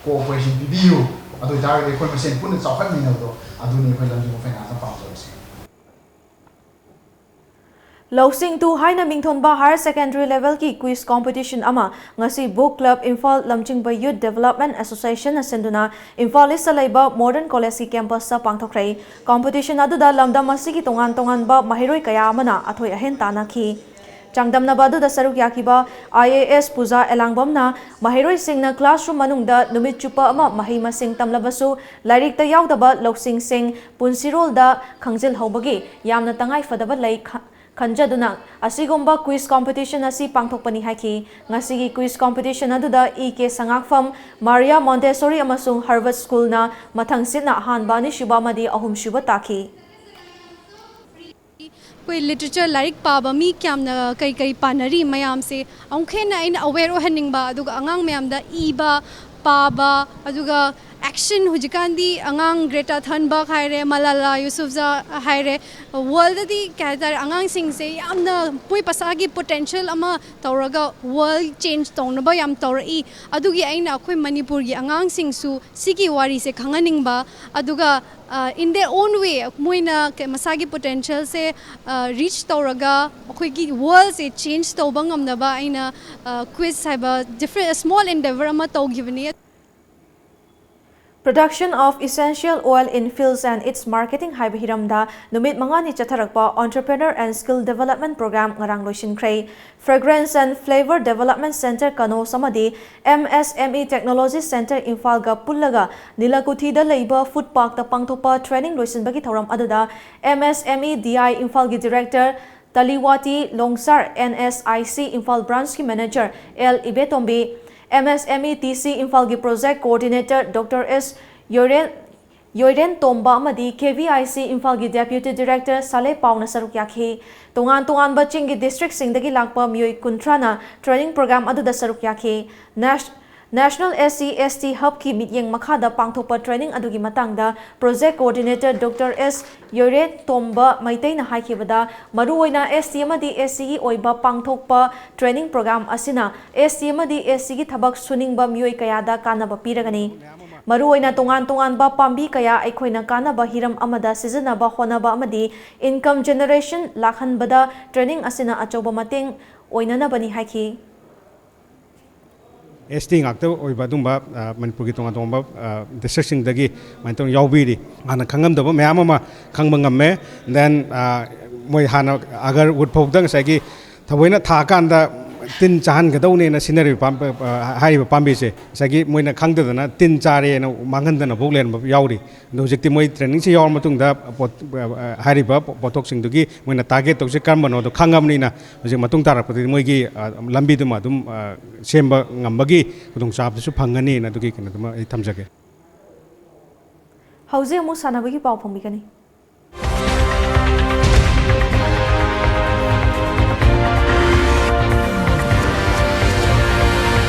cooperation ꯄꯤꯕꯤꯌꯨ, ꯑꯗꯨ ꯑꯣꯏꯇꯥꯔꯒꯗꯤ ꯑꯩꯈꯣꯏ ꯃꯁꯦꯟ ꯄꯨꯟꯅ ꯆꯥꯎꯈꯠꯃꯤꯟꯅꯕꯗꯣ ꯑꯗꯨꯅꯤ ꯑꯩꯈꯣꯏ ꯂꯝꯖꯤꯡꯕ ꯐꯥꯏꯅꯥꯟꯁꯅ ꯄꯥꯝꯖꯕꯁꯦ꯫ ꯂꯧꯁꯤꯡ ꯇꯨ ꯍꯥꯏꯅ ꯃꯤꯡꯊꯣꯟꯕ higher secondary levelꯒꯤ quiz competition ꯑꯃ ꯉꯁꯤ Book Club ꯏꯝꯐꯥꯜ, ꯂꯝꯖꯤꯡꯕ Youth Development Associationꯅ ꯁꯤꯟꯗꯨꯅ ꯏꯝꯐꯥꯜ Eastꯇ ꯂꯩꯕ Modern Collegeꯀꯤ campusꯇ ꯄꯥꯡꯊꯣꯛꯈ꯭ꯔꯦ꯫ Competition ꯑꯗꯨꯗ ꯂꯝꯗꯝ ꯑꯁꯤꯒꯤ ꯇꯣꯉꯥꯟ ꯇꯣꯉꯥꯟꯕ ꯃꯍꯩꯔꯣꯏ ꯀꯌꯥ ꯑꯃꯅ ꯑꯊꯣꯏ ꯑꯍꯦꯟ ꯇꯥꯟꯅꯈꯤ꯫ ꯆꯥꯡꯗꯝꯅꯕ ꯑꯗꯨꯗ ꯁꯔꯨꯛ ꯌꯥꯈꯤꯕ IAS ꯄꯨꯖꯥ ꯑꯦꯂꯥꯡꯕꯝꯅ ꯃꯍꯩꯔꯣꯏꯁꯤꯡꯅ classroom ꯃꯅꯨꯡꯗ ꯅꯨꯃꯤꯠ ꯆꯨꯞꯄ ꯑꯃ ꯃꯍꯩ ꯃꯁꯤꯡ ꯇꯝꯂꯕꯁꯨ ꯂꯥꯏꯔꯤꯛꯇ ꯌꯥꯎꯗꯕ ꯂꯧꯁꯤꯡꯁꯤꯡ ꯄꯨꯟꯁꯤꯔꯣꯜꯗ ꯈꯪꯖꯤꯜꯍꯧꯕꯒꯤ ꯌꯥꯝꯅ ꯇꯉꯥꯏ ꯐꯗꯕ ꯂꯩ ꯈ-, ꯈꯟꯖꯗꯨꯅ ꯑꯁꯤꯒꯨꯝꯕ quiz competition ꯑꯁꯤ ꯄꯥꯡꯊꯣꯛꯄꯅꯤ ꯍꯥꯏꯈꯤ꯫ ꯉꯁꯤꯒꯤ quiz competition ꯑꯗꯨꯗ ꯏ ꯀꯦ ꯁꯉꯥꯛꯐꯝ, ꯃꯥꯔꯤꯌꯥ ꯃꯣꯟꯇꯦꯁꯣꯔꯤ ꯑꯃꯁꯨꯡ ꯍꯔꯕꯔꯠ ꯁ꯭ꯀꯨꯜꯅ ꯃꯊꯪ ꯁꯤꯠꯅ ꯑꯍꯥꯟꯕ, ꯑꯅꯤꯁꯨꯕ ꯑꯃꯗꯤ ꯑꯍꯨꯝꯁꯨꯕ ꯇꯥꯈꯤ꯫ ꯑꯩꯈꯣꯏ literature ꯂꯥꯏꯔꯤꯛ ꯄꯥꯕ ꯃꯤ ꯀꯌꯥꯝꯅ ꯀꯩ ꯀꯩ ꯄꯥꯅꯔꯤ ꯃꯌꯥꯝꯁꯦ ꯑꯃꯨꯛ ꯍꯦꯟꯅ ꯑꯩꯅ aware ꯑꯣꯏꯍꯟꯅꯤꯡꯕ, ꯑꯗꯨꯒ ꯑꯉꯥꯡ ꯃꯌꯥꯝꯗ ꯏꯕ, ꯄꯥꯕ, ꯑꯗꯨꯒ ꯑꯦꯛꯁꯟ ꯍꯧꯖꯤꯛꯀꯥꯟꯗꯤ ꯑꯉꯥꯡ ꯒ꯭ꯔꯦꯇꯥ ꯊꯟꯕꯔꯒ ꯍꯥꯏꯔꯦ, ꯃꯂꯥꯂꯥ ꯌꯨꯁꯨꯐꯖꯥ ꯍꯥꯏꯔꯦ, ꯋꯥꯔꯜꯗꯗꯤ ꯀꯩ ꯍꯥꯏꯇꯥꯔꯦ, ꯑꯉꯥꯡꯁꯤꯡꯁꯦ ꯌꯥꯝꯅ ꯃꯣꯏ ꯃꯁꯥꯒꯤ ꯄꯣꯇꯦꯟꯁꯤꯌꯦꯜ ꯑꯃ ꯇꯧꯔꯒ ꯋꯥꯔꯜ ꯆꯦꯟꯖ ꯇꯧꯅꯕ ꯌꯥꯝ ꯇꯧꯔꯛꯏ꯫ ꯑꯗꯨꯒꯤ ꯑꯩꯅ ꯑꯩꯈꯣꯏ ꯃꯅꯤꯄꯨꯔꯒꯤ ꯑꯉꯥꯡꯁꯤꯡꯁꯨ ꯁꯤꯒꯤ ꯋꯥꯔꯤꯁꯦ ꯈꯪꯍꯟꯅꯤꯡꯕ, ꯑꯗꯨꯒ, ꯑ, in their own way ꯃꯣꯏꯅ ꯀ-, ꯃꯁꯥꯒꯤ ꯄꯣꯇꯦꯟꯁꯤꯌꯦꯜꯁꯦ, ꯑ, ꯔꯤꯆ ꯇꯧꯔꯒ ꯑꯩꯈꯣꯏꯒꯤ ꯋꯥꯔꯜꯁꯦ ꯆꯦꯟꯖ ꯇꯧꯕ ꯉꯝꯅꯕ ꯑꯩꯅ, ꯑ, ꯀ꯭ꯋꯤꯖ ꯍꯥꯏꯕ ꯗꯤꯐ꯭ꯔꯦꯟ ꯁ꯭ꯃꯣꯜ ꯑꯦꯟꯗꯦꯚꯔ ꯑꯃ ꯇꯧꯈꯤꯕꯅꯤ꯫ Production of essential oil in fields and its marketing ꯍꯥꯏꯕ ꯍꯤꯔꯝꯗ ꯅꯨꯃꯤꯠ ꯃꯉꯥꯅꯤ ꯆꯠꯊꯔꯛꯄ Entrepreneur and Skill Development Program ꯉꯔꯥꯡ ꯂꯣꯏꯁꯤꯟꯈ꯭ꯔꯦ꯫ Fragrance and Flavor Development Centre ꯀꯅꯣꯁ ꯑꯃꯗꯤ M S M E Technology Centre ꯏꯝꯐꯥꯜꯒ ꯄꯨꯜꯂꯒ ꯅꯤꯂꯥꯀꯨꯊꯤꯗ ꯂꯩꯕ ꯐꯨꯗ ꯄꯥꯔꯛꯇ ꯄꯥꯡꯊꯣꯛꯄ ꯇ꯭ꯔꯦꯅꯤꯡ ꯂꯣꯏꯁꯤꯟꯕꯒꯤ ꯊꯧꯔꯝ ꯑꯗꯨꯗ M S M E D I ꯏꯝꯐꯥꯜꯒꯤ director Taliwati Longsar, N S I C Imphal ꯕ꯭ꯔꯥꯟꯁꯀꯤ manager L Ibetombi, M S M E T C ꯏꯝꯐꯥꯜꯒꯤ project coordinator doctor S Yoiren, Yoiren Tomba ꯑꯃꯗꯤ K V I C ꯏꯝꯐꯥꯜꯒꯤ ꯗꯦꯄ꯭ꯌꯨꯇꯤ ꯗꯤꯔꯦꯛꯇꯔ ꯁꯥꯂꯦ ꯄꯥꯎꯅ ꯁꯔꯨꯛ ꯌꯥꯈꯤ꯫ ꯇꯣꯉꯥꯟ ꯇꯣꯉꯥꯟꯕ ꯆꯤꯡꯒꯤ ꯗꯤꯁꯇ꯭ꯔꯤꯛꯁꯤꯡꯗꯒꯤ ꯂꯥꯛꯄ ꯃꯤꯑꯣꯏ ꯀꯨꯟꯊ꯭ꯔꯥꯅ ꯇ꯭ꯔꯦꯅꯤꯡ ꯄ꯭ꯔꯣꯒ꯭ꯔꯥꯝ ꯑꯗꯨꯗ ꯁꯔꯨꯛ ꯌꯥꯈꯤ꯫ S-, National S C S T Hub ꯀꯤ ꯃꯤꯠꯌꯦꯡ ꯃꯈꯥꯗ ꯄꯥꯡꯊꯣꯛꯄ ꯇ꯭ꯔꯦꯅꯤꯡ ꯑꯗꯨꯒꯤ ꯃꯇꯥꯡꯗ ꯄ꯭ꯔꯣꯖꯦꯛ ꯀꯣꯑꯣꯔꯗꯤꯅꯦꯇꯔ ꯗꯣꯛꯇꯔ ꯑꯦꯁ ꯌꯣꯏꯔꯦꯟ ꯇꯣꯝꯕ ꯃꯩꯇꯩꯅ ꯍꯥꯏꯈꯤꯕꯗ, ꯃꯔꯨꯑꯣꯏꯅ S T ꯑꯃꯗꯤ S C ꯒꯤ ꯑꯣꯏꯕ ꯄꯥꯡꯊꯣꯛꯄ ꯇ꯭ꯔꯦꯅꯤꯡ ꯄ꯭ꯔꯣꯒ꯭ꯔꯥꯝ ꯑꯁꯤꯅ S T ꯑꯃꯗꯤ S C ꯒꯤ ꯊꯕꯛ ꯁꯨꯅꯤꯡꯕ ꯃꯤꯑꯣꯏ ꯀꯌꯥꯗ ꯀꯥꯟꯅꯕ ꯄꯤꯔꯒꯅꯤ꯫ ꯃꯔꯨꯑꯣꯏꯅ ꯇꯣꯉꯥꯟ ꯇꯣꯉꯥꯟꯕ ꯄꯥꯝꯕꯤ ꯀꯌꯥ ꯑꯩꯈꯣꯏꯅ ꯀꯥꯟꯅꯕ ꯍꯤꯔꯝ ꯑꯃꯗ ꯁꯤꯖꯤꯟꯅꯕ ꯍꯣꯠꯅꯕ ꯑꯃꯗꯤ ꯏꯟꯀꯝ ꯖꯦꯅꯦꯔꯦꯁꯟ ꯂꯥꯛꯍꯟꯕꯗ ꯇ꯭ꯔꯦꯅꯤꯡ ꯑꯁꯤꯅ ꯑꯆꯧꯕ ꯃꯇꯦꯡ ꯑꯣꯏꯅꯅꯕꯅꯤ ꯍꯥꯏꯈꯤ꯫ S T ꯉꯥꯛꯇ ꯑꯣꯏꯕ ꯑꯗꯨꯝꯕ, ꯑ, ꯃꯅꯤꯄꯨꯔꯒꯤ ꯇꯣꯉꯥꯟ ꯇꯣꯉꯥꯟꯕ, ꯑ, ꯗꯤꯁꯇ꯭ꯔꯤꯛꯁꯤꯡꯗꯒꯤ ꯑꯗꯨꯃꯥꯏꯅ ꯇꯧꯅ ꯌꯥꯎꯕꯤꯔꯤ꯫ ꯍꯥꯟꯅ ꯈꯪꯉꯝꯗꯕ ꯃꯌꯥꯝ ꯑꯃ ꯈꯪꯕ ꯉꯝꯃꯦ꯫ Then, ꯑ, ꯃꯣꯏ ꯍꯥꯟꯅ ꯑꯒꯔ ꯋꯨꯗ ꯐꯥꯎꯗ ꯉꯁꯥꯏꯒꯤ ꯊꯑꯣꯏꯅ ꯊꯥꯀꯥꯟꯗ ꯇꯤꯟ ꯆꯥꯍꯟꯒꯗꯧꯅꯦꯅ ꯁꯤꯖꯤꯟꯅꯔꯤꯕ ꯄꯥꯝ-, ꯑ, ꯍꯥꯏꯔꯤꯕ ꯄꯥꯝꯕꯤꯁꯦ ꯉꯁꯥꯏꯒꯤ ꯃꯣꯏꯅ ꯈꯪꯗꯗꯅ ꯇꯤꯟ ꯆꯥꯔꯦꯅ ꯃꯥꯡꯍꯟꯗꯅ ꯐꯥꯎ ꯂꯩꯔꯝꯕ ꯌꯥꯎꯔꯤ꯫ ꯑꯗꯣ ꯍꯧꯖꯤꯛꯇꯤ ꯃꯣꯏ ꯇ꯭ꯔꯦꯅꯤꯡꯁꯦ ꯌꯥꯎꯔ ꯃꯇꯨꯡꯗ ꯄꯣꯠ-, ꯑ, ꯑ, ꯍꯥꯏꯔꯤꯕ ꯄꯣ-, ꯄꯣꯠꯊꯣꯛꯁꯤꯡꯗꯨꯒꯤ ꯃꯣꯏꯅ ꯇꯥꯔꯒꯦꯠ ꯇꯧꯁꯦ ꯀꯔꯝꯕꯅꯣꯗꯣ ꯈꯪꯉꯕꯅꯤꯅ ꯍꯧꯖꯤꯛ ꯃꯇꯨꯡ ꯇꯥꯔꯛꯄꯗꯗꯤ ꯃꯣꯏꯒꯤ, ꯑ, ꯂꯝꯕꯤꯗꯨꯃ ꯑꯗꯨꯝ, ꯑ, ꯁꯦꯝꯕ ꯉꯝꯕꯒꯤ ꯈꯨꯗꯣꯡꯆꯥꯕꯗꯨꯁꯨ ꯐꯪꯒꯅꯤꯅ ꯑꯗꯨꯒꯤ ꯀꯩꯅꯣꯗꯨꯃ ꯑꯩ ꯊꯝꯖꯒꯦ꯫ ꯍꯧꯖꯤꯛ ꯑꯃꯨꯛ ꯁꯥꯟꯅꯕꯒꯤ ꯄꯥꯎ ꯐꯣꯡꯕꯤꯒꯅꯤ꯫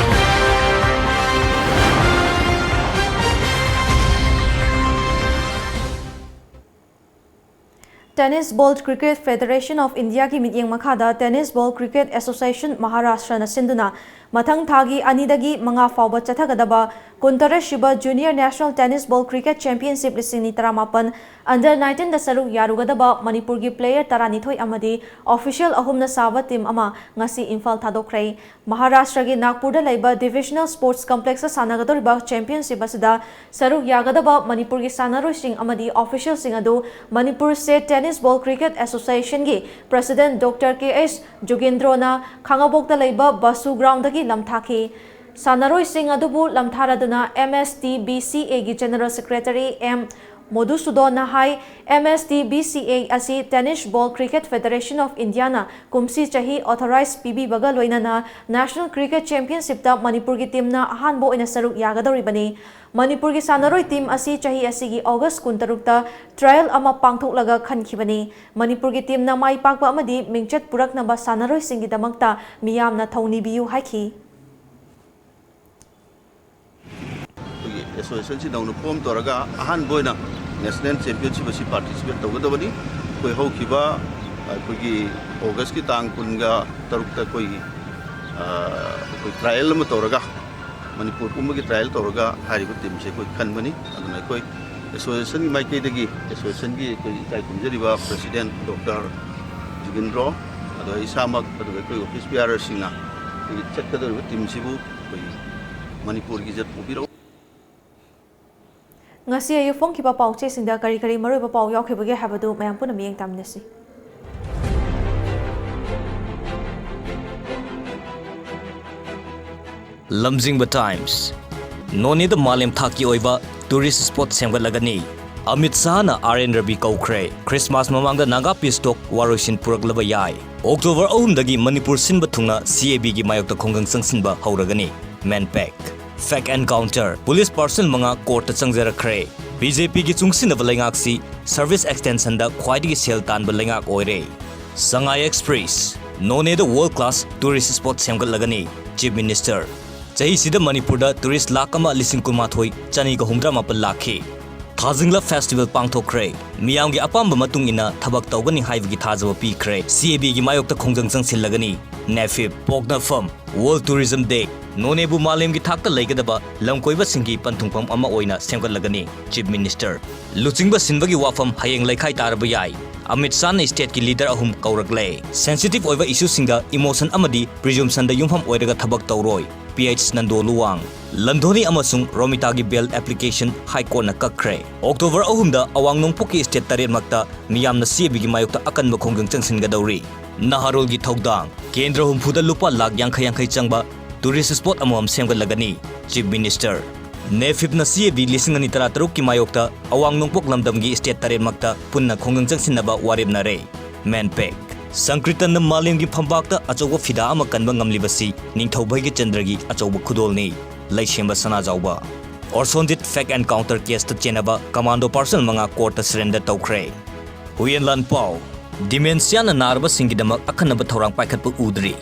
Tennis Ball Cricket Federation of Indiaꯒꯤ ꯃꯤꯠꯌꯦꯡ ꯃꯈꯥꯗ Tennis Ball Cricket Association Maharashtraꯅ ꯁꯤꯟꯗꯨꯅ ꯃꯊꯪ ꯊꯥꯒꯤ ꯑꯅꯤꯗꯒꯤ ꯃꯉꯥ ꯐꯥꯎꯕ ꯆꯠꯊꯒꯗꯕ ꯀꯨꯟꯇꯔꯦꯠ ꯁꯨꯕ Junior National Tennis Ball Cricket Championship ꯂꯤꯁꯤꯡ ꯑꯅꯤ ꯇꯔꯥꯃꯥꯄꯟ Under nineteenꯗ ꯁꯔꯨꯛ ꯌꯥꯔꯨꯒꯗꯕ ꯃꯅꯤꯄꯨꯔꯒꯤ player ꯇꯔꯥꯅꯤꯊꯣꯏ ꯑꯃꯗꯤ official ꯑꯍꯨꯝꯅ ꯁꯥꯕ team ꯑꯃ ꯉꯁꯤ ꯏꯝꯐꯥꯜ ꯊꯥꯗꯣꯛꯈ꯭ꯔꯦ꯫ ꯃꯍꯥꯔꯥꯁꯇ꯭ꯔꯒꯤ ꯅꯥꯒꯄꯨꯔꯗ ꯂꯩꯕ Divisional Sports Complexꯇ ꯁꯥꯟꯅꯒꯗꯧꯔꯤꯕ championship ꯑꯁꯤꯗ ꯁꯔꯨꯛ ꯌꯥꯒꯗꯕ ꯃꯅꯤꯄꯨꯔꯒꯤ ꯁꯥꯟꯅꯔꯣꯏꯁꯤꯡ ꯑꯃꯗꯤ officialꯁꯤꯡ ꯑꯗꯨ Manipur State Tennis Ball Cricket Associationꯒꯤ President Doctor K H Jugendroꯅ ꯈꯥꯉꯕꯣꯛꯇ ꯂꯩꯕ ꯕꯁꯨ groundꯗꯒꯤ ꯂꯝꯊꯥꯈꯤ꯫ ꯁꯥꯟꯅꯔꯣꯏꯁꯤꯡ ꯑꯗꯨꯕꯨ ꯂꯝꯊꯥꯔꯗꯨꯅ MSTBCAꯒꯤ General Secretary M ꯃꯣꯙꯨꯁꯨꯗꯣꯟꯅ ꯍꯥꯏ, MSTBCA ꯑꯁꯤ Tennis Ball Cricket Federation of Indiaꯅ ꯀꯨꯝꯁꯤ ꯆꯍꯤ authorize ꯄꯤꯕꯤꯕꯒ ꯂꯣꯏꯅꯅ National Cricket Championshipꯇ ꯃꯅꯤꯄꯨꯔꯒꯤ teamꯅ ꯑꯍꯥꯟꯕ ꯑꯣꯏꯅ ꯁꯔꯨꯛ ꯌꯥꯒꯗꯧꯔꯤꯕꯅꯤ꯫ ꯃꯅꯤꯄꯨꯔꯒꯤ ꯁꯥꯟꯅꯔꯣꯏ team ꯑꯁꯤ ꯆꯍꯤ ꯑꯁꯤꯒꯤ August ꯀꯨꯟꯇꯔꯨꯛꯇ trial ꯑꯃ ꯄꯥꯡꯊꯣꯛꯂꯒ ꯈꯟꯈꯤꯕꯅꯤ꯫ ꯃꯅꯤꯄꯨꯔꯒꯤ teamꯅ ꯃꯥꯏ ꯄꯥꯛꯄ ꯑꯃꯗꯤ ꯃꯤꯡꯆꯠ ꯄꯨꯔꯛꯅꯕ ꯁꯥꯟꯅꯔꯣꯏꯁꯤꯡꯒꯤꯗꯃꯛꯇ ꯃꯤꯌꯥꯝꯅ ꯊꯧꯅꯤꯕꯤꯌꯨ ꯍꯥꯏꯈꯤ꯫ ꯑꯩꯈꯣꯏꯒꯤ associationꯁꯤ ꯅꯧꯅ form ꯇꯧꯔꯒ ꯑꯍꯥꯟꯕ ꯑꯣꯏꯅ national championship ꯑꯁꯤ participate ꯇꯧꯒꯗꯕꯅꯤ꯫ ꯑꯩꯈꯣꯏ ꯍꯧꯈꯤꯕ ꯑꯩꯈꯣꯏꯒꯤ Augustꯀꯤ ꯇꯥꯡ ꯀꯨꯟꯒ ꯇꯔꯨꯛꯇ ꯑꯩꯈꯣꯏꯒꯤ, ꯑ, ꯑꯩꯈꯣꯏ trial ꯑꯃ ꯇꯧꯔꯒ, ꯃꯅꯤꯄꯨꯔ ꯄꯨꯝꯕꯒꯤ trial ꯇꯧꯔꯒ ꯍꯥꯏꯔꯤꯕ teamꯁꯦ ꯑꯩꯈꯣꯏ ꯈꯟꯕꯅꯤ꯫ ꯑꯗꯨꯅ ꯑꯩꯈꯣꯏ associationꯒꯤ ꯃꯥꯏꯀꯩꯗꯒꯤ associationꯒꯤ ꯑꯩꯈꯣꯏ ꯏꯀꯥꯏ ꯈꯨꯝꯖꯔꯤꯕ president Doctor ꯖꯨꯒꯤꯟꯗ꯭ꯔꯣ, ꯑꯗꯨꯒ ꯏꯁꯥꯃꯛ, ꯑꯗꯨꯒ ꯑꯩꯈꯣꯏ office bearerꯁꯤꯡꯅ ꯑꯩꯈꯣꯏꯒꯤ ꯆꯠꯀꯗꯧꯔꯤꯕ teamꯁꯤꯕꯨ ꯑꯩꯈꯣꯏꯒꯤ ꯃꯅꯤꯄꯨꯔꯒꯤ ꯖꯠ ꯄꯨꯕꯤꯔꯛꯎ꯫ ꯉꯁꯤ ꯑꯌꯨꯛ ꯐꯣꯡꯈꯤꯕ ꯄꯥꯎꯆꯦꯁꯤꯡꯗ ꯀꯔꯤ ꯀꯔꯤ ꯃꯔꯨꯑꯣꯏꯕ ꯄꯥꯎ ꯌꯥꯎꯈꯤꯕꯒꯦ ꯍꯥꯏꯕꯗꯨ ꯃꯌꯥꯝ ꯄꯨꯟꯅ ꯃꯤꯠꯌꯦꯡ ꯇꯥꯃꯤꯟꯅꯁꯤ꯫ ꯂꯝꯖꯤꯡꯕ Times꯫ ꯅꯣꯅꯦꯗ ꯃꯥꯂꯦꯝ ꯊꯥꯛꯀꯤ ꯑꯣꯏꯕ tourist spot ꯁꯦꯝꯒꯠꯂꯒꯅꯤ꯫ ꯑꯃꯤꯠ ꯁꯥꯍꯅ ꯑꯥꯔ ꯑꯦꯟ ꯔꯕꯤ ꯀꯧꯈ꯭ꯔꯦ꯫ Christmas ꯃꯃꯥꯡꯗ Naga Peace Talk ꯋꯥꯔꯣꯏꯁꯤꯟ ꯄꯨꯔꯛꯂꯕ ꯌꯥꯏ꯫ October ꯑꯍꯨꯝꯗꯒꯤ ꯃꯅꯤꯄꯨꯔ ꯁꯤꯟꯕ ꯊꯨꯡꯅ CABꯒꯤ ꯃꯥꯌꯣꯛꯇ ꯈꯨꯡꯒꯪ ꯆꯪꯁꯤꯟꯕ ꯍꯧꯔꯒꯅꯤ꯫ MANPAC꯫ Fake encounter꯫ Police parcel ꯃꯉꯥ courtꯇ ꯆꯪꯖꯔꯛꯈ꯭ꯔꯦ꯫ BJPꯒꯤ ꯆꯨꯡꯁꯤꯟꯅꯕ ꯂꯩꯉꯥꯛꯁꯤ service extensionꯗ ꯈ꯭ꯋꯥꯏꯗꯒꯤ ꯁꯦꯜ ꯇꯥꯟꯕ ꯂꯩꯉꯥꯛ ꯑꯣꯏꯔꯦ꯫ Sangai Express꯫ ꯅꯣꯅꯦꯗ world class tourist spot ꯁꯦꯝꯒꯠꯂꯒꯅꯤ꯫ Chief Minister꯫ ꯆꯍꯤꯁꯤꯗ ꯃꯅꯤꯄꯨꯔꯗ tourist ꯂꯥꯈ ꯑꯃ ꯂꯤꯁꯤꯡ ꯀꯨꯟꯃꯥꯊꯣꯏ ꯆꯅꯤꯒ ꯍꯨꯝꯗ꯭ꯔꯥ ꯃꯥꯄꯟ ꯂꯥꯛꯈꯤ꯫ ꯊꯥꯖꯤꯡꯂ ꯐꯦꯁꯇꯤꯚꯦꯜ ꯄꯥꯡꯊꯣꯛꯈ꯭ꯔꯦ꯫ ꯃꯤꯌꯥꯝꯒꯤ ꯑꯄꯥꯝꯕ ꯃꯇꯨꯡ ꯏꯟꯅ ꯊꯕꯛ ꯇꯧꯒꯅꯤ ꯍꯥꯏꯕꯒꯤ ꯊꯥꯖꯕ ꯄꯤꯈ꯭ꯔꯦ꯫ ꯁꯤ ꯑꯦ ꯕꯤꯒꯤ ꯃꯥꯌꯣꯛꯇ ꯈꯣꯡꯖꯪ ꯆꯪꯁꯤꯜꯂꯒꯅꯤ꯫ ꯅꯦꯐꯤꯞ꯫ ꯄꯣꯛꯅꯐꯝ꯫ World Tourism Day꯫ ꯅꯣꯅꯦꯕꯨ ꯃꯥꯂꯦꯝꯒꯤ ꯊꯥꯛꯇ ꯂꯩꯒꯗꯕ ꯂꯝꯀꯣꯏꯕꯁꯤꯡꯒꯤ ꯄꯟꯊꯨꯡꯐꯝ ꯑꯃ ꯑꯣꯏꯅ ꯁꯦꯝꯒꯠꯂꯒꯅꯤ꯫ Chief minister. ꯂꯨꯆꯤꯡꯕ ꯁꯤꯟꯕꯒꯤ ꯋꯥꯐꯝ ꯍꯌꯦꯡ ꯂꯩꯈꯥꯏ ꯇꯥꯔꯕ ꯌꯥꯏ꯫ ꯑꯃꯤꯠ ꯁꯥꯍꯅ ꯁ꯭ꯇꯦꯠꯀꯤ ꯂꯤꯗꯔ ꯑꯍꯨꯝ ꯀꯧꯔꯛꯂꯦ꯫ ꯁꯦꯟꯁꯤꯇꯤꯚ ꯑꯣꯏꯕ ꯏꯁꯨꯁꯤꯡꯗ ꯏꯃꯣꯁꯟ ꯑꯃꯗꯤ ꯄ꯭ꯔꯤꯖꯨꯝꯁꯟꯗ ꯌꯨꯝꯐꯝ ꯑꯣꯏꯔꯒ ꯊꯕꯛ ꯇꯧꯔꯣꯏ꯫ P H Nando Luwang. ꯂꯟꯙꯣꯅꯤ ꯑꯃꯁꯨꯡ ꯔꯣꯃꯤꯇꯥꯒꯤ ꯕꯦꯜ ꯑꯦꯄ꯭ꯂꯤꯀꯦꯁꯟ ꯍꯥꯏ ꯀꯣꯔꯠꯅ ꯀꯛꯈ꯭ꯔꯦ꯫ ꯑꯣꯛꯇꯣꯕꯔ ꯑꯍꯨꯝꯗ ꯑꯋꯥꯡ ꯅꯣꯡꯄꯣꯛꯀꯤ ꯁ꯭ꯇꯦꯠ ꯇꯔꯦꯠꯃꯛꯇ ꯃꯤꯌꯥꯝꯅ ꯁꯤ ꯑꯦ ꯕꯤꯒꯤ ꯃꯥꯌꯣꯛꯇ ꯑꯀꯟꯕ ꯈꯣꯡꯖꯪ ꯆꯪꯁꯤꯟꯒꯗꯧꯔꯤ꯫ ꯅꯍꯥꯔꯣꯜꯒꯤ ꯊꯧꯗꯥꯡ꯫ ꯀꯦꯟꯗ꯭ꯔ ꯍꯨꯝꯐꯨꯗ ꯂꯨꯄꯥ ꯂꯥꯈ ꯌꯥꯡꯈꯩ ꯌꯥꯡꯈꯩ ꯆꯪꯕ ꯇꯨꯔꯤꯁ ꯁ꯭ꯄꯣꯠ ꯑꯃꯃꯝ ꯁꯦꯝꯒꯠꯂꯒꯅꯤ꯫ Chief minister. ꯅꯦꯐꯤꯞꯅ ꯁꯤ ꯑꯦ ꯕꯤ ꯂꯤꯁꯤꯡ ꯑꯅꯤ ꯇꯔꯥꯇꯔꯨꯛꯀꯤ ꯃꯥꯌꯣꯛꯇ ꯑꯋꯥꯡ ꯅꯣꯡꯄꯣꯛ ꯂꯝꯗꯝꯒꯤ ꯁ꯭ꯇꯦꯠ ꯇꯔꯦꯠꯃꯛꯇ ꯄꯨꯟꯅ ꯈꯣꯡꯖꯪ ꯆꯪꯁꯤꯟꯅꯕ ꯋꯥꯔꯦꯞꯅꯔꯦ꯫ ꯃꯦꯟꯄꯦꯛ꯫ ꯁꯪꯀ꯭ꯔꯤꯇꯟꯅ ꯃꯥꯂꯦꯝꯒꯤ ꯐꯝꯕꯥꯛꯇ ꯑꯆꯧꯕ ꯐꯤꯗꯥ ꯑꯃ ꯀꯟꯕ ꯉꯝꯂꯤꯕꯁꯤ ꯅꯤꯡꯊꯧ ꯚꯩꯒ꯭ꯌꯆꯟꯗ꯭ꯔꯒꯤ ꯑꯆꯧꯕ ꯈꯨꯗꯣꯜꯅꯤ꯫ ꯂꯩꯁꯦꯝꯕ ꯁꯅꯥꯖꯥꯎꯕ꯫ ꯑꯣꯔꯁꯣꯟꯖꯤꯠ ꯐꯦꯛ ꯑꯦꯟꯀꯥꯎꯟꯇꯔ ꯀꯦꯁꯇ ꯆꯦꯟꯅꯕ ꯀꯃꯥꯟꯗꯣ ꯄꯥꯔꯁꯅꯦꯜ ꯃꯉꯥ ꯀꯣꯔꯠꯇ ꯁꯔꯦꯟꯗꯔ ꯇꯧꯈ꯭ꯔꯦ꯫ ꯍꯨꯌꯦꯟꯂꯥꯟ ꯄꯥꯎ꯫ ꯗꯤꯃꯦꯟꯁꯤꯌꯥꯅ ꯅꯥꯔꯕꯁꯤꯡꯒꯤꯗꯃꯛ ꯑꯈꯟꯅꯕ ꯊꯧꯔꯥꯡ ꯄꯥꯏꯈꯠꯄ ꯎꯗ꯭ꯔꯤ꯫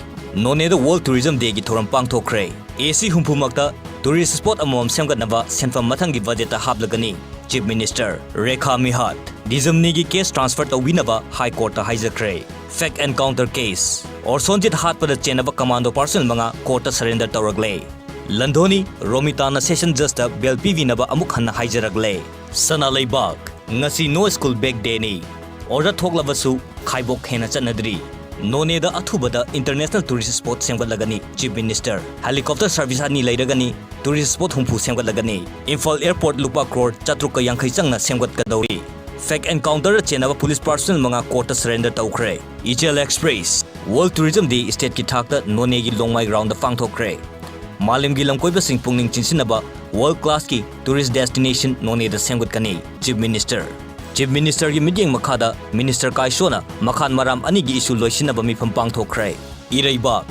ꯅꯣꯅꯦꯗ ꯋꯥꯔꯜꯗ ꯇꯨꯔꯤꯖꯝ ꯗꯦꯒꯤ ꯊꯧꯔꯝ ꯄꯥꯡꯊꯣꯛꯈ꯭ꯔꯦ꯫ ꯑꯦ ꯁꯤ ꯍꯨꯝꯐꯨꯃꯛꯇ ꯇꯨꯔꯤꯁ ꯁ꯭ꯄꯣꯠ ꯑꯃꯃꯝ ꯁꯦꯝꯒꯠꯅꯕ ꯁꯦꯟꯐꯝ ꯃꯊꯪꯒꯤ ꯕꯖꯦꯠꯇ ꯍꯥꯞꯂꯒꯅꯤ꯫ ꯆꯤꯐ ꯃꯤꯅꯤꯁꯇꯔ ꯔꯦꯈꯥ ꯃꯤꯍꯥꯠ꯫ ꯗꯤꯖꯝꯅꯤꯒꯤ ꯀꯦꯁ ꯇ꯭ꯔꯥꯟꯁꯐꯔ ꯇꯧꯕꯤꯅꯕ ꯍꯥꯏ ꯀꯣꯔꯠꯇ ꯍꯥꯏꯖꯈ꯭ꯔꯦ꯫ Fake encounter case. ꯑꯣꯔꯁꯣꯟꯖꯤꯠ ꯍꯥꯠꯄꯗ ꯆꯦꯟꯅꯕ ꯀꯃꯥꯟꯗꯣ ꯄꯥꯔꯁꯅꯦꯜ ꯃꯉꯥ ꯀꯣꯔꯠꯇ ꯁꯔꯦꯟꯗꯔ ꯇꯧꯔꯛꯂꯦ꯫ ꯂꯟꯙꯣꯅꯤ ꯔꯣꯃꯤꯇꯥꯅ ꯁꯦꯁꯟ ꯖꯖꯇ ꯕꯦꯜ ꯄꯤꯕꯤꯅꯕ ꯑꯃꯨꯛ ꯍꯟꯅ ꯍꯥꯏꯖꯔꯛꯂꯦ꯫ ꯁꯅꯥ ꯂꯩꯕꯥꯛ꯫ ꯉꯁꯤ ꯅꯣ ꯁ꯭ꯀꯨꯜ ꯕꯦꯛ ꯗꯦꯅꯤ꯫ ꯑꯣꯔꯗꯔ ꯊꯣꯛꯂꯕꯁꯨ ꯈꯥꯏꯕꯣꯛ ꯍꯦꯟꯅ ꯆꯠꯅꯗ꯭ꯔꯤ꯫ ꯅꯣꯅꯦꯗ ꯑꯊꯨꯕꯗ ꯏꯟꯇꯔꯅꯦꯁꯅꯦꯜ ꯇꯨꯔꯤꯁ ꯁ꯭ꯄꯣꯠ ꯁꯦꯝꯒꯠꯂꯒꯅꯤ꯫ Chief minister. ꯍꯦꯂꯤꯀꯣꯞꯇꯔ ꯁꯔꯚꯤꯁ ꯑꯅꯤ ꯂꯩꯔꯒꯅꯤ꯫ ꯇꯨꯔꯤꯁ ꯁ꯭ꯄꯣꯠ ꯍꯨꯝꯐꯨ ꯁꯦꯝꯒꯠꯂꯒꯅꯤ꯫ ꯏꯝꯐꯥꯜ ꯑꯦꯌꯔꯄꯣꯔꯠ ꯂꯨꯄꯥ ꯀ꯭ꯔꯣꯔ ꯆꯥꯇ꯭ꯔꯨꯛꯀ ꯌꯥꯡꯈꯩ ꯆꯪꯅ ꯁꯦꯝꯒꯠꯀꯗꯧꯔꯤ꯫ ꯐꯦꯛ ꯑꯦꯟꯀꯥꯎꯟꯇꯔꯗ ꯆꯦꯟꯅꯕ ꯄꯨꯂꯤꯁ ꯄꯥꯔꯁꯅꯦꯜ ꯃꯉꯥ ꯀꯣꯔꯠꯇ ꯁꯔꯦꯟꯗꯔ ꯇꯧꯈ꯭ꯔꯦ꯫ ꯏꯆꯦꯜ ꯑꯦꯛꯁꯄ꯭ꯔꯦꯁ꯫ ꯋꯥꯔꯜꯗ ꯇꯨꯔꯤꯖꯝ ꯗꯦ ꯁ꯭ꯇꯦꯠꯀꯤ ꯊꯥꯛꯇ ꯅꯣꯅꯦꯒꯤ ꯂꯣꯡꯃꯥꯏ ꯒ꯭ꯔꯥꯎꯟꯗ ꯄꯥꯡꯊꯣꯛꯈ꯭ꯔꯦ꯫ ꯃꯥꯂꯦꯝꯒꯤ ꯂꯝꯀꯣꯏꯕꯁꯤꯡ ꯄꯨꯛꯅꯤꯡ ꯆꯤꯡꯁꯤꯟꯅꯕ ꯋꯥꯔꯜꯗ ꯀ꯭ꯂꯥꯁꯀꯤ ꯇꯨꯔꯤꯁ ꯗꯦꯁꯇꯤꯅꯦꯁꯟ ꯅꯣꯅꯦꯗ ꯁꯦꯝꯒꯠꯀꯅꯤ꯫ Chief minister. ꯆꯤꯐ ꯃꯤꯅꯤꯁꯇꯔꯒꯤ ꯃꯤꯠꯌꯦꯡ ꯃꯈꯥꯗ ꯃꯤꯅꯤꯁꯇꯔ ꯀꯥꯏꯁꯣꯅ ꯃꯈꯥꯟ ꯃꯔꯥꯝ ꯑꯅꯤꯒꯤ ꯏꯁꯨ ꯂꯣꯏꯁꯤꯟꯅꯕ ꯃꯤꯐꯝ ꯄꯥꯡꯊꯣꯛꯈ꯭ꯔꯦ꯫ ꯏꯔꯩꯕꯥꯛ꯫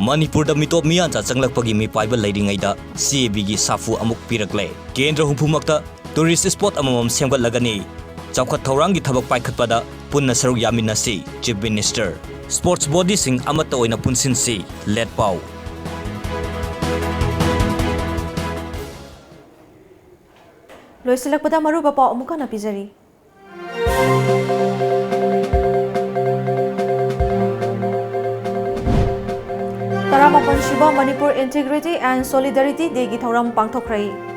ꯃꯅꯤꯄꯨꯔꯗ ꯃꯤꯇꯣꯞ ꯃꯤꯌꯥꯟꯆꯥ ꯆꯪꯂꯛꯄꯒꯤ ꯃꯤꯄꯥꯏꯕ ꯂꯩꯔꯤꯉꯩꯗ ꯁꯤ ꯑꯦ ꯕꯤꯒꯤ ꯁꯥꯐꯨ ꯑꯃꯨꯛ ꯄꯤꯔꯛꯂꯦ꯫ ꯀꯦꯟꯗ꯭ꯔ ꯍꯨꯝꯐꯨꯃꯛꯇ ꯇꯨꯔꯤꯁ ꯁ꯭ꯄꯣꯠ ꯑꯃꯃꯝ ꯁꯦꯝꯒꯠꯂꯒꯅꯤ꯫ ꯆꯥꯎꯈꯠ ꯊꯧꯔꯥꯡꯒꯤ ꯊꯕꯛ ꯄꯥꯏꯈꯠꯄꯗ ꯄꯨꯟꯅ ꯁꯔꯨꯛ ꯌꯥꯃꯤꯟꯅꯁꯤ, ꯆꯤꯐ ꯃꯤꯅꯤꯁꯇꯔ꯫ ꯁ꯭ꯄꯣꯔꯠꯁ ꯕꯣꯗꯤꯁꯤꯡ ꯑꯃꯠꯇ ꯑꯣꯏꯅ ꯄꯨꯟꯁꯤꯟꯁꯤ, ꯂꯦꯠ ꯄꯥꯎ꯫ ꯂꯣꯏꯁꯤꯜꯂꯛꯄꯗ ꯃꯔꯨꯑꯣꯏꯕ ꯄꯥꯎ ꯑꯃꯨꯛ ꯍꯟꯅ ꯄꯤꯖꯔꯤ꯫ ꯇꯔꯥꯃꯥꯄꯟ ꯁꯨꯕ Manipur Integrity and Solidarity Day ꯒꯤ ꯊꯧꯔꯝ ꯄꯥꯡꯊꯣꯛꯈ꯭ꯔꯦ꯫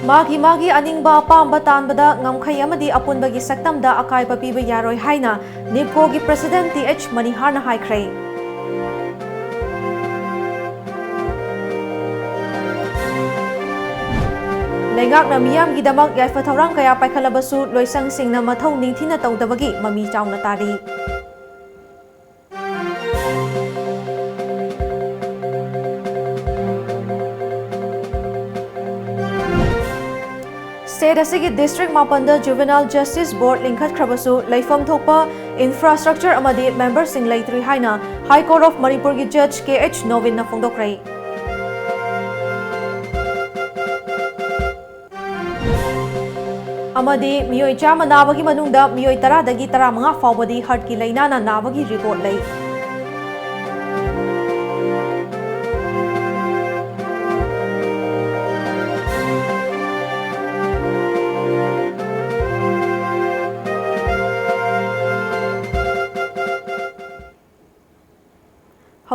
ꯃꯥꯒꯤ ꯃꯥꯒꯤ ꯑꯅꯤꯡꯕ ꯑꯄꯥꯝꯕ ꯇꯥꯟꯕꯗ ꯉꯝꯈꯩ ꯑꯃꯗꯤ ꯑꯄꯨꯟꯕꯒꯤ ꯁꯛꯇꯝꯗ ꯑꯀꯥꯏꯕ ꯄꯤꯕ ꯌꯥꯔꯣꯏ ꯍꯥꯏꯅ NEEPCO ꯒꯤ President ꯇꯤ ꯑꯩꯆ ꯃꯅꯤꯍꯥꯔꯅ ꯍꯥꯏꯈ꯭ꯔꯦ꯫ ꯂꯩꯉꯥꯛꯅ ꯃꯤꯌꯥꯝꯒꯤꯗꯃꯛ ꯌꯥꯏꯐ ꯊꯧꯔꯥꯡ ꯀꯌꯥ ꯄꯥꯏꯈꯠꯂꯕꯁꯨ ꯂꯣꯏꯁꯪꯁꯤꯡꯅ ꯃꯊꯧ ꯅꯤꯡꯊꯤꯅ ꯇꯧꯗꯕꯒꯤ ꯃꯃꯤ ꯆꯥꯎꯅ ꯇꯥꯔꯤ꯫ State ꯑꯁꯤꯒꯤ district ꯃꯥꯄꯟꯗ Juvenile Justice Board ꯂꯤꯡꯈꯠꯈ꯭ꯔꯕꯁꯨ ꯂꯩꯐꯝ ꯊꯣꯛꯄ infrastructure ꯑꯃꯗꯤ member ꯁꯤꯡ ꯂꯩꯇ꯭ꯔꯤ ꯍꯥꯏꯅ High Court of Manipur ꯒꯤ Judge ꯀꯦ ꯑꯩꯆ ꯅꯣꯕꯤꯟꯅ ꯐꯣꯡꯗꯣꯛꯈ꯭ꯔꯦ꯫ ꯑꯃꯗꯤ ꯃꯤꯑꯣꯏ ꯆꯥꯝꯃ ꯅꯥꯕꯒꯤ ꯃꯅꯨꯡꯗ ꯃꯤꯑꯣꯏ ꯇꯔꯥꯗꯒꯤ ꯇꯔꯥꯃꯉꯥ ꯐꯥꯎꯕꯗꯤ heart ꯀꯤ ꯂꯥꯏꯅꯥꯅ ꯅꯥꯕꯒꯤ report ꯂꯩ꯫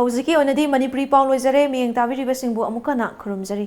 ꯍꯧꯖꯤꯛꯀꯤ ꯑꯣꯏꯅꯗꯤ ꯃꯅꯤꯄꯨꯔꯤ ꯄꯥꯎ ꯂꯣꯏꯖꯔꯦ꯫ ꯃꯤꯠꯌꯦꯡ ꯇꯥꯕꯤꯔꯤꯕꯁꯤꯡꯕꯨ ꯑꯃꯨꯛ ꯍꯟꯅ ꯈꯨꯔꯨꯝꯖꯔꯤ꯫